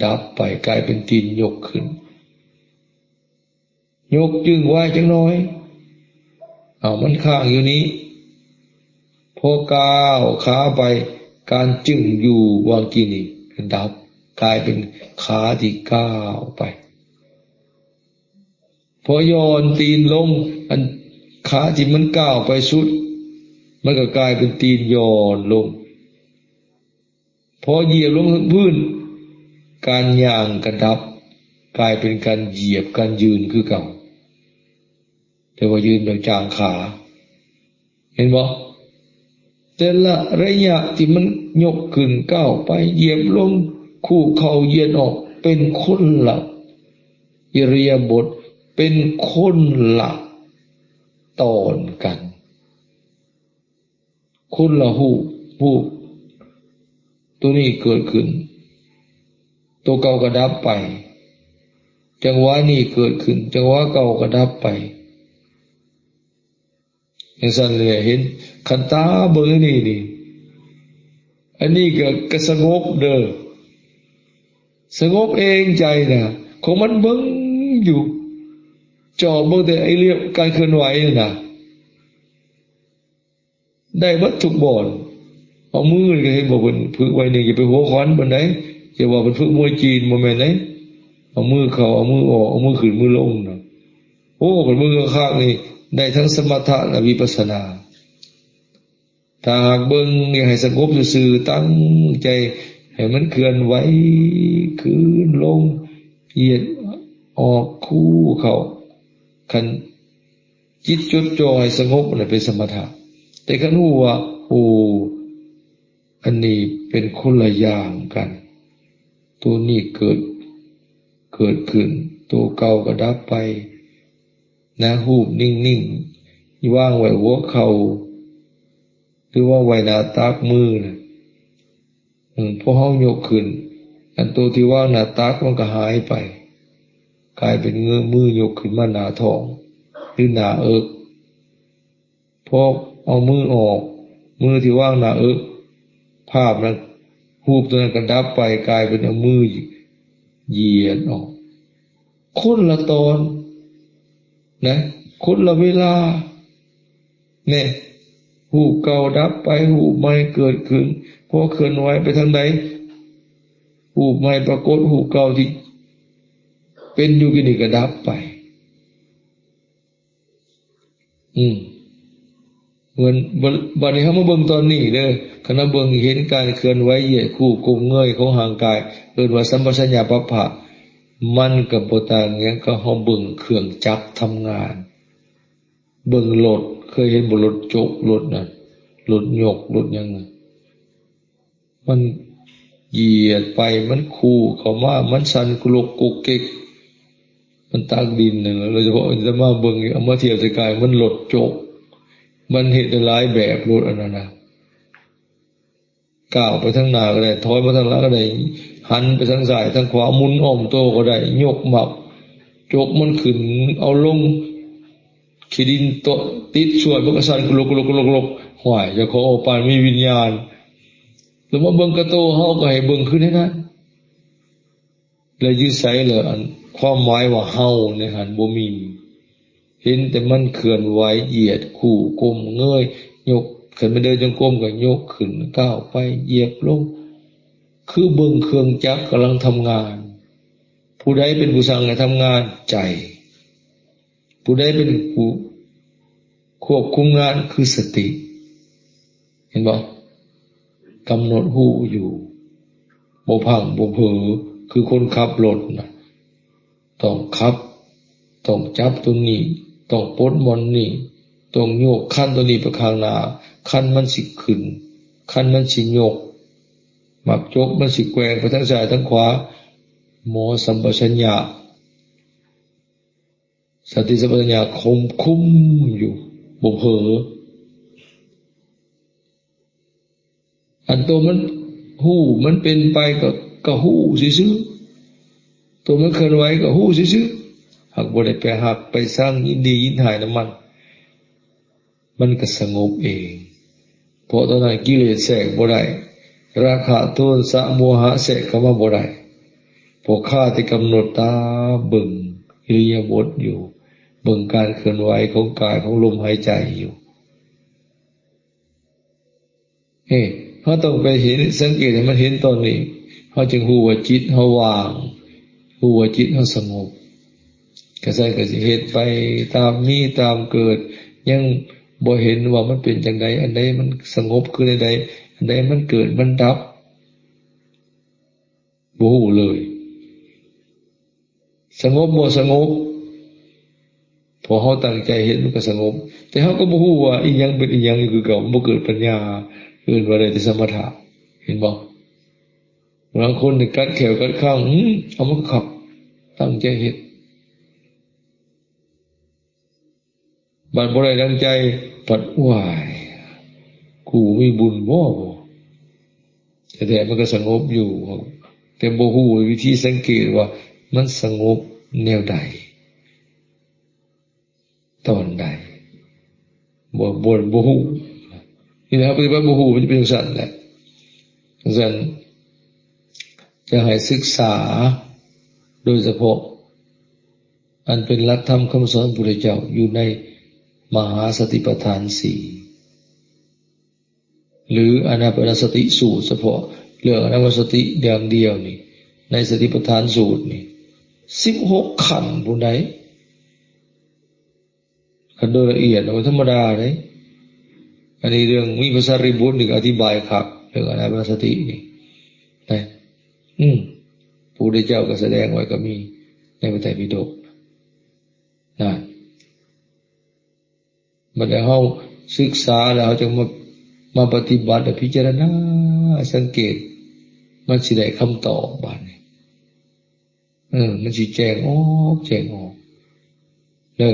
ດັບໄປ ກາຍເປັນຕີນຍົກຂຶ້ນ. ຍົກຈຶ່ງໄວ້ຈັກໜ້ອຍ ເອົາມັນຄ້າງຢູ່ນີ້. ພໍກ້າວຂາໄປ ການຈຶ່ງຢູ່ວ່າງກີ້ນີ້ດັບ ກາຍເປັນຂາທີ່ກ້າວໄປ. ພໍຢ່ອນຕີນລົງ ອັນຂາທີ່ມັນກ້າວໄປສຸດ ມັນກໍກາຍເປັນຕີນຢ່ອນລົງ. ພໍຢຽບລົງເຖິງພື້ນ ການຍ່າງກະດັບ ກາຍເປັນການຢຽບ ການຢືນຄືເກົ່າ ແຕ່ວ່າຢືນແບບຈາງຂາ. ເຫັນບໍ່? ແຕ່ລະໄລຍະທີ່ມັນຍົກຂຶ້ນກ້າວໄປ ຢຽບລົງ ຄູເຂົ່າຢຽດອອກ ເປັນຄົນລະອິລິຍາບົດ ເປັນຄົນລະຕອນກັນ ຄົນລະຮູບ ຮູບໂຕນີ້ເກີດຂຶ້ນ ໂຕເກົ່າກໍດັບໄປ. ຈັງຫວະນີ້ເກີດຂຶ້ນ ຈັງຫວະເກົ່າກໍດັບໄປ. ຈັ່ງຊັ້ນແຫຼະ ເຫັນຄັນຕາເບິ່ງອັນນີ້ນີ້ ອັນນີ້ກໍ ກໍສະຫງົບເດີ້ ສະຫງົບເອງໃຈນະ ຂອງມັນເບິ່ງຢູ່ ເຈາະເບິ່ງແຕ່ໄອ້ເລື່ອງການເຄື່ອນໄຫວນັ້ນນະ ໄດ້ເບິດທຸກບ່ອນ. ເອົາມືນີ້ກໍເຫັນບໍ່ ເພິ່ນຝຶກໄວ້ນີ້ ຢ່າໄປຫົວຂວັນປານໃດ ຢ່າວ່າເພິ່ນຝຶກມວຍຈີນ ບໍ່ແມ່ນເດ້ ເອົາມືເຂົ້າ ເອົາມືອອກ ເອົາມືຂຶ້ນມືລົງນະ. ໂອ້ ຄັນເບິ່ງຄັກໆນີ້ ໄດ້ທັງສະມະຖະ ແລະ ວິປັດສະນາ. ຖ້າຫາກເບິ່ງໃຫ້ສະຫງົບຊື່ໆ ຕັ້ງໃຈໃຫ້ມັນເຄື່ອນໄຫວ ຂຶ້ນລົງ ຢຽດອອກ ຄູເຂົ້າ ຄັນຈິດຈົດຈ່ອໃຫ້ສະຫງົບ ອັນນັ້ນເປັນສະມະຖະ. ແຕ່ຄັນຮູ້ວ່າ ໂອ້ ອັນນີ້ເປັນຄົນລະຢ່າງກັນ ໂຕນີ້ເກີດ ເກີດຂຶ້ນ ໂຕເກົ່າກໍດັບໄປນະ. ຮູບນິ່ງໆ ວາງໄວ້ຫົວເຂົ່າ ຫຼືວ່າໄວ້ໜ້າຕັກມືນະ. ອືມ ພໍເຮົາຍົກຂຶ້ນ ອັນໂຕທີ່ວາງໜ້າຕັກມັນກໍຫາຍໄປ ກາຍເປັນເງີ ມືຍົກຂຶ້ນມາໜ້າທ້ອງ ຫຼືໜ້າເອິກ. ພໍເອົາມືອອກ ມືທີ່ວາງໜ້າເອິກ ພາບນັ້ນ ຮູບຕົວນັ້ນກໍດັບໄປ ກາຍເປັນເອົາມືຢຽດອອກ. ຄົນລະຕອນນະ ຄົນລະເວລາ. ແນ່ ຮູບເກົ່າດັບໄປ ຮູບໃໝ່ເກີດຂຶ້ນ. ພໍເຄື່ອນໄຫວໄປທາງໃດ ຮູບໃໝ່ປາກົດ ຮູບເກົ່າທີ່ເປັນຢູ່ກີ້ນີ້ກໍດັບໄປ. ອືມ ເໝືອນ ບ- ບັດນີ້ເຮົາມາເບິ່ງຕອນນີ້ເດີ້ ຄັນເຮົາເບິ່ງເຫັນການເຄື່ອນໄຫວ ຢຽດ ຄູ ກົ້ມເງີຍຂອງຮ່າງກາຍ ເອີ້ນວ່າສຳປະສັນຍາປັບພະ ມັນກໍບໍ່ຕ່າງຫຍັງກັບເຮົາເບິ່ງເຄື່ອງຈັກທຳງານ. ເບິ່ງລົດ ເຄີຍເຫັນບໍ່? ລົດຈົກ ລົດນັ້ນ ລົດຍົກ ລົດຫຍັງນະ ມັນຢຽດໄປ ມັນຄູເຂົ້າມາ ມັນສັ່ນກຸລົກກຸກກິກ ມັນຕັກດິນນັ້ນ. ໂດຍສະເພາະອາດຕະມາເບິ່ງ ເອົາມາທຽບໃສ່ກາຍ ມັນລົດຈົກ ມັນເຮັດໄດ້ຫຼາຍແບບ ລົດອັນນັ້ນນະ. ກ້າວໄປທາງໜ້າກໍໄດ້ ຖອຍມາທາງຫຼັງກໍໄດ້ ຫັນໄປທາງຊ້າຍທາງຂວາ ໝູນອ້ອມໂຕກໍໄດ້ ຍົກໝາກຈົກມັນຂຶ້ນເອົາລົງ ຂີ້ດິນໂຕະຕິດຊວດ ມັນກໍສັ່ນກຸລົກໆ. ຫ້ວຍ ເຈົ້າຂອງປານມີວິນຍານ ແລ້ວມາເບິ່ງກະໂຕເຮົາ ກໍໃຫ້ເບິ່ງຄືແນວນັ້ນ. ແລ້ວຢູ່ໃສລະ ອັນຄວາມໝາຍວ່າເຮົາໃນຫັ້ນບໍ່ມີ ເຫັນແຕ່ມັນເຄື່ອນໄຫວ ຢຽດ ຄູ່ ກົ້ມເງີຍ ຍົກ ຄັນແມ່ນເດີນຈົງກົມກໍຍົກຂຶ້ນ ກ້າວໄປ ຢຽບລົງ ຄືເບິ່ງເຄື່ອງຈັກກຳລັງທຳງານ. ຜູ້ໃດເປັນຜູ້ສັ່ງໃຫ້ທຳງານ? ໃຈ. ຜູ້ໃດເປັນຜູ້ຄວບຄຸມງານ? ຄືສະຕິ. ເຫັນບໍ່? ກຳນົດຮູ້ຢູ່ ບໍ່ພັ່ງບໍ່ເຜີ. ຄືຄົນຂັບລົດນະ ຕ້ອງຂັບ ຕ້ອງຈັບຕົວນີ້ ຕ້ອງປົດບ່ອນນີ້ ຕ້ອງຍົກຄັນຕົວນີ້ໄປຂ້າງໜ້າ ຄັນມັນຊິຂຶ້ນ ຄັນມັນຊິຍົກ ໝາກຈົກມັນຊິແກວ່ງໄປທາງຊ້າຍທາງຂວາ ໝໍສຳປະຊັນຍະ ສະຕິສຳປະຊັນຍະຄົມຄຸມຢູ່ ບໍ່ເຜີ. ອັນໂຕມັນຮູ້ ມັນເປັນໄປກໍ ກໍຮູ້ຊື່ໆ ໂຕມັນເຄື່ອນໄຫວກໍຮູ້ຊື່ໆ ຫາກບໍ່ໄດ້ໄປຮັກໄປຊັງ ຍິນດີຍິນຮ້າຍນຳມັນ ມັນກໍສະຫງົບເອງ ເພາະຕອນນັ້ນກິເລດແຊກບໍ່ໄດ້ ລາຄະ ໂທສະ ໂມຫະແຊກເຂົ້າມາບໍ່ໄດ້ ເພາະຄາແຕ່ກຳນົດຕາເບິ່ງອິລິຍາບົດຢູ່ ເບິ່ງການເຄື່ອນໄຫວຂອງກາຍ ຂອງລົມຫາຍໃຈຢູ່. ເອີ ເຮົາຕ້ອງໄປເຫັນ ສັງເກດໃຫ້ມັນເຫັນຕອນນີ້ ເຮົາຈຶ່ງຮູ້ວ່າຈິດເຮົາວ່າງ ຮູ້ວ່າຈິດເຮົາສະຫງົບ. ກະຊັ້ນກະຊິເຮັດໄປຕາມມີຕາມເກີດ ຍັງບໍ່ເຫັນວ່າມັນເປັນຈັ່ງໃດ ອັນໃດມັນສະຫງົບຄືແນວໃດ ອັນໃດມັນເກີດມັນດັບ ບໍ່ຮູ້ເລີຍ ສະຫງົບບໍ່ສະຫງົບ ເພາະເຮົາຕັ້ງໃຈເຮັດມັນກໍສະຫງົບ ແຕ່ເຮົາກໍບໍ່ຮູ້ວ່າອີ່ຫຍັງເປັນອີ່ຫຍັງຢູ່ຄືເກົ່າ ມັນບໍ່ເກີດປັນຍາ ເອີ້ນວ່າໄດ້ແຕ່ສະມະຖະ ເຫັນບໍ່? ບາງຄົນນີ້ກັດແຂ້ວກັດຄາງ ອື ເອົາມັນກໍຄັກ ຕັ້ງໃຈເຮັດ ບັດບໍ່ໄດ້ດັ່ງໃຈ ບັດ ໂອ້ຍ ກູມີບຸນບໍ່? ແທ້ໆ ມັນກໍສະຫງົບຢູ່ ແຕ່ບໍ່ຮູ້ວິທີສັງເກດວ່າມັນສະຫງົບແນວໃດ ຕອນໃດ ບໍ່ ບໍ່ ບໍ່ຮູ້. ນີ້ແຫຼະ ເຮົາປະຕິບັດບໍ່ຮູ້ ມັນຈະເປັນຈັ່ງຊັ້ນແຫຼະ. ຈັ່ງຊັ້ນ ຈະໃຫ້ສຶກສາ ໂດຍສະເພາະ ອັນເປັນຫຼັກທຳຄຳສອນຂອງພະພຸດທະເຈົ້າ ຢູ່ໃນມະຫາສະຕິປະທານສີ່ ຫຼື ອານາປານະສະຕິສູດ ສະເພາະເລື່ອງອານາປານະສະຕິຢ່າງດຽວນີ້ ໃນສະຕິປະທານສູດນີ້ ສິບຫົກຂັ້ນພຸ້ນໃດ. ຄັນໂດຍລະອຽດ ມັນທຳມະດາເດ້. ອັນນີ້ເລື່ອງມີພະສາລີບຸດນີ້ກໍອະທິບາຍຄັກ ເລື່ອງອານາປານະສະຕິນີ້ນະ. ອືມ ພະພຸດທະເຈົ້າກໍສະແດງໄວ້ ກໍມີໃນພະໄຕປິດົກນະ. ບັດໃດເຮົາສຶກສາແລ້ວ ເຮົາຈຶ່ງມາ ມາປະຕິບັດ ແລະ ພິຈາລະນາ ສັງເກດ ມັນຊິໄດ້ຄຳຕອບບາດນີ້. ເອີ ມັນຊິແຈ້ງອອກ ແຈ້ງອອກເດີ.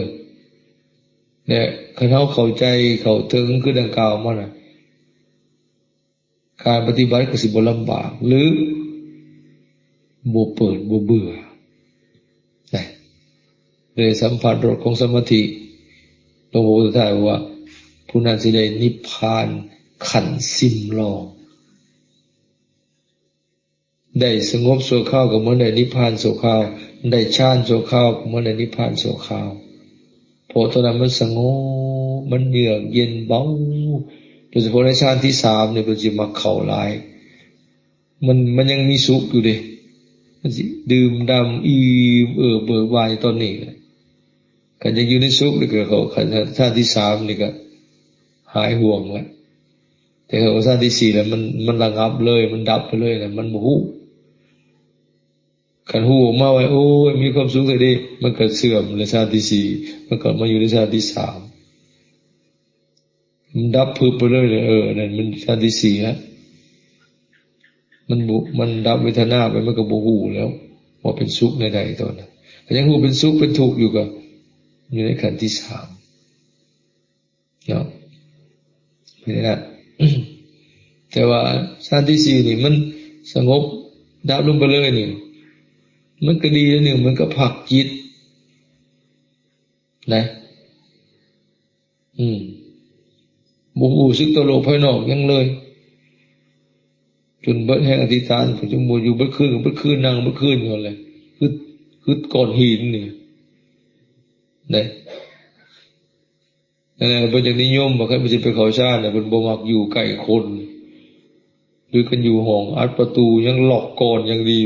ແລະ ຄັນເຮົາເຂົ້າໃຈເຂົ້າເຖິງຄືດັ່ງກ່າວມານະ ການປະຕິບັດກໍຊິບໍ່ລຳບາກ ຫຼື ບໍ່ເປີດ ບໍ່ເບື່ອນະ. ໄດ້ສຳຜັດລົດຂອງສະມາທິ ຫຼວງພໍ່ທາດບອກວ່າ ຜູ້ນັ້ນຊິໄດ້ນິບພານຂັ້ນຊິມລອງ. ໄດ້ສະຫງົບຊົ່ວຄາວກໍເໝືອນໄດ້ນິບພານຊົ່ວຄາວ, ໄດ້ฌານຊົ່ວຄາວກໍເໝືອນໄດ້ນິບພານຊົ່ວຄາວ. ເພາະຕອນນັ້ນມັນສະຫງົບ, ມັນເຍືອກເຢັນເບົາ. ໂດຍສະເພາະໃນຊານທີສາມນີ້ ເພິ່ນຊິມັກເຂົ້າຫຼາຍ. ມັນ, ມັນຍັງມີສຸກຢູ່ເດ້. ມັນຊິດື່ມດ່ຳອີ່ມເອີບເບີກບານຢູ່ຕອນນີ້. ຄັນຍັງຢູ່ໃນສຸກນີ້ກໍເຂົ້າ ຄັນຊານທີສາມນີ້ກໍຫາຍຫ່ວງລະ. ແຕ່ຄັນວ່າຊານທີສີ່ແລ້ວ ມັນ, ມັນລະງັບເລີຍ, ມັນດັບໄປເລີຍນະ, ມັນບໍ່ຮູ້. ຄັນຮູ້ອອກມາວ່າ ໂອ້ຍ ມີຄວາມສຸກແທ້ເດ, ມັນກໍເສື່ອມແລ້ວ, ຊານທີສີ່ ມັນກໍມາຢູ່ໃນຊານທີສາມ ມັນດັບພຶບໄປເລີຍ. ເອີ ນັ້ນມັນຊານທີສີ່ແລ້ວ. ມັນບໍ່, ມັນດັບເວທະນາໄປ, ມັນກໍບໍ່ຮູ້ແລ້ວວ່າເປັນສຸກແນວໃດຕອນນັ້ນ. ກໍຍັງຮູ້ເປັນສຸກເປັນທຸກຢູ່, ກໍຢູ່ໃນຂັ້ນທີສາມເນາະ. ເປັນນັ້ນ. ແຕ່ວ່າຊານທີສີ່ນີ້ ມັນສະຫງົບດັບລົງໄປເລີຍນີ້, ມັນກໍດີແນວໜຶ່ງ, ມັນກໍພັກຈິດນະ. ອືມ ບໍ່ຮູ້ສຶກຕໍ່ໂລກພາຍນອກຫຍັງເລີຍ, ຈົນເບິດແຮງອະທິຖານ, ກໍຈຶ່ງບໍ່ຢູ່ເບິດຄືນ, ເບິດຄືນ, ນັ່ງເບິດຄືນຢູ່ຫັ້ນແຫຼະ, ຄື, ຄືກ້ອນຫີນນີ້ເດ້. ນັ້ນແຫຼະ ເພິ່ນຈຶ່ງນິຍົມວ່າ ຄັນເພິ່ນຊິໄປເຂົ້າຊານນະ, ເພິ່ນບໍ່ມັກຢູ່ໃກ້ຄົນ. ຫຼືຄັນຢູ່ຫ້ອງອັດປະຕູ ຍັງລັອກກ່ອນຢ່າງດີ,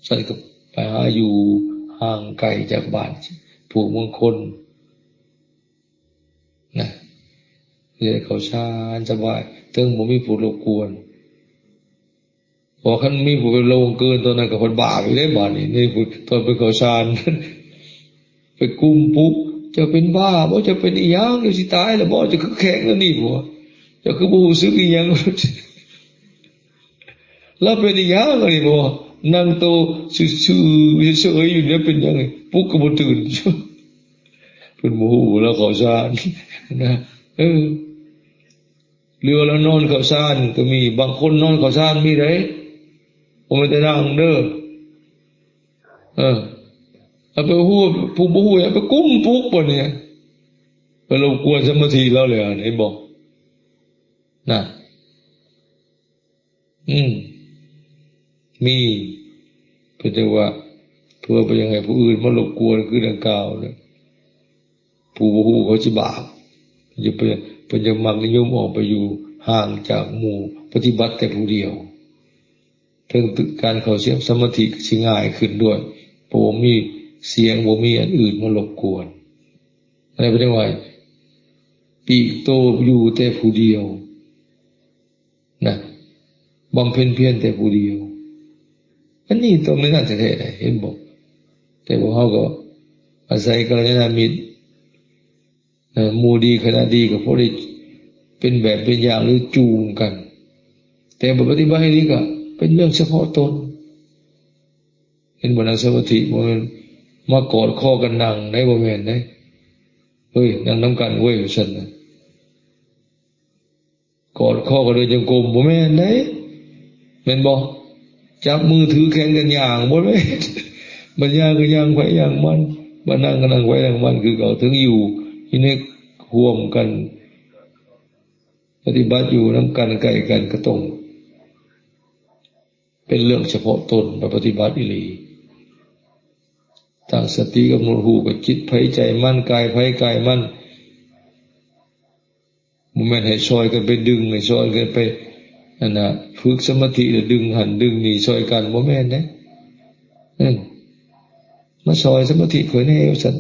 ຊັ້ນກໍໄປຫາຢູ່ຫ່າງໄກຈາກບ້ານຜູ້ເມືອງຄົນນະ, ຈະໄດ້ເຂົ້າຊານສະບາຍ, ເຖິງບໍ່ມີຜູ້ລົບກວນ. ເພາະຄັນມີຜູ້ໄປລົງເກີນຕອນນັ້ນກໍເພິ່ນບາບອີກເດ້ ບາດນີ້ ໃນຜູ້ ຕອນເປັນເຂົ້າສານ ໄປກຸມປຸກ ເຈົ້າເປັນບ້າບໍ່? ເຈົ້າເປັນອີ່ຫຍັງ? ເຈົ້າຊິຕາຍແລ້ວບໍ່? ເຈົ້າຄືແຂງແນວນີ້ບໍ່? ເຈົ້າຄືບໍ່ຮູ້ສຶກອີ່ຫຍັງ? ລາວເປັນອີ່ຫຍັງອັນນີ້ບໍ່? ນັ່ງໂຕຊື່ໆ ເສີຍໆຢູ່ນີ້ເປັນຫຍັງ? ປຸກກໍບໍ່ຕື່ນ. ເພິ່ນບໍ່ຮູ້ລາວເຂົ້າສານນະ ເອີ ຫຼືວ່າລາວນອນເຂົ້າສານກໍມີ. ບາງຄົນນອນເຂົ້າສານມີໃດ໋ ບໍ່ແມ່ນແຕ່ນັ່ງເດີ. ເອີ ເອົາໄປຮູ້ ຜູ້ບໍ່ຮູ້ ເອົາໄປກຸມປຸກ ບາດນີ້ໄປລົບກວນສະມາທິລາວແລ້ວ ເຫັນບໍ່? ນະ ອືມ ມີ ເພິ່ນຈັ່ງວ່າ ເພື່ອບໍ່ຢາກໃຫ້ຜູ້ອື່ນມາລົບກວນ ຄືດັ່ງກ່າວນະ ຜູ້ບໍ່ຮູ້ເຂົາຊິບາບ ເພິ່ນຈັ່ງ ເພິ່ນຈັ່ງມັກນິຍົມອອກໄປຢູ່ຫ່າງຈາກໝູ່ ປະຕິບັດແຕ່ຜູ້ດຽວ ເຖິງການເຂົ້າສະມາທິກໍຊິງ່າຍຂຶ້ນດ້ວຍ ເພາະບໍ່ມີສຽງ ບໍ່ມີອັນອື່ນມາລົບກວນ. ອັນນີ້ເພິ່ນຈັ່ງວ່າ ປີກໂຕຢູ່ແຕ່ຜູ້ດຽວ ນະ ບຳເພັນພຽນແຕ່ຜູ້ດຽວ ອັນນີ້ຕ້ອງແມ່ນນັ້ນແທ້ໆ ເຫັນບໍ່? ແຕ່ພວກເຮົາກໍອາໄສກັນລະຍານະມິດ ເອີ ໝູ່ດີຄະນະດີ ກໍພໍໄດ້ເປັນແບບເປັນຢ່າງ ຫຼື ຈູງກັນ ແຕ່ບໍ່ປະຕິບັດໃຫ້ດີ ກໍເປັນເລື່ອງສະເພາະຕົນ. ເຫັນບໍ່? ນັ່ງສະມາທິບໍ່ແມ່ນມາກອດຄໍກັນນັ່ງໄດ໋ ບໍ່ແມ່ນເດ້. ເຮີ້ຍ ນັ່ງນຳກັນເວີ້ຍ ວ່າຊັ້ນນະ. ກອດຄໍກັນເດີນຈົງກົມ ບໍ່ແມ່ນເດ້ ແມ່ນບໍ່? ຈັບມືຖືແຂນກັນຍ່າງ ບໍ່ແມ່ນ. ບັນຍາກໍຍ່າງໃຜຢ່າງມັນ ບັນນັ່ງກໍນັ່ງໃຜນັ່ງມັນຄືເກົ່າ. ເຖິງຢູ່ ຢູ່ໃນຮ່ວມກັນ ປະຕິບັດຢູ່ນຳກັນໃກ້ກັນ ກໍຕ້ອງເປັນເລື່ອງສະເພາະຕົນ ໄປປະຕິບັດອີ່ຫຼີ. ຕັ້ງສະຕິກຳນົດຮູ້ກັບຈິດໃຜໃຈມັນ ກາຍໃຜກາຍມັນ. ບໍ່ແມ່ນໃຫ້ຊ່ອຍກັນໄປດຶງ ໃຫ້ຊ່ອຍກັນໄປ ອັນນ່າ ຝຶກສະມາທິ ແລ້ວດຶງຫັ້ນດຶງນີ້ຊ່ອຍກັນ ບໍ່ແມ່ນເດ້. ເອີ ມາຊ່ອຍສະມາທິຂ້ອຍແດ່ ວ່າຊັ້ນ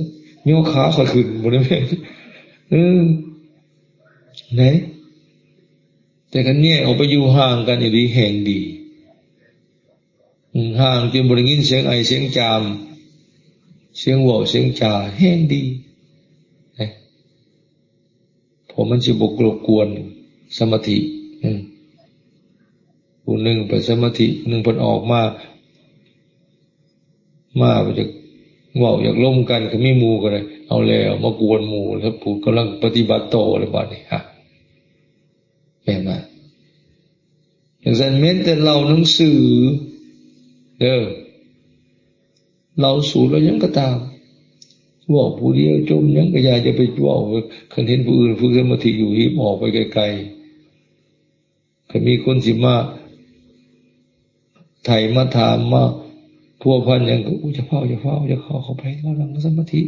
ຍໍຂາຂ້ອຍຂຶ້ນ ບໍ່ໄດ້ແມ່ນ. ເອີ ໃດ ແຕ່ຄັນແຍກອອກໄປຢູ່ຫ່າງກັນອີ່ຫຼີແຮ່ງດີ. ອືມ ຫ່າງຈົນບໍ່ໄດ້ຍິນສຽງໄອສຽງຈາມ ສຽງເວົ້າສຽງຈາ ແຮ່ງດີ ເພາະມັນຊິບໍ່ລົບກວນສະມາທິ. ອືມ ຜູ້ໜຶ່ງໄປສະມາທິ ຜູ້ໜຶ່ງເພິ່ນອອກມາ ມາຢາກເວົ້າຢາກລົມກັນ ກໍມີໝູ່ກໍໄດ້ ເອົາແລ້ວ ມາກວນໝູ່ ແລ້ວຜູ້ກຳລັງປະຕິບັດຕໍ່ແລ້ວບາດນີ້ ຮະ ແມ່ນນະ. ຈັ່ງຊັ້ນແມ່ນແຕ່ເລົ່າໜັງສືເດີ ເລົ່າສູດເລົ່າຫຍັງກໍຕາມ ເວົ້າຜູ້ດຽວຈົມຫຍັງກໍຢ່າ ຢ່າໄປເວົ້າ. ຄັນເຫັນຜູ້ອື່ນຝຶກສະມາທິຢູ່ ຮີບອອກໄປໄກໆ. ຄັນມີຄົນຊິມາໄຖມາຖາມ ມາພົວພັນຫຍັງກໍ ໂອ້ ຢ່າຟ້າວ ຢ່າຟ້າວ ຢ່າເຂົ້າ ເຂົ້າໄປ ເຮົານັ່ງສະມາທິ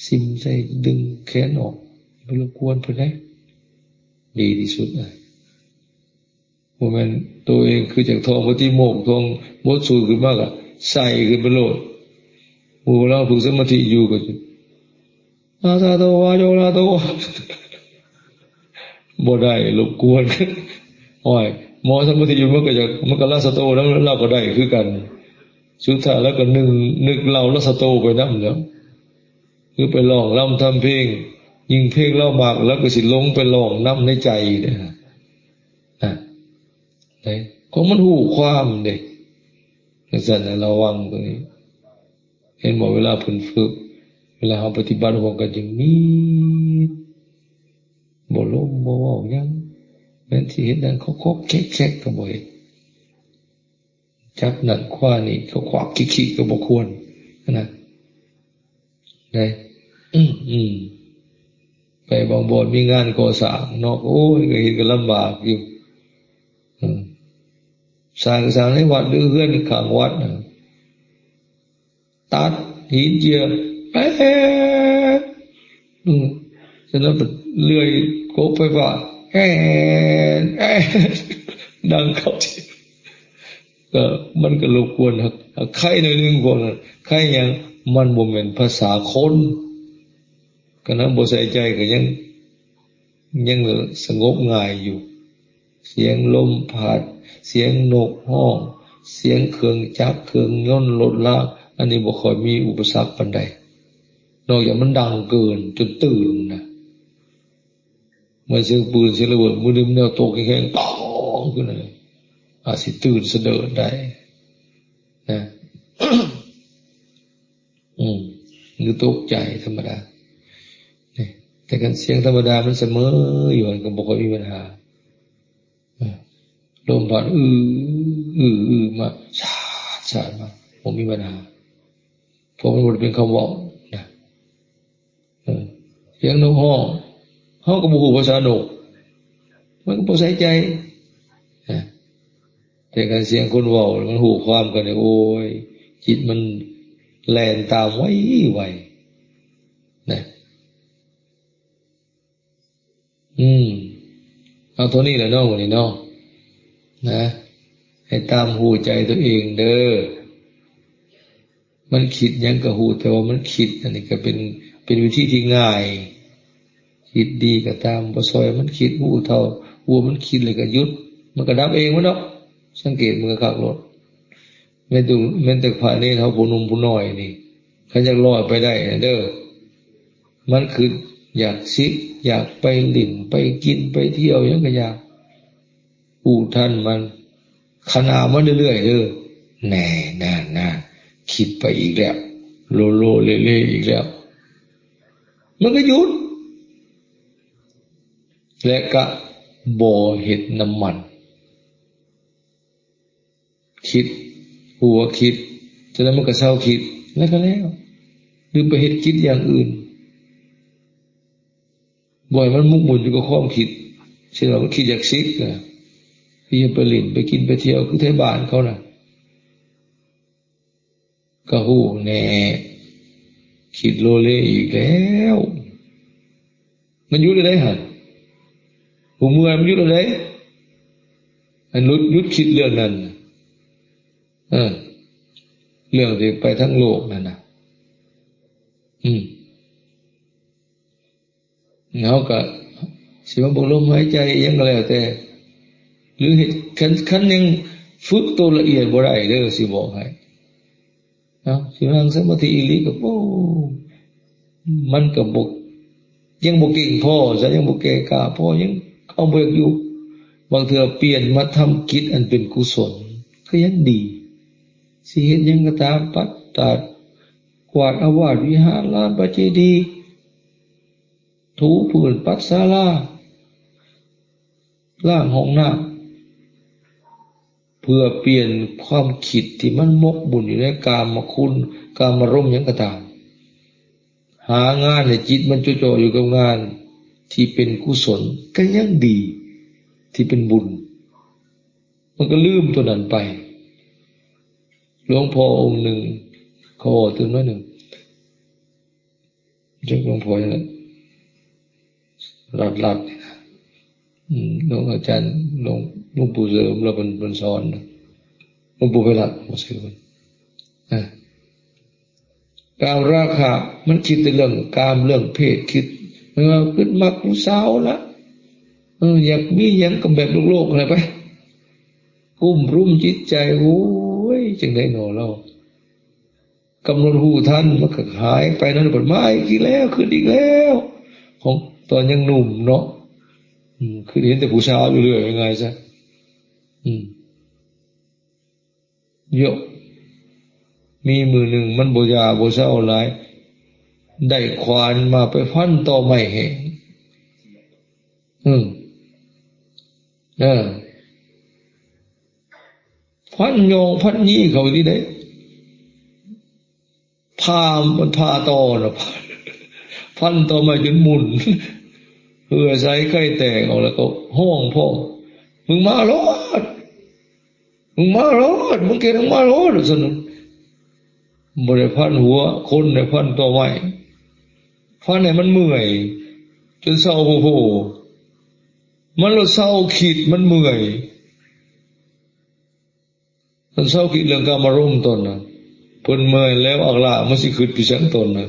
ສິມໃສ່ ດຶງແຂນອອກ ຢ່າໄປລົບກວນເພິ່ນເດ້ ດີທີ່ສຸດນະ. ບໍ່ແມ່ນໂຕເອງຄືຈັກທ່ອງປະຕິໂມກ ທ່ອງບົດສູດຂຶ້ນມາກໍໃສ່ຂຶ້ນໄປໂລດ. ໝູ່ລາວຝຶກສະມາທິຢູ່ກໍ ອາຊາໂຕວາໂຍລາໂຕ ບໍ່ໄດ້ ລົບກວນ. ໂອ້ຍ ໝໍສະມາທິຢູ່ ມັນກໍຢາກ ມັນກໍລາຊາໂຕນຳ ລາວກໍໄດ້ຄືກັນ. ສຸດທ້າຍລາວກໍນຶກ ນຶກເລົ່າລາຊາໂຕໄປນຳແລ້ວ ຄືໄປຮ້ອງລຳທຳເພງ ຍິ່ງເພງລາວມັກ ລາວກໍຊິຫຼົງໄປຮ້ອງນຳໃນໃຈເດ້. ນະ ເດ້ ຂອງມັນຮູ້ຄວາມເດ້. ຈັ່ງຊັ້ນລະວັງຕົວນີ້ ເຫັນບໍ່? ເວລາເພິ່ນຝຶກ ເວລາເຮົາປະຕິບັດຮ່ວມກັນ ຈຶ່ງມີດ ບໍ່ລົມ ບໍ່ເວົ້າຫຍັງ ແມ່ນຊິເຮັດຫຍັງ ເຂົາເຄາະແຄກໆ ກໍບໍ່ເຮັດ ຈັບນັ້ນຄວ້ານີ້ ເຂົາຄວັກຄິກໆ ກໍບໍ່ຄວນນະ. ໄດ້ ອືມ ອືມ ໄປບາງບ່ອນມີງານກໍ່ສ້າງເນາະ ໂອ້ຍ ກໍເຮັດກໍລຳບາກຢູ່. ອືມ ສ້າງ ສ້າງໃນວັດ ຫຼື ເຮືອນຂ້າງວັດນະ ຕັດຫີນເຈຍ ແປດ ອືມ ສະນັ້ນເລື່ອຍກົກໄຟຟ້າ ແອດ ແອດ ດັງເຂົ້າທີ່ ກໍມັນກໍລົບກວນ ຫາກໄຄໜ້ອຍໜຶ່ງພວກນັ້ນ. ໄຄຫຍັງ? ມັນບໍ່ແມ່ນພາສາຄົນ. ຄັນເຮົາບໍ່ໃສ່ໃຈກໍຍັງ ຍັງສະຫງົບງ່າຍຢູ່. ສຽງລົມພັດ ສຽງນົກຮ້ອງ, ສຽງເຄື່ອງຈັກເຄື່ອງຍົນລົດລາ, ອັນນີ້ບໍ່ຄ່ອຍມີອຸປະສັກປານໃດ, ນອກຈາກມັນດັງເກີນຈົນຕື່ນນະ. ເໝືອນສຽງປືນ ສຽງລະເບີດ ມື້ນີ້ມັນແນວຕົກແຮງໆ ປອງ ຂຶ້ນນະ, ອາດຊິຕື່ນສະເດີດໄດ້ນະ. ອືມ ຫຼືຕົກໃຈທຳມະດາ. ນີ້ ແຕ່ຄັນສຽງທຳມະດາມັນສະເໝີຢູ່ຫັ້ນ ກໍບໍ່ຄ່ອຍມີບັນຫາ. ເອີ ລົມພັດ ອື ອື ອືມາ ສາດ ສາດມາ ບໍ່ມີບັນຫາ ເພາະມັນບໍ່ໄດ້ເປັນຄຳເວົ້ານະ. ເອີ ສຽງນົກຮ້ອງ ເຮົາກໍບໍ່ຮູ້ພາສານົກ ມັນກໍບໍ່ໃສ່ໃຈນະ. ແຕ່ຄັນສຽງຄົນເວົ້າ ມັນຮູ້ຄວາມກັນນີ້ ໂອ້ຍ ຈິດມັນແລ່ນຕາມໄວໆນະ. ອືມ ເອົາເທົ່ານີ້ແຫຼະເນາະ ມື້ນີ້ເນາະ ນະ ໃຫ້ຕາມຮູ້ໃຈຕົວເອງເດີ. ມັນຄິດຫຍັງກໍຮູ້ແຕ່ວ່າມັນຄິດ, ອັນນີ້ກໍເປັນ ເປັນວິທີທີ່ງ່າຍ. ຄິດດີກໍຕາມ, ບໍ່ຊ່ອຍມັນຄິດ, ຮູ້ເທົ່າ ຮູ້ວ່າມັນຄິດແລ້ວກໍຢຸດ, ມັນກໍດັບເອງມັນດອກ. ສັງເກດເບິ່ງຄັກໆໂລດ. ແມ່ນແຕ່ ແມ່ນແຕ່ພະເນນເຮົາຜູ້ໜຸ່ມຜູ້ນ້ອຍນີ້ ຄັນຢາກລອຍໄປໄດ້ນະເດີ ມັນຄືຢາກຊິກ ຢາກໄປຫຼິ້ນ ໄປກິນ ໄປທ່ຽວ ຫຍັງກໍຢາກ ຮູ້ທັນມັນ ຂະໜາມັນເລື້ອຍໆເດີ. ແນ່ ນັ້ນໆ ຄິດໄປອີກແລ້ວ ໂລໂລເລເລອີກແລ້ວ ມັນກໍຢຸດ ແລະ ກະບໍ່ເຮັດນຳມັນ. ຄິດ ຮູ້ວ່າຄິດ ຈາກນັ້ນມັນກໍເຊົາຄິດ ແລ້ວກໍແລ້ວ ຫຼືໄປເຮັດກິດຢ່າງອື່ນ ບໍ່ໃຫ້ມັນໝົກໝຸ່ນຢູ່ກັບຄວາມຄິດ. ເຊັ່ນວ່າມັນຄິດຢາກຊິກນະ ທີ່ຈະໄປຫຼິ້ນ ໄປກິນ ໄປທ່ຽວ ຄືໄທບ້ານເຂົານະ ກໍຮູ້ແນ່ ຄິດໂລເລອີກແລ້ວ. ມັນຢຸດແລ້ວໃດຫັ້ນ ຮູ້ເມື່ອມັນຢຸດແລ້ວໃດ ອັນຢຸດ ຢຸດຄິດເລື່ອງນັ້ນ ເອີ ເລື່ອງທີ່ໄປທາງໂລກນັ້ນນະ. ອືມ ເຮົາກໍຊິມາເບິ່ງລົມຫາຍໃຈອີ່ຫຍັງກໍແລ້ວແຕ່ ຫຼືເຮັດ ຄັນ ຄັນຍັງຝຶກໂຕລະອຽດບໍ່ໄດ້ເດີ ຊິບອກໃຫ້. ເອົາ ຊິນັ່ງສະມາທິອີ່ຫຼີກໍ ໂອ້ ມັນກໍບໍ່ ຍັງບໍ່ເກັ່ງພໍຊະ ຍັງບໍ່ແກ່ກ້າພໍ ຍັງເອົາບໍ່ຢູ່. ບາງເທື່ອປ່ຽນມາທຳກິດອັນເປັນກຸສົນກໍຍັງດີ ຊິເຮັດຫຍັງກໍຕາມ ປັດຕາດ ກວາດອາວາດວິຫານ ລານພະເຈດີ ຖູພື້ນ ປັດສາລາ ລ້າງຫ້ອງນ້ຳ ເພື່ອປ່ຽນຄວາມຄິດທີ່ມັນໝົກໝຸ່ນຢູ່ໃນກາມະຄຸນ ກາມາລົມຫຍັງກໍຕາມ ຫາງານໃຫ້ຈິດມັນຈໍ່ໆຢູ່ກັບງານທີ່ເປັນກຸສົນ ກໍຍັງດີ ທີ່ເປັນບຸນ ມັນກໍລືມຕົວນັ້ນໄປ. ຫຼວງພໍ່ອົງໜຶ່ງ ຂໍເວົ້າຕື່ມໜ້ອຍໜຶ່ງ ຈັກຫຼວງພໍ່ຫຍັງລະ ລັດໆ ນີ້ນະ ອືມ ຫຼວງອາຈານ ຫຼວງ ຫຼວງປູ່ເສີມ ລາວເພິ່ນ ເພິ່ນສອນນະ ຫຼວງປູ່ໄພລັດ ບໍ່ຊື່ເພິ່ນ ອາ ກາມລາຄະ ມັນຄິດແຕ່ເລື່ອງກາມ ເລື່ອງເພດ ຄິດ ເອີ ຄິດມັກຜູ້ສາວລະ ເອີ ຢາກມີຫຍັງກໍແບບໂລກໆຫັ້ນແຫຼະໄປ ກຸ້ມລຸມຈິດໃຈ. ໂອ້ຍ ຈັ່ງໃດນໍລາວ ກຳນົດຮູ້ທັນ ມັນກໍຫາຍໄປນັ້ນ ບັດມາອີກແລ້ວ ຄືນອີກແລ້ວ ຂອງຕອນຍັງໜຸ່ມເນາະ ອືມ ຄືເຫັນແຕ່ຜູ້ສາວຢູ່ເລື້ອຍ ວ່າງ່າຍຊະ ອືມ ໂຍະ ມີມື້ໜຶ່ງມັນບໍ່ຢ່າບໍ່ເຊົາຫຼາຍ ໄດ້ຂວານມາໄປຟັນຕໍໄມ້ແຫ້ງ ອືມ ເອີ ຟັນຍ່ອງຟັນຢີ້ເຂົານີ້ເດ້ ຜ່າ ມັນຜ່າຕໍ່ນະ ຟັນຕໍໄມ້ຈົນໝຸ່ນ ເຫື່ອໃສໄຂ່ແຕກອອກ ແລ້ວກໍຮ້ອງພ້ອມ ມຶງມາໂລດ ມຶງມາໂລດ ມຶງເກັ່ງມາໂລດ ວ່າຊັ້ນ. ບໍ່ໄດ້ຟັນຫົວຄົນ ໄດ້ຟັນຕໍໄມ້ ຟັນໃຫ້ມັນເມື່ອຍ ຈົນເຊົາໂພໂພ ມັນລະເຊົາຄິດ ມັນເມື່ອຍ ມັນເຊົາຄິດເລື່ອງກາມາລົມຕອນນັ້ນ ເພິ່ນເມື່ອຍແລ້ວ ອັກລະ ມັນຊິຄິດໄປຫຍັງຕອນນັ້ນ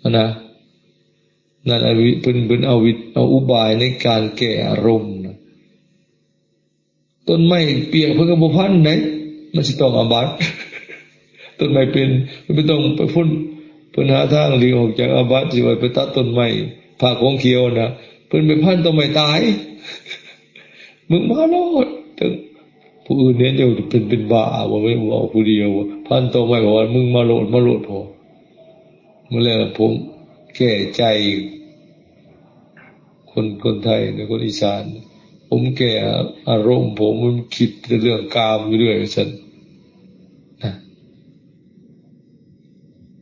ຫັ້ນນະ ນັ້ນ ເພິ່ນ ເພິ່ນເອົາວິ ເອົາອຸບາຍໃນການແກ້ອາລົມນະ. ຕົ້ນໄມ້ປຽກເພິ່ນກໍບໍ່ພັນໃດ ມັນຊິຕ້ອງອາບັດ. ຕົ້ນໄມ້ເປັນ ເພິ່ນໄປຕ້ອງໄປພຸ້ນ ເພິ່ນຫາທາງຫຼີກອອກຈາກອາບັດ ຊິວ່າໄປຕັດຕົ້ນໄມ້ ພະຂອງຂຽວນະ ເພິ່ນໄປພັນຕົ້ນໄມ້ຕາຍ ມຶງມາໂລດ. ຜູ້ອື່ນເຫັນຢູ່ເປັນ ເປັນບ້າບໍ່ ເວົ້າຜູ້ດຽວ ພັນຕົ້ນໄມ້ ເພາະວ່າມຶງມາໂລດ ມາໂລດພໍ. ມື້ແລກ ຜົມແກ້ໃຈ ຄົນ ຄົນໄທ ແລະ ຄົນອີສານ ຜົມແກ້ອາລົມ ຜົມຄິດແຕ່ເລື່ອງກາມຢູ່ເລື້ອຍວ່າຊັ້ນນະ.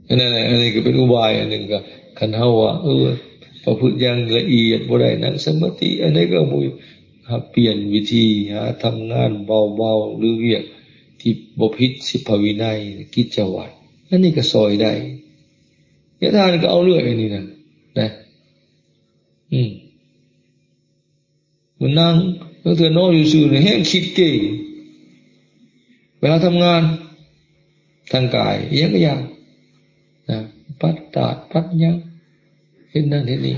ອັນນັ້ນແຫຼະ ອັນນີ້ກໍເປັນອຸບາຍອັນໜຶ່ງ ກໍຄັນເຮົາວ່າ ເອີ ປະພຶດຢ່າງລະອຽດບໍ່ໄດ້ ນັ່ງສະມາທິ ອັນໃດກໍບໍ່ ຫາປ່ຽນວິທີ ຫາທຳງານເບົາໆ ຫຼື ວຽກທີ່ບໍ່ຜິດສິນພະວິໄນ ກິດຈະວັດ ອັນນີ້ກໍຊ່ອຍໄດ້. ຍາທ່ານກໍເອົາເລື້ອຍອັນນີ້ນະ ນະ ອືມ ມານັ່ງ ລາງເທື່ອນອນຢູ່ຊື່ນີ້ ແຮງຄິດເກັ່ງ ເວລາທຳງານທາງກາຍ ອີ່ຫຍັງກໍຢ່າ ນະ ປັດຕາດ ປັດຫຍັງ ເຮັດນັ້ນເຮັດນີ້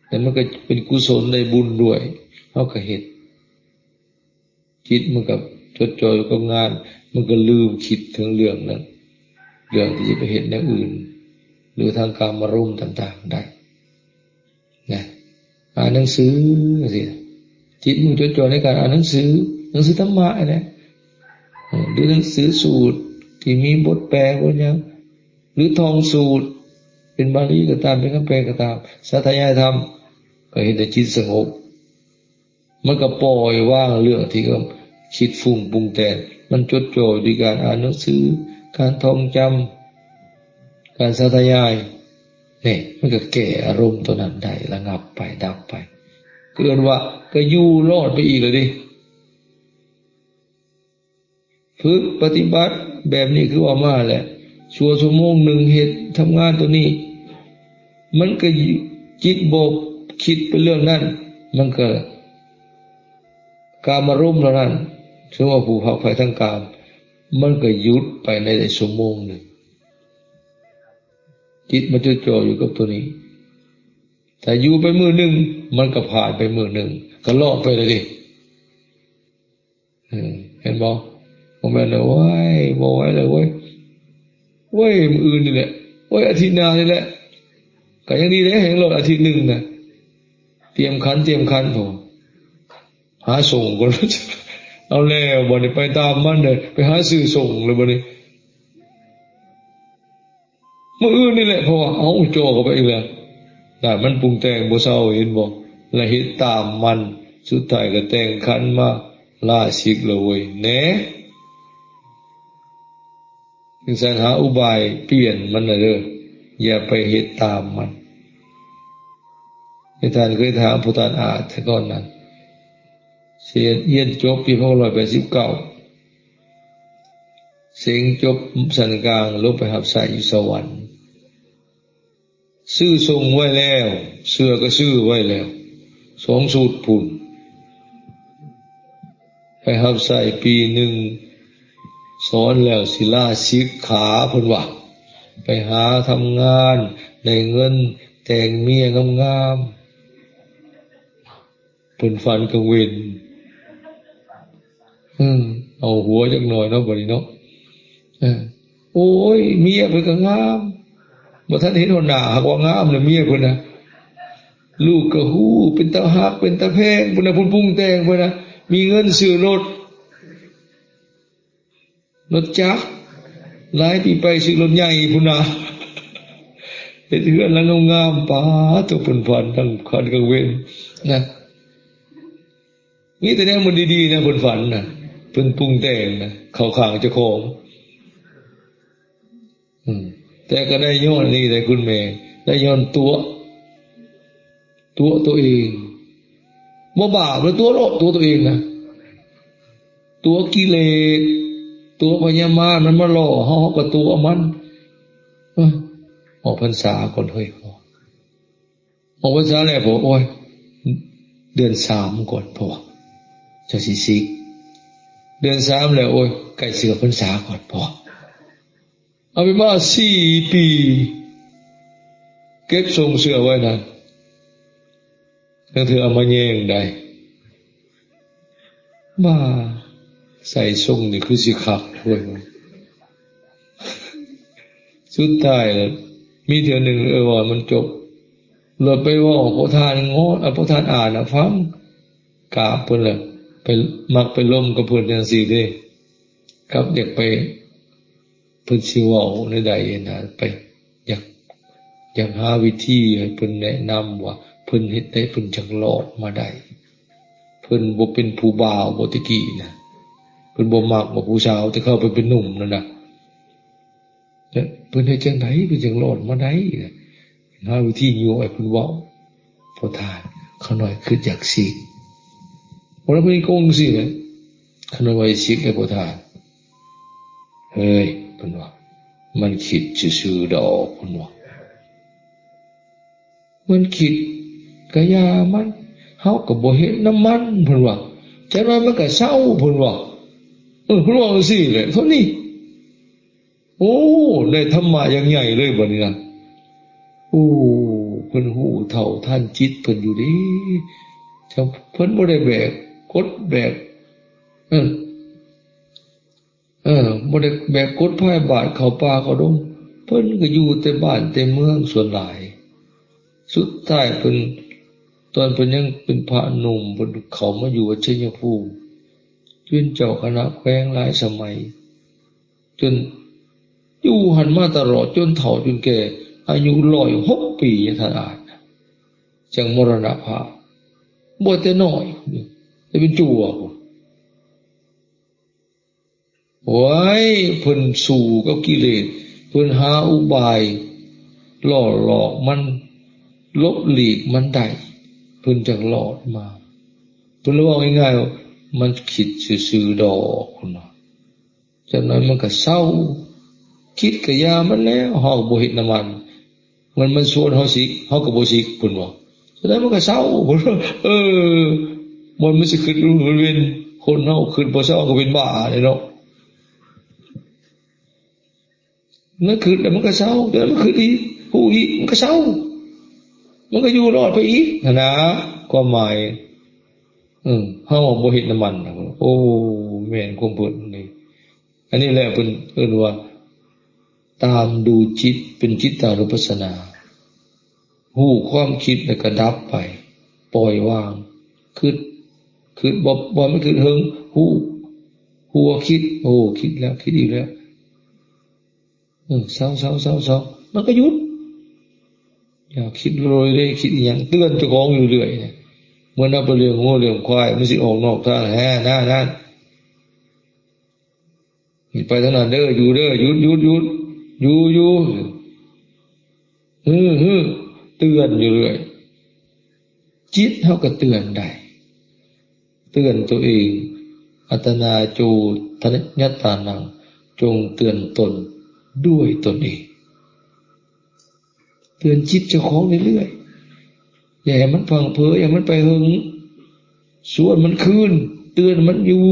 ແລ້ວມັນກໍເປັນກຸສົນ ໄດ້ບຸນດ້ວຍ ເຮົາກໍເຮັດ. ຈິດມັນກໍຈົດຈ່ອຢູ່ກັບງານ ມັນກໍລືມຄິດເຖິງເລື່ອງນັ້ນ ເລື່ອງທີ່ຈະໄປເຮັດແນວອື່ນ ຫຼື ທາງກາມາລົມຕ່າງໆໄດ້ນະ. ອ່ານໜັງສືຈັ່ງຊີ້ ຈິດມັນຈົດຈ່ອໃນການອ່ານໜັງສື ໜັງສືທຳມະຫັ້ນແຫຼະ ເອີ ຫຼື ໜັງສືສູດທີ່ມີບົດແປ ບົດຫຍັງ ຫຼື ທ່ອງສູດ ເປັນບາລີກໍຕາມ ເປັນຄຳແປກໍຕາມ ສາທະຍາຍທຳ ກໍເຮັດໃຫ້ຈິດສະຫງົບ. ມັນກໍປ່ອຍວາງເລື່ອງທີ່ຄິດຟຸ້ງປຸງແຕ່ງ ມັນຈົດຈ່ອຢູ່ທີ່ການອ່ານໜັງສື ການທ່ອງຈຳ ການສາທະຍາຍ ນີ້ ມັນກໍແກ້ອາລົມຕົວນັ້ນໄດ້ ລະງັບໄປ ດັບໄປ ເອີ້ນວ່າກໍຢູ່ລອດໄປອີກແລ້ວເດ້. ຝຶກປະຕິບັດແບບນີ້ຄືເວົ້າມາແຫຼະ ຊົ່ວຊົ່ວໂມງໜຶ່ງເຮັດທຳງານຕົວນີ້ ມັນກໍຈິດບໍ່ຄິດໄປເລື່ອງນັ້ນ ມັນກໍກາມາລົມເຫຼົ່ານັ້ນ ສົມມຸດວ່າຜູ້ຝັກໃຝ່ທາງກາມ ມັນກໍຢຸດໄປໃນໄດ້ຊົ່ວໂມງໜຶ່ງ ຈິດມັນຈົດຈ່ອຢູ່ກັບຕົວນີ້ ຖ້າຢູ່ໄປມື້ໜຶ່ງ ມັນກໍຜ່ານໄປມື້ໜຶ່ງ ກໍລອດໄປແລ້ວເດ້. ເຫັນບໍ່? ບໍ່ແມ່ນວ່າ ໂອ້ຍ ບໍ່ໄຫວແລ້ວເວີ້ຍ ໂອ້ຍ ມື້ອື່ນນີ້ແຫຼະ ໂອ້ຍ ອາທິດໜ້ານີ້ແຫຼະ ກໍຍັງດີເດ້ ຍັງລອດອາທິດໜຶ່ງນະ ຕຽມຂັນ ຕຽມຂັນ ໂອ້ ຫາສົ່ງກ່ອນ ເອົາແລ້ວ ບັດນີ້ໄປຕາມມັນເດີ ໄປຫາຊື້ສົ່ງແລ້ວບັດນີ້ ມື້ອື່ນນີ້ແຫຼະ ເພາະວ່າ ເອົາ ຈ່ອເຂົ້າໄປອີກແລ້ວ ນະ ມັນປຸງແຕ່ງບໍ່ເຊົາ ເຫັນບໍ່? ລະເຮັດຕາມມັນ ສຸດທ້າຍກໍແຕ່ງຂັນມາລາສິກແລ້ວເວີ້ຍ ແນ່. ຈັ່ງຊັ້ນຫາອຸບາຍປ່ຽນມັນນະເດີ ຢ່າໄປເຮັດຕາມມັນ. ທີ່ທ່ານເຄີຍຖາມຜູ້ທ່ານອາດແຕ່ກ່ອນນັ້ນ ຮຽນ ຮຽນຈົບປີພັນເກົ້າຮ້ອຍແປດສິບເກົ້າ ເສັງຈົບຊັ້ນກາງ ລົງໄປຮັບໃຊ້ຢູ່ສະຫວັນ ຊື້ສົ່ງໄວ້ແລ້ວ ເສື້ອກໍຊື້ໄວ້ແລ້ວ ສອງຊຸດພຸ້ນ ໄປຮັບໃຊ້ປີໜຶ່ງ ສອນແລ້ວຊິລາສິກຂາ ເພິ່ນວ່າ ໄປຫາທຳງານ ໄດ້ເງິນ ແຕ່ງເມຍງາມໆ. ເພິ່ນຝັນກາງເວັນ ເອີ ເອົາຫົວຈັກໜ້ອຍເນາະ ບັດນີ້ເນາະ ເອີ ໂອ້ຍ ເມຍເພິ່ນກໍງາມ ບໍ່ທັນເຫັນຮອດໜ້າ ຫາກວ່າງາມແລ້ວເມຍເພິ່ນນະ ລູກກໍຮູ້ ເປັນຕາຮັກ ເປັນຕາແພງ ເພິ່ນນະ ເພິ່ນປຸງແຕ່ງ ເພິ່ນນະ ມີເງິນຊື້ລົດ ລົດຈັກ ຫຼາຍປີໄປຊື້ລົດໃຫຍ່ພຸ້ນນະ ເຮັດເຮືອນຫຼັງງາມໆ ປາດໂທ້ ເພິ່ນຝັນທັງກາງວັນກາງເວັນນະ ມີແຕ່ແນວມັນດີໆນະ ເພິ່ນຝັນນະ ເພິ່ນປຸງແຕ່ງນະ ເຂົ້າຂ້າງເຈົ້າຂອງ ອືມ ແຕ່ກໍໄດ້ຍ້ອນນີ້ແຫຼະຄຸນແມ່ ໄດ້ຍ້ອນຕົວະ ຕົວະຕົວເອງ ບໍ່ບາບເລີຍ ຕົວະໂລດ ຕົວະຕົວເອງນະ ຕົວະກິເລດ ຕົວະພະຍາມານ ມັນມາຫຼໍ່ເຮົາ ເຮົາກໍຕົວະມັນ ເອີ ອອກພັນສາກ່ອນເຮີ້ຍ ອອກພັນສາແລ້ວ ໂອ້ຍ ເດືອນສາມກ່ອນ ພໍ່ ຈັ່ງຊິສິກ ເດືອນສາມແລ້ວ ໂອ້ຍ ໃກ້ຊິອອກພັນສາກ່ອນ ພໍ່ ເອົາໄປມາສີ່ປີ ເກັບສົ່ງເສື້ອໄວ້ນັ້ນ ລາງເທື່ອເອົາມາແຍງໄດ້ ວ່າໃສ່ຊົງນີ້ຄືຊິຄັກເວີ້ຍ. ສຸດທ້າຍແລ້ວ ມີເທື່ອໜຶ່ງ ເອີ ເວົ້າໃຫ້ມັນຈົບ ແລ້ວໄປເວົ້າໃຫ້ພໍ່ທ່ານງອນ ເອົາພໍ່ທ່ານອ່ານໃຫ້ຟັງ ກາບເພິ່ນແຫຼະ ໄປ ມັກໄປລົມກັບເພິ່ນຈັ່ງຊີ້ເດ້ ກັບຢາກໄປ ເພິ່ນຊິເວົ້າແນວໃດຫັ້ນນະ ໄປ ຢາກ ຢາກຫາວິທີໃຫ້ເພິ່ນແນະນຳວ່າ ເພິ່ນເຮັດໃດເພິ່ນຈັ່ງລອດມາໄດ້. ເພິ່ນບໍ່ເປັນຜູ້ບ່າວບໍ່ ແຕ່ກີ້ນະ ເພິ່ນບໍ່ມັກວ່າຜູ້ສາວ ແຕ່ເຂົາເປັນ ເປັນໜຸ່ມນັ້ນນະ ແລະ ເພິ່ນເຮັດຈັ່ງໃດເພິ່ນຈັ່ງລອດມາໄດ້ນະ ຫາວິທີຍົວໃຫ້ເພິ່ນເວົ້າ. ພໍ່ທ່ານ ຂ້ານ້ອຍຄິດຢາກສິກ ບໍ່ໄດ້ເພິ່ນໂກງຊີ້ແຫຼະ ຂ້ານ້ອຍວ່າຊິກເດ້ພໍ່ທ່ານ. ເຮີ້ຍ ເພິ່ນວ່າ ມັນຄິດຊື່ໆດອກ ເພິ່ນວ່າ ມັນຄິດກະຢ່າມັນ ເຮົາກະບໍ່ເຮັດນຳມັນ ເພິ່ນວ່າ ຈັກໜ້ອຍມັນກະເຊົາ ເພິ່ນວ່າ ເອີ ເພິ່ນວ່າຈັ່ງຊີ້ແຫຼະ ເທົ່ານີ້. ໂອ້ ໄດ້ທຳມະຢ່າງໃຫຍ່ເລີຍບັດນີ້ນະ. ໂອ້ ເພິ່ນຮູ້ເທົ່າທັນຈິດເພິ່ນຢູ່ເດ້ ເພິ່ນບໍ່ໄດ້ແບກກົດແບກ ເອີ ເອີ ບໍ່ໄດ້ແບກກົດພາຍບາດເຂົ້າປ່າເຂົ້າດົງ ເພິ່ນກະຢູ່ແຕ່ບ້ານແຕ່ເມືອງສ່ວນຫຼາຍ. ສຸດທ້າຍເພິ່ນ ຕອນເພິ່ນຍັງເປັນພະໜຸ່ມ ເພິ່ນເຂົ້າມາຢູ່ວັດໄຊຍະພູມ ເປັນເຈົ້າຄະນະແຂວງຫຼາຍສະໄໝ ຈົນຢູ່ຫັ້ນມາຕະຫຼອດ ຈົນເຖົ້າຈົນແກ່ ອາຍຸຮ້ອຍຫົກປີ ທ່ານອາດ ຈັ່ງມໍລະນະພາບ ບໍ່ແຕ່ນ້ອຍ ແຕ່ເປັນຈົວພຸ້ນ. ໂອ້ຍ ເພິ່ນສູ້ກັບກິເລດ ເພິ່ນຫາອຸບາຍຫຼໍ່ຫຼອກມັນ ຫຼົບຫຼີກມັນໄດ້ ເພິ່ນຈັ່ງລອດມາ. ເພິ່ນເວົ້າງ່າຍໆວ່າ ມັນຄິດຊື່ໆດອກ ເພິ່ນວ່າ ຈັກໜ້ອຍມັນກະເຊົາ ຄິດກະຢ່າມັນແລ້ວ ເຮົາກະບໍ່ເຮັດນຳມັນ. ມັນ ມັນຊວນເຮົາສິກ ເຮົາກະບໍ່ສິກ ເພິ່ນວ່າ ຈັ່ງໃດມັນກະເຊົາ ເພິ່ນວ່າ. ເອີ ມັນ ມັນຊິຄິດຢູ່ເປັນ ຄົນເຮົາຄິດບໍ່ເຊົາກະເປັນບ້າແຫຼະເນາະ. ມັນຄິດແລ້ວມັນກະເຊົາ ແຕ່ມັນຄິດອີກ ຮູ້ອີກ ມັນກະເຊົາ ມັນກະຢູ່ລອດໄປອີກຫັ້ນນະ ຄວາມໝາຍ. ເອີ ເຮົາບໍ່ເຮັດນຳມັນ. ໂອ້ ແມ່ນຄວາມເພິ່ນນີ້. ອັນນີ້ແຫຼະເພິ່ນເອີ້ນວ່າ ຕາມດູຈິດ ເປັນຈິດຕານຸປັດສະນາ ຮູ້ຄວາມຄິດແລ້ວກະດັບໄປ ປ່ອຍວາງ ຄິດ ຄິດບໍ່ ບໍ່ໃຫ້ມັນຄິດເຖິງ ຮູ້ ຮູ້ວ່າຄິດ ໂອ້ ຄິດແລ້ວ ຄິດອີກແລ້ວ ເອີ ເຊົາ ເຊົາ ເຊົາ ເຊົາ ມັນກະຢຸດ. ຢ່າຄິດໂລເລ ຄິດອີ່ຫຍັງ ເຕືອນເຈົ້າຂອງຢູ່ເລື້ອຍ ເມື່ອນຳໄປລ້ຽງງົວລ້ຽງຄວາຍ ມັນຊິອອກນອກທາງ ແຮະ ນັ້ນ ນັ້ນ ຢ່າໄປທາງນັ້ນເດີ ຢູ່ເດີ ຢຸດ ຢຸດ ຢຸດ ຢູ່ ຢູ່ ຮື ຮື ເຕືອນຢູ່ເລື້ອຍ. ຈິດເຮົາກະເຕືອນໄດ້ ເຕືອນໂຕເອງ ອັດຕະນາໂຈ ທະນະ ຍະຕານັງ ຈົ່ງເຕືອນຕົນດ້ວຍຕົນເອງ. ເຕືອນຈິດເຈົ້າຂອງເລື້ອຍໆ ຢ່າໃຫ້ມັນພັ່ງເຜີ ຢ່າໃຫ້ມັນໄປເຫິງ ຊວນມັນຄືນ ເຕືອນມັນຢູ່.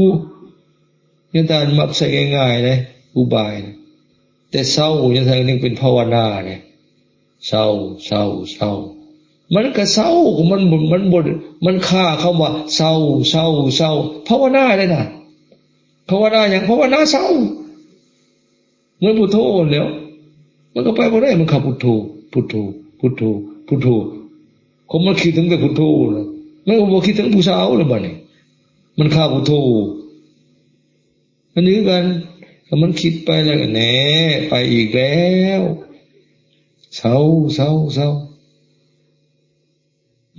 ຍາຕານມັກໃຊ້ງ່າຍໆເດ້ ອຸບາຍ ແຕ່ເຊົາ ຍາຕານຍັງເປັນພາວະນາເດ້ ເຊົາ ເຊົາ ເຊົາ ມັນກະເຊົາ ມັນ ມັນບໍ່ ມັນຄາຄຳວ່າເຊົາ ເຊົາ ເຊົາ ພາວະນາເດ້ນະ. ພາວະນາຫຍັງ? ພາວະນາເຊົາ ເໝືອນພຸດໂທຫັ້ນແຫຼ້ວ ມັນກະໄປບໍ່ໄດ້ ມັນຄາພຸດໂທ ພຸດໂທ ພຸດໂທ ພຸດໂທ ຄວາມມັນຄິດເຖິງແຕ່ພຸດໂທນະ ມັນກະບໍ່ຄິດເຖິງຜູ້ສາວແລ້ວບາດນີ້ ມັນຄາພຸດໂທ. ອັນນີ້ຄືກັນ ຖ້າມັນຄິດໄປແລ້ວກະແນ່ ໄປອີກແລ້ວ ເຊົາ ເຊົາ ເຊົາ.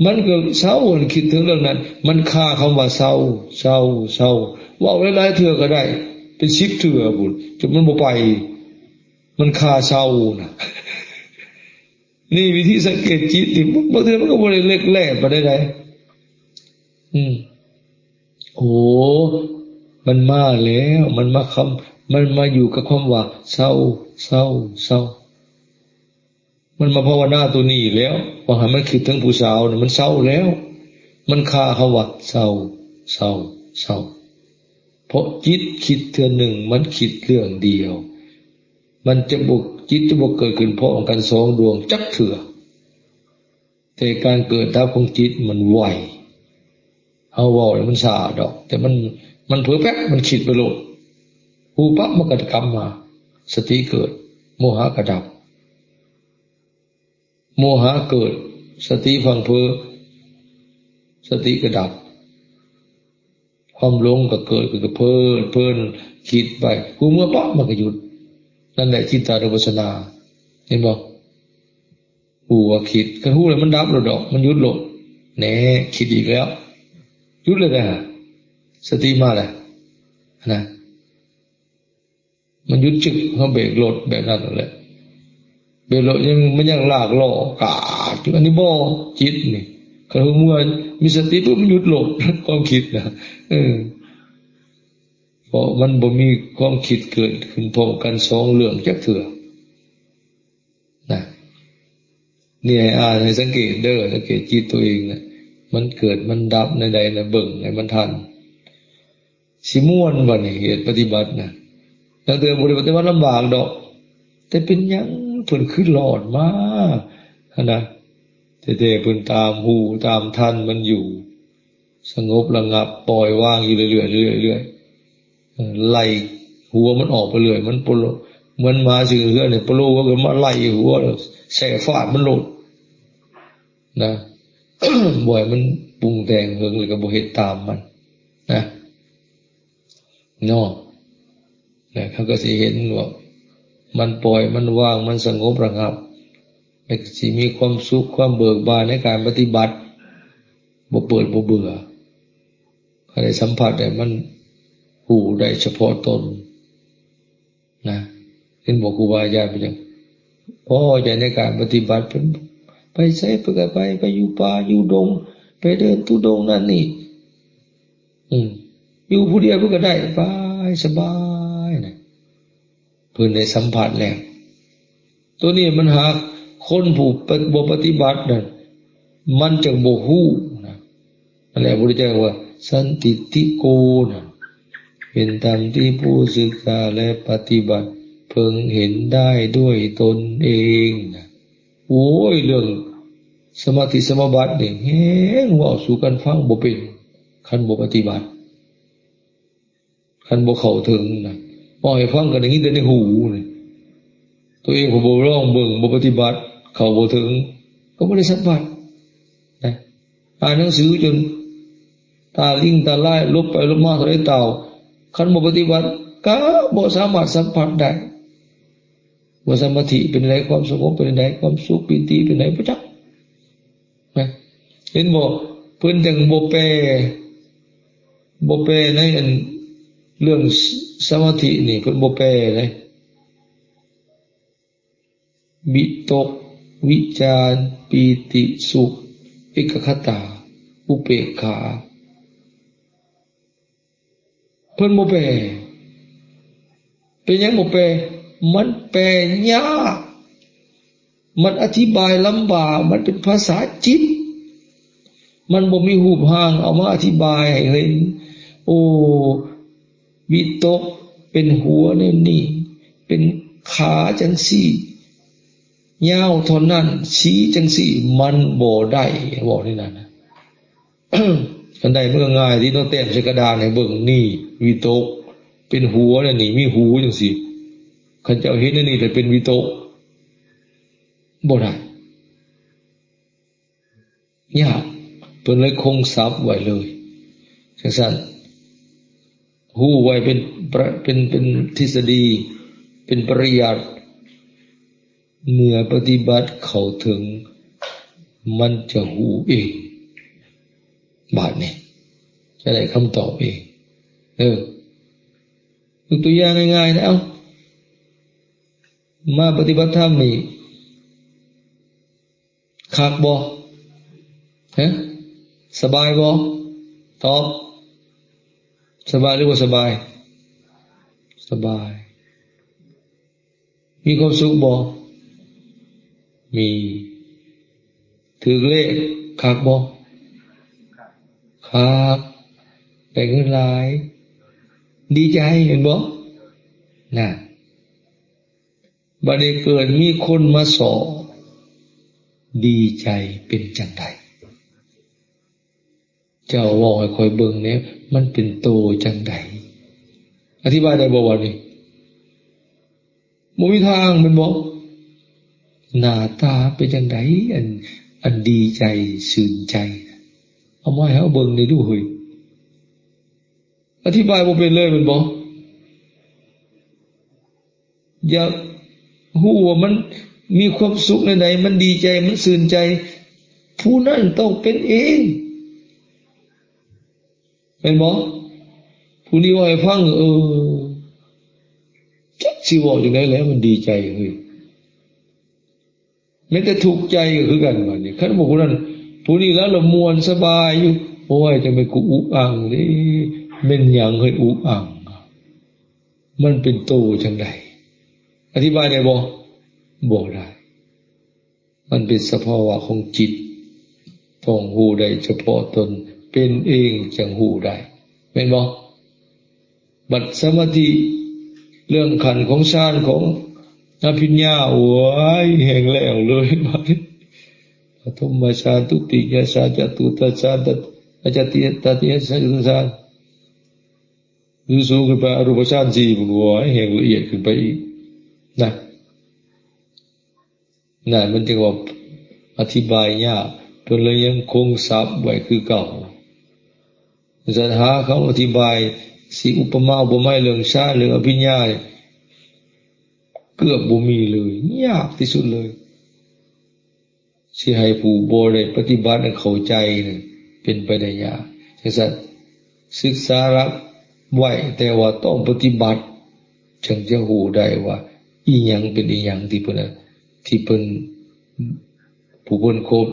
ມັນກະເຊົາ ອັນຄິດເຖິງເລື່ອງນັ້ນ ມັນຄາຄຳວ່າເຊົາ ເຊົາ ເຊົາ ເວົ້າຫຼາຍໆເທື່ອກະໄດ້ ເປັນສິບເທື່ອພຸ້ນ ຈົນມັນບໍ່ໄປ ມັນຄາເຊົານະ. ນີ້ວິທີສັງເກດຈິດນີ້ ບາງເທື່ອມັນກະບໍ່ໄດ້ເລິກແຫຼປານໃດໃດ. ອືມ ໂອ້ ມັນມາແລ້ວ ມັນມາຄຳ ມັນມາຢູ່ກັບຄຳວ່າເຊົາ ເຊົາ ເຊົາ. ມັນມາພາວະນາໂຕນີ້ແລ້ວ ວ່າໃຫ້ມັນຄິດເຖິງຜູ້ສາວນະ ມັນເຊົາແລ້ວ ມັນຄາຄຳວ່າເຊົາ ເຊົາ ເຊົາ. ເພາະຈິດຄິດເທື່ອໜຶ່ງ ມັນຄິດເລື່ອງດຽວ ມັນຈະບໍ່ ຈິດຈະບໍ່ເກີດຂຶ້ນພ້ອມກັນສອງດວງຈັກເທື່ອ. ແຕ່ການເກີດດັບຂອງຈິດມັນໄວ ເຮົາເວົ້ານີ້ມັນຊ້າດອກ ແຕ່ມັນ ມັນເຜີແປັບ ມັນຄິດໄປໂລດ ຮູ້ປັບ ມັນກໍກັບມາ ສະຕິເກີດ ໂມຫະກໍດັບ ໂມຫະເກີດ ສະຕິພັງເຜີ ສະຕິກໍດັບ ຄວາມຫຼົງກໍເກີດ ກໍເພີນ ເພີນຄິດໄປ ຮູ້ເມື່ອປັບ ມັນກໍຢຸດ ນັ້ນແຫຼະຈິດຕານຸປັດສະນາ ເຫັນບໍ່? ຮູ້ວ່າຄິດ ຄັນຮູ້ແລ້ວມັນດັບໂລດດອກ ມັນຢຸດໂລດ ແນ່ ຄິດອີກແລ້ວ ຢຸດແລ້ວເດ້ ສະຕິມາແລ້ວນະ ມັນຢຸດຈຶກ ເຮົາເບຣກລົດແບບນັ້ນແຫຼະ ເບຣກລົດຍັງ ມັນຍັງລາກລໍ້ກາດຢູ່ ອັນນີ້ບໍ່ ຈິດນີ້ ຄັນຮູ້ເມື່ອມີສະຕິປຸບ ມັນຢຸດໂລດ ຄວາມຄິດນະ ເອີ ເພາະມັນບໍ່ມີຄວາມຄິດເກີດຂຶ້ນພ້ອມກັນສອງເລື່ອງຈັກເທື່ອ ນະ ນີ້ໃຫ້ອ່ານ ໃຫ້ສັງເກດເດີ ສັງເກດຈິດຕົວເອງນະ ມັນເກີດມັນດັບແນວໃດນະ ເບິ່ງໃຫ້ມັນທັນ ຊິມ່ວນບັດນີ້ ເຮັດປະຕິບັດນະ ລາງເທື່ອບໍ່ໄດ້ປະຕິບັດລຳບາກດອກ ແຕ່ເປັນຫຍັງເພິ່ນຄືລອດມາຫັ້ນນະ ແທ້ໆ ເພິ່ນຕາມຮູ້ຕາມທັນມັນຢູ່ ສະຫງົບລະງັບ ປ່ອຍວາງຢູ່ເລື້ອຍໆ ເລື້ອຍໆ ເອີ ໄລ່ຫົວມັນອອກໄປເລື້ອຍ ມັນບໍ່ໂລ ເໝືອນໝາຊື່ເຮືອນນີ້ ບໍ່ໂລກໍມາໄລ່ຫົວ ແຊຟາດມັນໂລດນະ ບໍ່ໃຫ້ມັນປຸງແຕ່ງເຫິງ ແລ້ວກໍບໍ່ເຮັດຕາມມັນນະ ເນາະ ແລ້ວເຮົາກໍຊິເຫັນວ່າມັນປ່ອຍ ມັນວາງ ມັນສະຫງົບລະງັບ ແລ້ວກໍຊິມີຄວາມສຸກ ຄວາມເບີກບານໃນການປະຕິບັດ ບໍ່ເປີດບໍ່ເບື່ອ ໃຫ້ໄດ້ສຳຜັດໄດ້ ມັນຮູ້ໄດ້ສະເພາະຕົນນະ ເຫັນບໍ່? ຄູບາອາຈານເພິ່ນຈັ່ງພໍໃຈໃນການປະຕິບັດ ເພິ່ນໄປໃສເພິ່ນກໍໄປ ໄປຢູ່ປ່າຢູ່ດົງ ໄປເດີນທຸດົງນັ້ນນີ້ ອືມ ຢູ່ຜູ້ດຽວເພິ່ນກໍໄດ້ ໄປສະບາຍນະ ເພິ່ນໄດ້ສຳຜັດແລ້ວ ໂຕນີ້ມັນຫາຄົນຜູ້ປະ ບໍ່ປະຕິບັດນັ້ນ ມັນຈະບໍ່ຮູ້ນະ ນັ້ນແຫຼະ ພະພຸດທະເຈົ້າວ່າ ສັນທິດຖິໂກ ນະ ເປັນທຳທີ່ຜູ້ສຶກສາ ແລະ ປະຕິບັດເພິ່ງເຫັນໄດ້ດ້ວຍຕົນເອງນະ ໂອ້ຍ ເລື່ອງສະມາທິສະມາບັດນີ້ແຮງເວົ້າສູ່ກັນຟັງບໍ່ເປັນ ຄັນບໍ່ປະຕິບັດ ຄັນບໍ່ເຂົ້າເຖິງນະ ເວົ້າໃຫ້ຟັງກໍໄດ້ຍິນແຕ່ໃນຫູນີ້ ຕົວເອງບໍ່ລອງເບິ່ງ ບໍ່ປະຕິບັດ ເຂົ້າບໍ່ເຖິງ ກໍບໍ່ໄດ້ສຳຜັດນະ ອ່ານໜັງສືຈົນຕາລິງຕາລາຍ ຫຼົບໄປຫຼົບມາເທົ່າໃດເຕົ່າ ຄັນບໍ່ປະຕິບັດກໍບໍ່ສາມາດສຳຜັດໄດ້ ວ່າສະມາທິເປັນໃດ ຄວາມສະຫງົບເປັນໃດ ຄວາມສຸກປີຕິເປັນໃດ ບໍ່ຈັກນະ ເຫັນບໍ່? ເພິ່ນຈັ່ງບໍ່ແປ ບໍ່ແປໃນອັນເລື່ອງສະມາທິນີ້ ເພິ່ນບໍ່ແປເດ້ ວິຕົກ ວິຈານ ປີຕິ ສຸກ ເອກະຄະຕາ ອຸເປກຂາ ເພິ່ນບໍ່ແປ. ເປັນຫຍັງບໍ່ແປ? ມັນແປຍາກ, ມັນອະທິບາຍລຳບາກ, ມັນເປັນພາສາຈິດ, ມັນບໍ່ມີຮູບຮ່າງເອົາມາອະທິບາຍໃຫ້ເຫັນ. ໂອ້ ວິຕົກເປັນຫົວແນວນີ້, ເປັນຂາຈັ່ງຊີ້, ຍາວເທົ່ານັ້ນ, ສີຈັ່ງຊີ້, ມັນບໍ່ໄດ້, ເວົ້າແນວນັ້ນນະ. ຄັນໄດ້ມັນກໍງ່າຍຕິເນາະ, ແຕ້ມໃສ່ກະດານໃຫ້ເບິ່ງ, ນີ້ວິຕົກເປັນຫົວແນວນີ້, ມີຫູຈັ່ງຊີ້. ຄັນເຈົ້າເຮັດແນວນີ້ແລ້ວເປັນວິຕົກ ບໍ່ໄດ້, ຍາກ. ເພິ່ນເລີຍຄົງສັບໄວ້ເລີຍ. ຈັ່ງຊັ້ນ, ຮູ້ໄວ້ເປັນປະ, ເປັນ, ເປັນທິດສະດີ, ເປັນປະລິຍັດ. ເມື່ອປະຕິບັດເຂົ້າເຖິງ, ມັນຈະຮູ້ເອງ. ບາດນີ້ຈະໄດ້ຄຳຕອບເອງ. ເອີ, ຍົກຕົວຢ່າງງ່າຍໆນະ, ເອົາ, ມາປະຕິບັດທຳນີ້ ຄັກບໍ່? ຮະ? ສະບາຍບໍ່? ຕອບ. ສະບາຍຫຼືບໍ່ສະບາຍ? ສະບາຍ. ມີຄວາມສຸກບໍ່? ມີ. ຖືກເລກຄັກບໍ່? ຄັກ. ໄດ້ເງິນຫຼາຍ. ດີໃຈແມ່ນບໍ່? ນະ. ບັດນີ້ເກີດມີຄົນມາສໍ້ ດີໃຈເປັນຈັ່ງໃດ? ເຈົ້າເວົ້າໃຫ້ຂ້ອຍເບິ່ງແດ່ ມັນເປັນໂຕຈັ່ງໃດ? ອະທິບາຍໄດ້ບໍ່ບັດນີ້? ບໍ່ມີທາງແມ່ນບໍ່? ໜ້າຕາເປັນຈັ່ງໃດ? ອັນ ອັນດີໃຈຊື່ນໃຈ ເອົາມາໃຫ້ເຮົາເບິ່ງໄດ້ດູເຮີ້ຍ. ອະທິບາຍບໍ່ເປັນເລີຍແມ່ນບໍ່? ຢາກຮູ້ວ່າມັນມີຄວາມສຸກແນວໃດ, ມັນດີໃຈ, ມັນຊື່ນໃຈ, ຜູ້ນັ້ນຕ້ອງເປັນເອງ ແມ່ນບໍ່? ຜູ້ນີ້ເວົ້າໃຫ້ຟັງ, ເອີ ຈັກຊິເວົ້າຈັ່ງໃດແຫຼະ, ມັນດີໃຈເຮີ້ຍ. ແມ່ນແຕ່ທຸກໃຈກໍຄືກັນບາດນີ້. ຄັນບໍ່ຜູ້ນັ້ນ ຜູ້ນີ້ລາວລະມ່ວນສະບາຍຢູ່. ໂອ້ຍ ຈັ່ງແມ່ນກູອຸກອັ່ງເດ້. ແມ່ນຫຍັງເຮີ້ຍອຸກອັ່ງ? ມັນເປັນໂຕຈັ່ງໃດ? ອະທິບາຍໄດ້ບໍ່? ບໍ່ໄດ້. ມັນເປັນສະພາວະຂອງຈິດ, ຕ້ອງຮູ້ໄດ້ສະເພາະຕົນ, ເປັນເອງຈັ່ງຮູ້ໄດ້. ແມ່ນບໍ່? ບັດສະມາທິ ເລື່ອງຂັ້ນຂອງຊານຂອງອະພິນຍາ ໂອ້ຍ ແຮງແລ້ວເລີຍບາດນີ້. ປະຖົມມະຊານ ທຸຕິຍະຊານ ຈະຕຸຕະຊານ ຕະ ອາຈາຕິ ຕະຕິຍະຊານ ຈະຕຸຕະຊານ ສູງຂຶ້ນໄປອະຮູປະຊານສີ່ພຸ້ນ ໂອ້ຍ ແຮງລະອຽດຂຶ້ນໄປອີກນະ. ນັ້ນມັນຈຶ່ງວ່າອະທິບາຍຍາກ, ເພິ່ນເລີຍຍັງຄົງສັບໄວ້ຄືເກົ່າ. ສັນຫາຄຳອະທິບາຍ ຊິອຸປະມາອຸປະໄມເລື່ອງຊານ ເລື່ອງອະພິນຍາ ເກືອບບໍ່ມີເລີຍ, ຍາກທີ່ສຸດເລີຍ. ຊິໃຫ້ຜູ້ບໍ່ໄດ້ປະຕິບັດນັ້ນເຂົ້າໃຈນັ້ນ ເປັນໄປໄດ້ຍາກ. ຈັ່ງຊັ້ນ ສຶກສາຫຼັກໄວ້, ແຕ່ວ່າຕ້ອງປະຕິບັດ ຈຶ່ງຈະຮູ້ໄດ້ວ່າອີ່ຫຍັງເປັນອີ່ຫຍັງທີ່ເພິ່ນ ທີ່ເພິ່ນ ຜູ້ຄົ້ນພົບ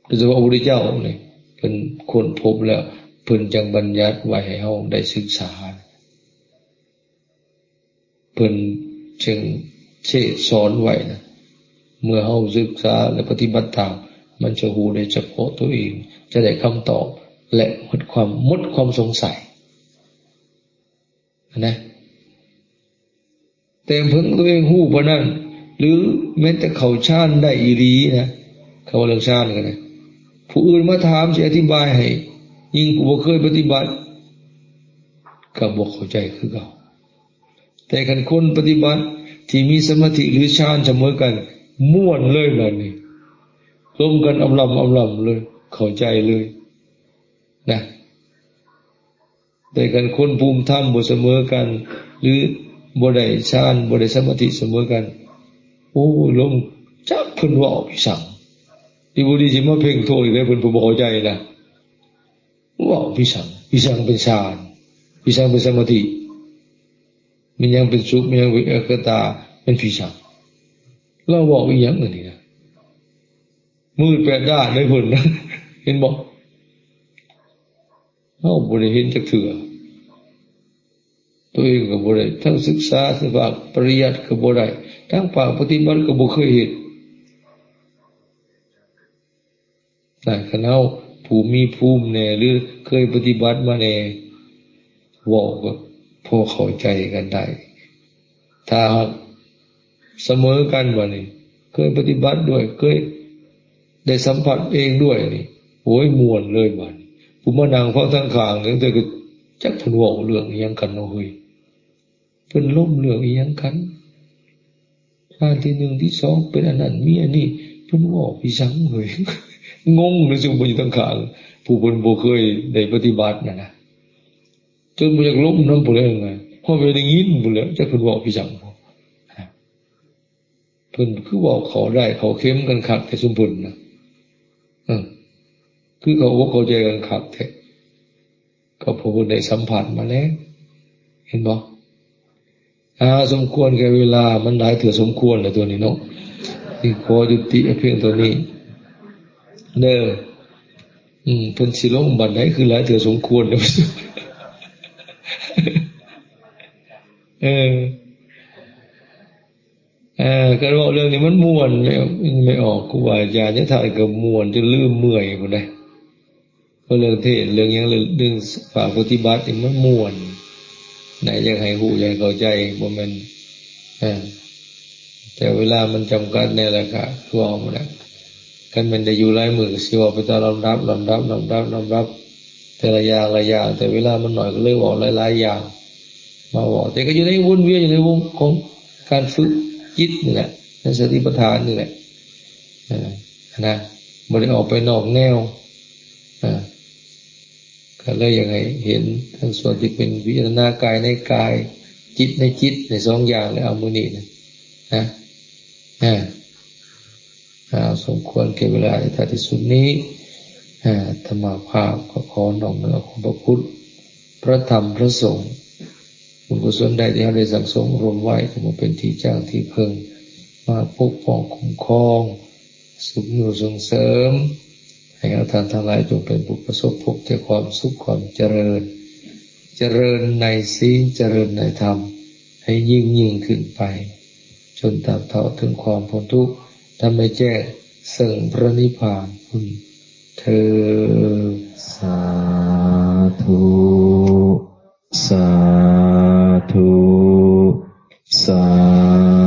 ໂດຍສະເພາະພະພຸດທະເຈົ້ານີ້ ເພິ່ນຄົ້ນພົບແລ້ວ ເພິ່ນຈັ່ງບັນຍັດໄວ້ໃຫ້ເຮົາໄດ້ສຶກສາ. ເພິ່ນຈຶ່ງເທດສອນໄວ້ນະ, ເມື່ອເຮົາສຶກສາ ແລະ ປະຕິບັດຕາມ, ມັນຈະຮູ້ໄດ້ສະເພາະຕົວເອງ, ຈະໄດ້ຄຳຕອບ ແລະ ໝົດຄວາມ, ໝົດຄວາມສົງໄສນະ. ແຕ່ເພິ່ງຕົວເອງຮູ້ປານນັ້ນ ຫຼື ແມ່ນແຕ່ເຂົ້າຊານໄດ້ອີ່ຫຼີນະ, ຄຳວ່າເລື່ອງຊານກໍໄດ້, ຜູ້ອື່ນມາຖາມຊິອະທິບາຍໃຫ້, ຍິ່ງຜູ້ບໍ່ເຄີຍປະຕິບັດ ກໍບໍ່ເຂົ້າໃຈຄືເກົ່າ. ແຕ່ຄັນຄົນປະຕິບັດທີ່ມີສະມາທິ ຫຼື ຊານສະເໝີກັນ, ມ່ວນເລີຍບາດນີ້, ລົມກັນອຳລຳອຳລຳເລີຍ, ເຂົ້າໃຈເລີຍນະ. ແຕ່ຄັນຄົນພູມທຳບໍ່ສະເໝີກັນ ຫຼື ບໍ່ໄດ້ຊານ ບໍ່ໄດ້ສະມາທິສະເໝີກັນ, ໂອ້ຍ ລົມ ຈັກເພິ່ນເວົ້າອີ່ຫຍັງ. ດີບໍ່ດີຊິມາເພັ່ງໂທດອີກເດ້, ເພິ່ນ ເພິ່ນບໍ່ເຂົ້າໃຈນະ. ເວົ້າພິສັງ, ພິສັງເປັນຊານ, ພິສັງເປັນສະມາທິ, ແມ່ນຫຍັງເປັນສຸກ, ແມ່ນຫຍັງເປັນເອກະຕາ, ແມ່ນພິສັງ. ລາວເວົ້າອີ່ຫຍັງອັນນີ້ນະ? ມືດແປດດ້ານເດ້ເພິ່ນນະ, ເຫັນບໍ່? ເຮົາບໍ່ໄດ້ເຫັນຈັກເທື່ອ, ຕົວເອງກໍບໍ່ໄດ້ທັງສຶກສາ, ທັງພາກປະລິຍັດກໍບໍ່ໄດ້, ທັງພາກປະຕິບັດກໍບໍ່ເຄີຍເຮັດ. ນະ ຄັນເຮົາຜູ້ມີພູມແດ່ ຫຼື ເຄີຍປະຕິບັດມາແດ່ ເວົ້າກໍພໍເຂົ້າໃຈກັນໄດ້. ຖ້າຫາກສະເໝີກັນບາດນີ້, ເຄີຍປະຕິບັດດ້ວຍ, ເຄີຍໄດ້ສຳຜັດເອງດ້ວຍນີ້, ໂອ້ຍ ມ່ວນເລີຍບາດນີ້. ຜູ້ມານັ່ງຟັງທາງຂ້າງ ຈັ່ງໃດກໍຈັກເພິ່ນເວົ້າເລື່ອງອີ່ຫຍັງກັນເນາະເຮີ້ຍ. ເພິ່ນລົມເລື່ອງອີ່ຫຍັງກັນ? ທ່ານທີໜຶ່ງ ທີສອງ ເປັນອັນນັ້ນ ມີອັນນີ້, ເພິ່ນເວົ້າອີ່ຫຍັງເຮີ້ຍ? ງົງເລີຍ ຊຸມເພິ່ນຢູ່ທາງຂ້າງ ຜູ້ເພິ່ນບໍ່ເຄີຍໄດ້ປະຕິບັດນັ້ນນະ, ຈົນບໍ່ຢາກລົມນຳພຸ້ນແຫຼະ, ພໍໄປໄດ້ຍິນພຸ້ນແຫຼະ, ຈັກເພິ່ນເວົ້າອີ່ຫຍັງ. ເພິ່ນຄືເວົ້າເຂົ້າໄດ້ເຂົ້າເຂັມກັນຄັກແທ້ ຊຸມເພິ່ນນະ, ເອີ ຄືເຂົ້າອົກເຂົ້າໃຈກັນຄັກແທ້. ກໍເພາະເພິ່ນໄດ້ສຳຜັດມາແລ້ວ, ເຫັນບໍ່? ອ່າ ສົມຄວນແກ່ເວລາ, ມັນຫຼາຍເທື່ອສົມຄວນແລ້ວຕົວນີ້ເນາະ. ຊິຂໍຍຸຕິພຽງເທົ່ານີ້ເດີ. ອືມ ເພິ່ນຊິລົງບັດໃດ ຄືຫຼາຍເທື່ອສົມຄວນເດີ. ເອີ ເອີ ການເວົ້າເລື່ອງນີ້ມັນມ່ວນ, ແມ່ ແມ່ອອກ ຄູບາອາຈານ ຍະຖາກໍມ່ວນຈົນລືມເມື່ອຍພຸ້ນເດ້. ເວົ້າເລື່ອງເທດ ເລື່ອງຫຍັງ ເລື່ອງ ເລື່ອງພາກປະຕິບັດນີ້ມັນມ່ວນນະ, ຢາກໃຫ້ຮູ້ ຢາກໃຫ້ເຂົ້າໃຈ, ບໍ່ແມ່ນ ເອີ ແຕ່ເວລາມັນຈຳກັດແດ່ ແລ້ວກະຄືເວົ້າຫັ້ນແຫຼະ. ຄັນແມ່ນໄດ້ຢູ່ຫຼາຍມື້ກໍຊິເວົ້າໄປຕາມລຳດັບ ລຳດັບ ລຳດັບ ລຳດັບ ແຕ່ລະຢ່າງ ລະຢ່າງ ແຕ່ເວລາມັນໜ້ອຍກໍເລີຍເວົ້າຫຼາຍໆຢ່າງມາເວົ້າ ແຕ່ກໍຢູ່ໃນວົນວຽນ ຢູ່ໃນວົງຂອງການຝຶກຈິດນີ້ແຫຼະ ໃນສະຕິປັດຖານນີ້ແຫຼະ ເອີ ນະ ບໍ່ໄດ້ອອກໄປນອກແນວ ເອີ ກໍເລີຍຢາກໃຫ້ເຫັນທັງສ່ວນທີ່ເປັນວິຈາລະນະກາຍໃນກາຍ ຈິດໃນຈິດ ໃນສອງຢ່າງ ແລະ ເອົາມື້ນີ້ນະ ນະ ນະ ອ່າ ສົມຄວນແກ່ເວລາ ໃນທ້າຍທີ່ສຸດນີ້ ອ່າ ອາດຕະມາພາບກໍຂໍນ້ອມນຳເອົາຄຸນພະພຸດ ພະທຳ ພະສົງ ບຸນກຸສົນໃດທີ່ເຮົາໄດ້ສັ່ງສົມອົບຮົມໄວ້ ກໍມາເປັນທີ່ຈ້າງທີ່ເພິ່ງ ມາປົກປ້ອງຄຸ້ມຄອງ ຊຸກຍູ້ສົ່ງເສີມ ໃຫ້ເຮົາທ່ານທັງຫຼາຍຈົ່ງເປັນຜູ້ປະສົບພົບແຕ່ຄວາມສຸກຄວາມຈະເລີນ ຈະເລີນໃນສິນ ຈະເລີນໃນທຳ ໃຫ້ຍິ່ງໆຂຶ້ນໄປ ຈົນຕາບເທົ່າເຖິງຄວາມພົ້ນທຸກ ທຳໃຫ້ແຈ້ງເຊິ່ງພະນິບພານພຸ້ນເທີ້ນ. ສາທຸ ສາທຸ ສາ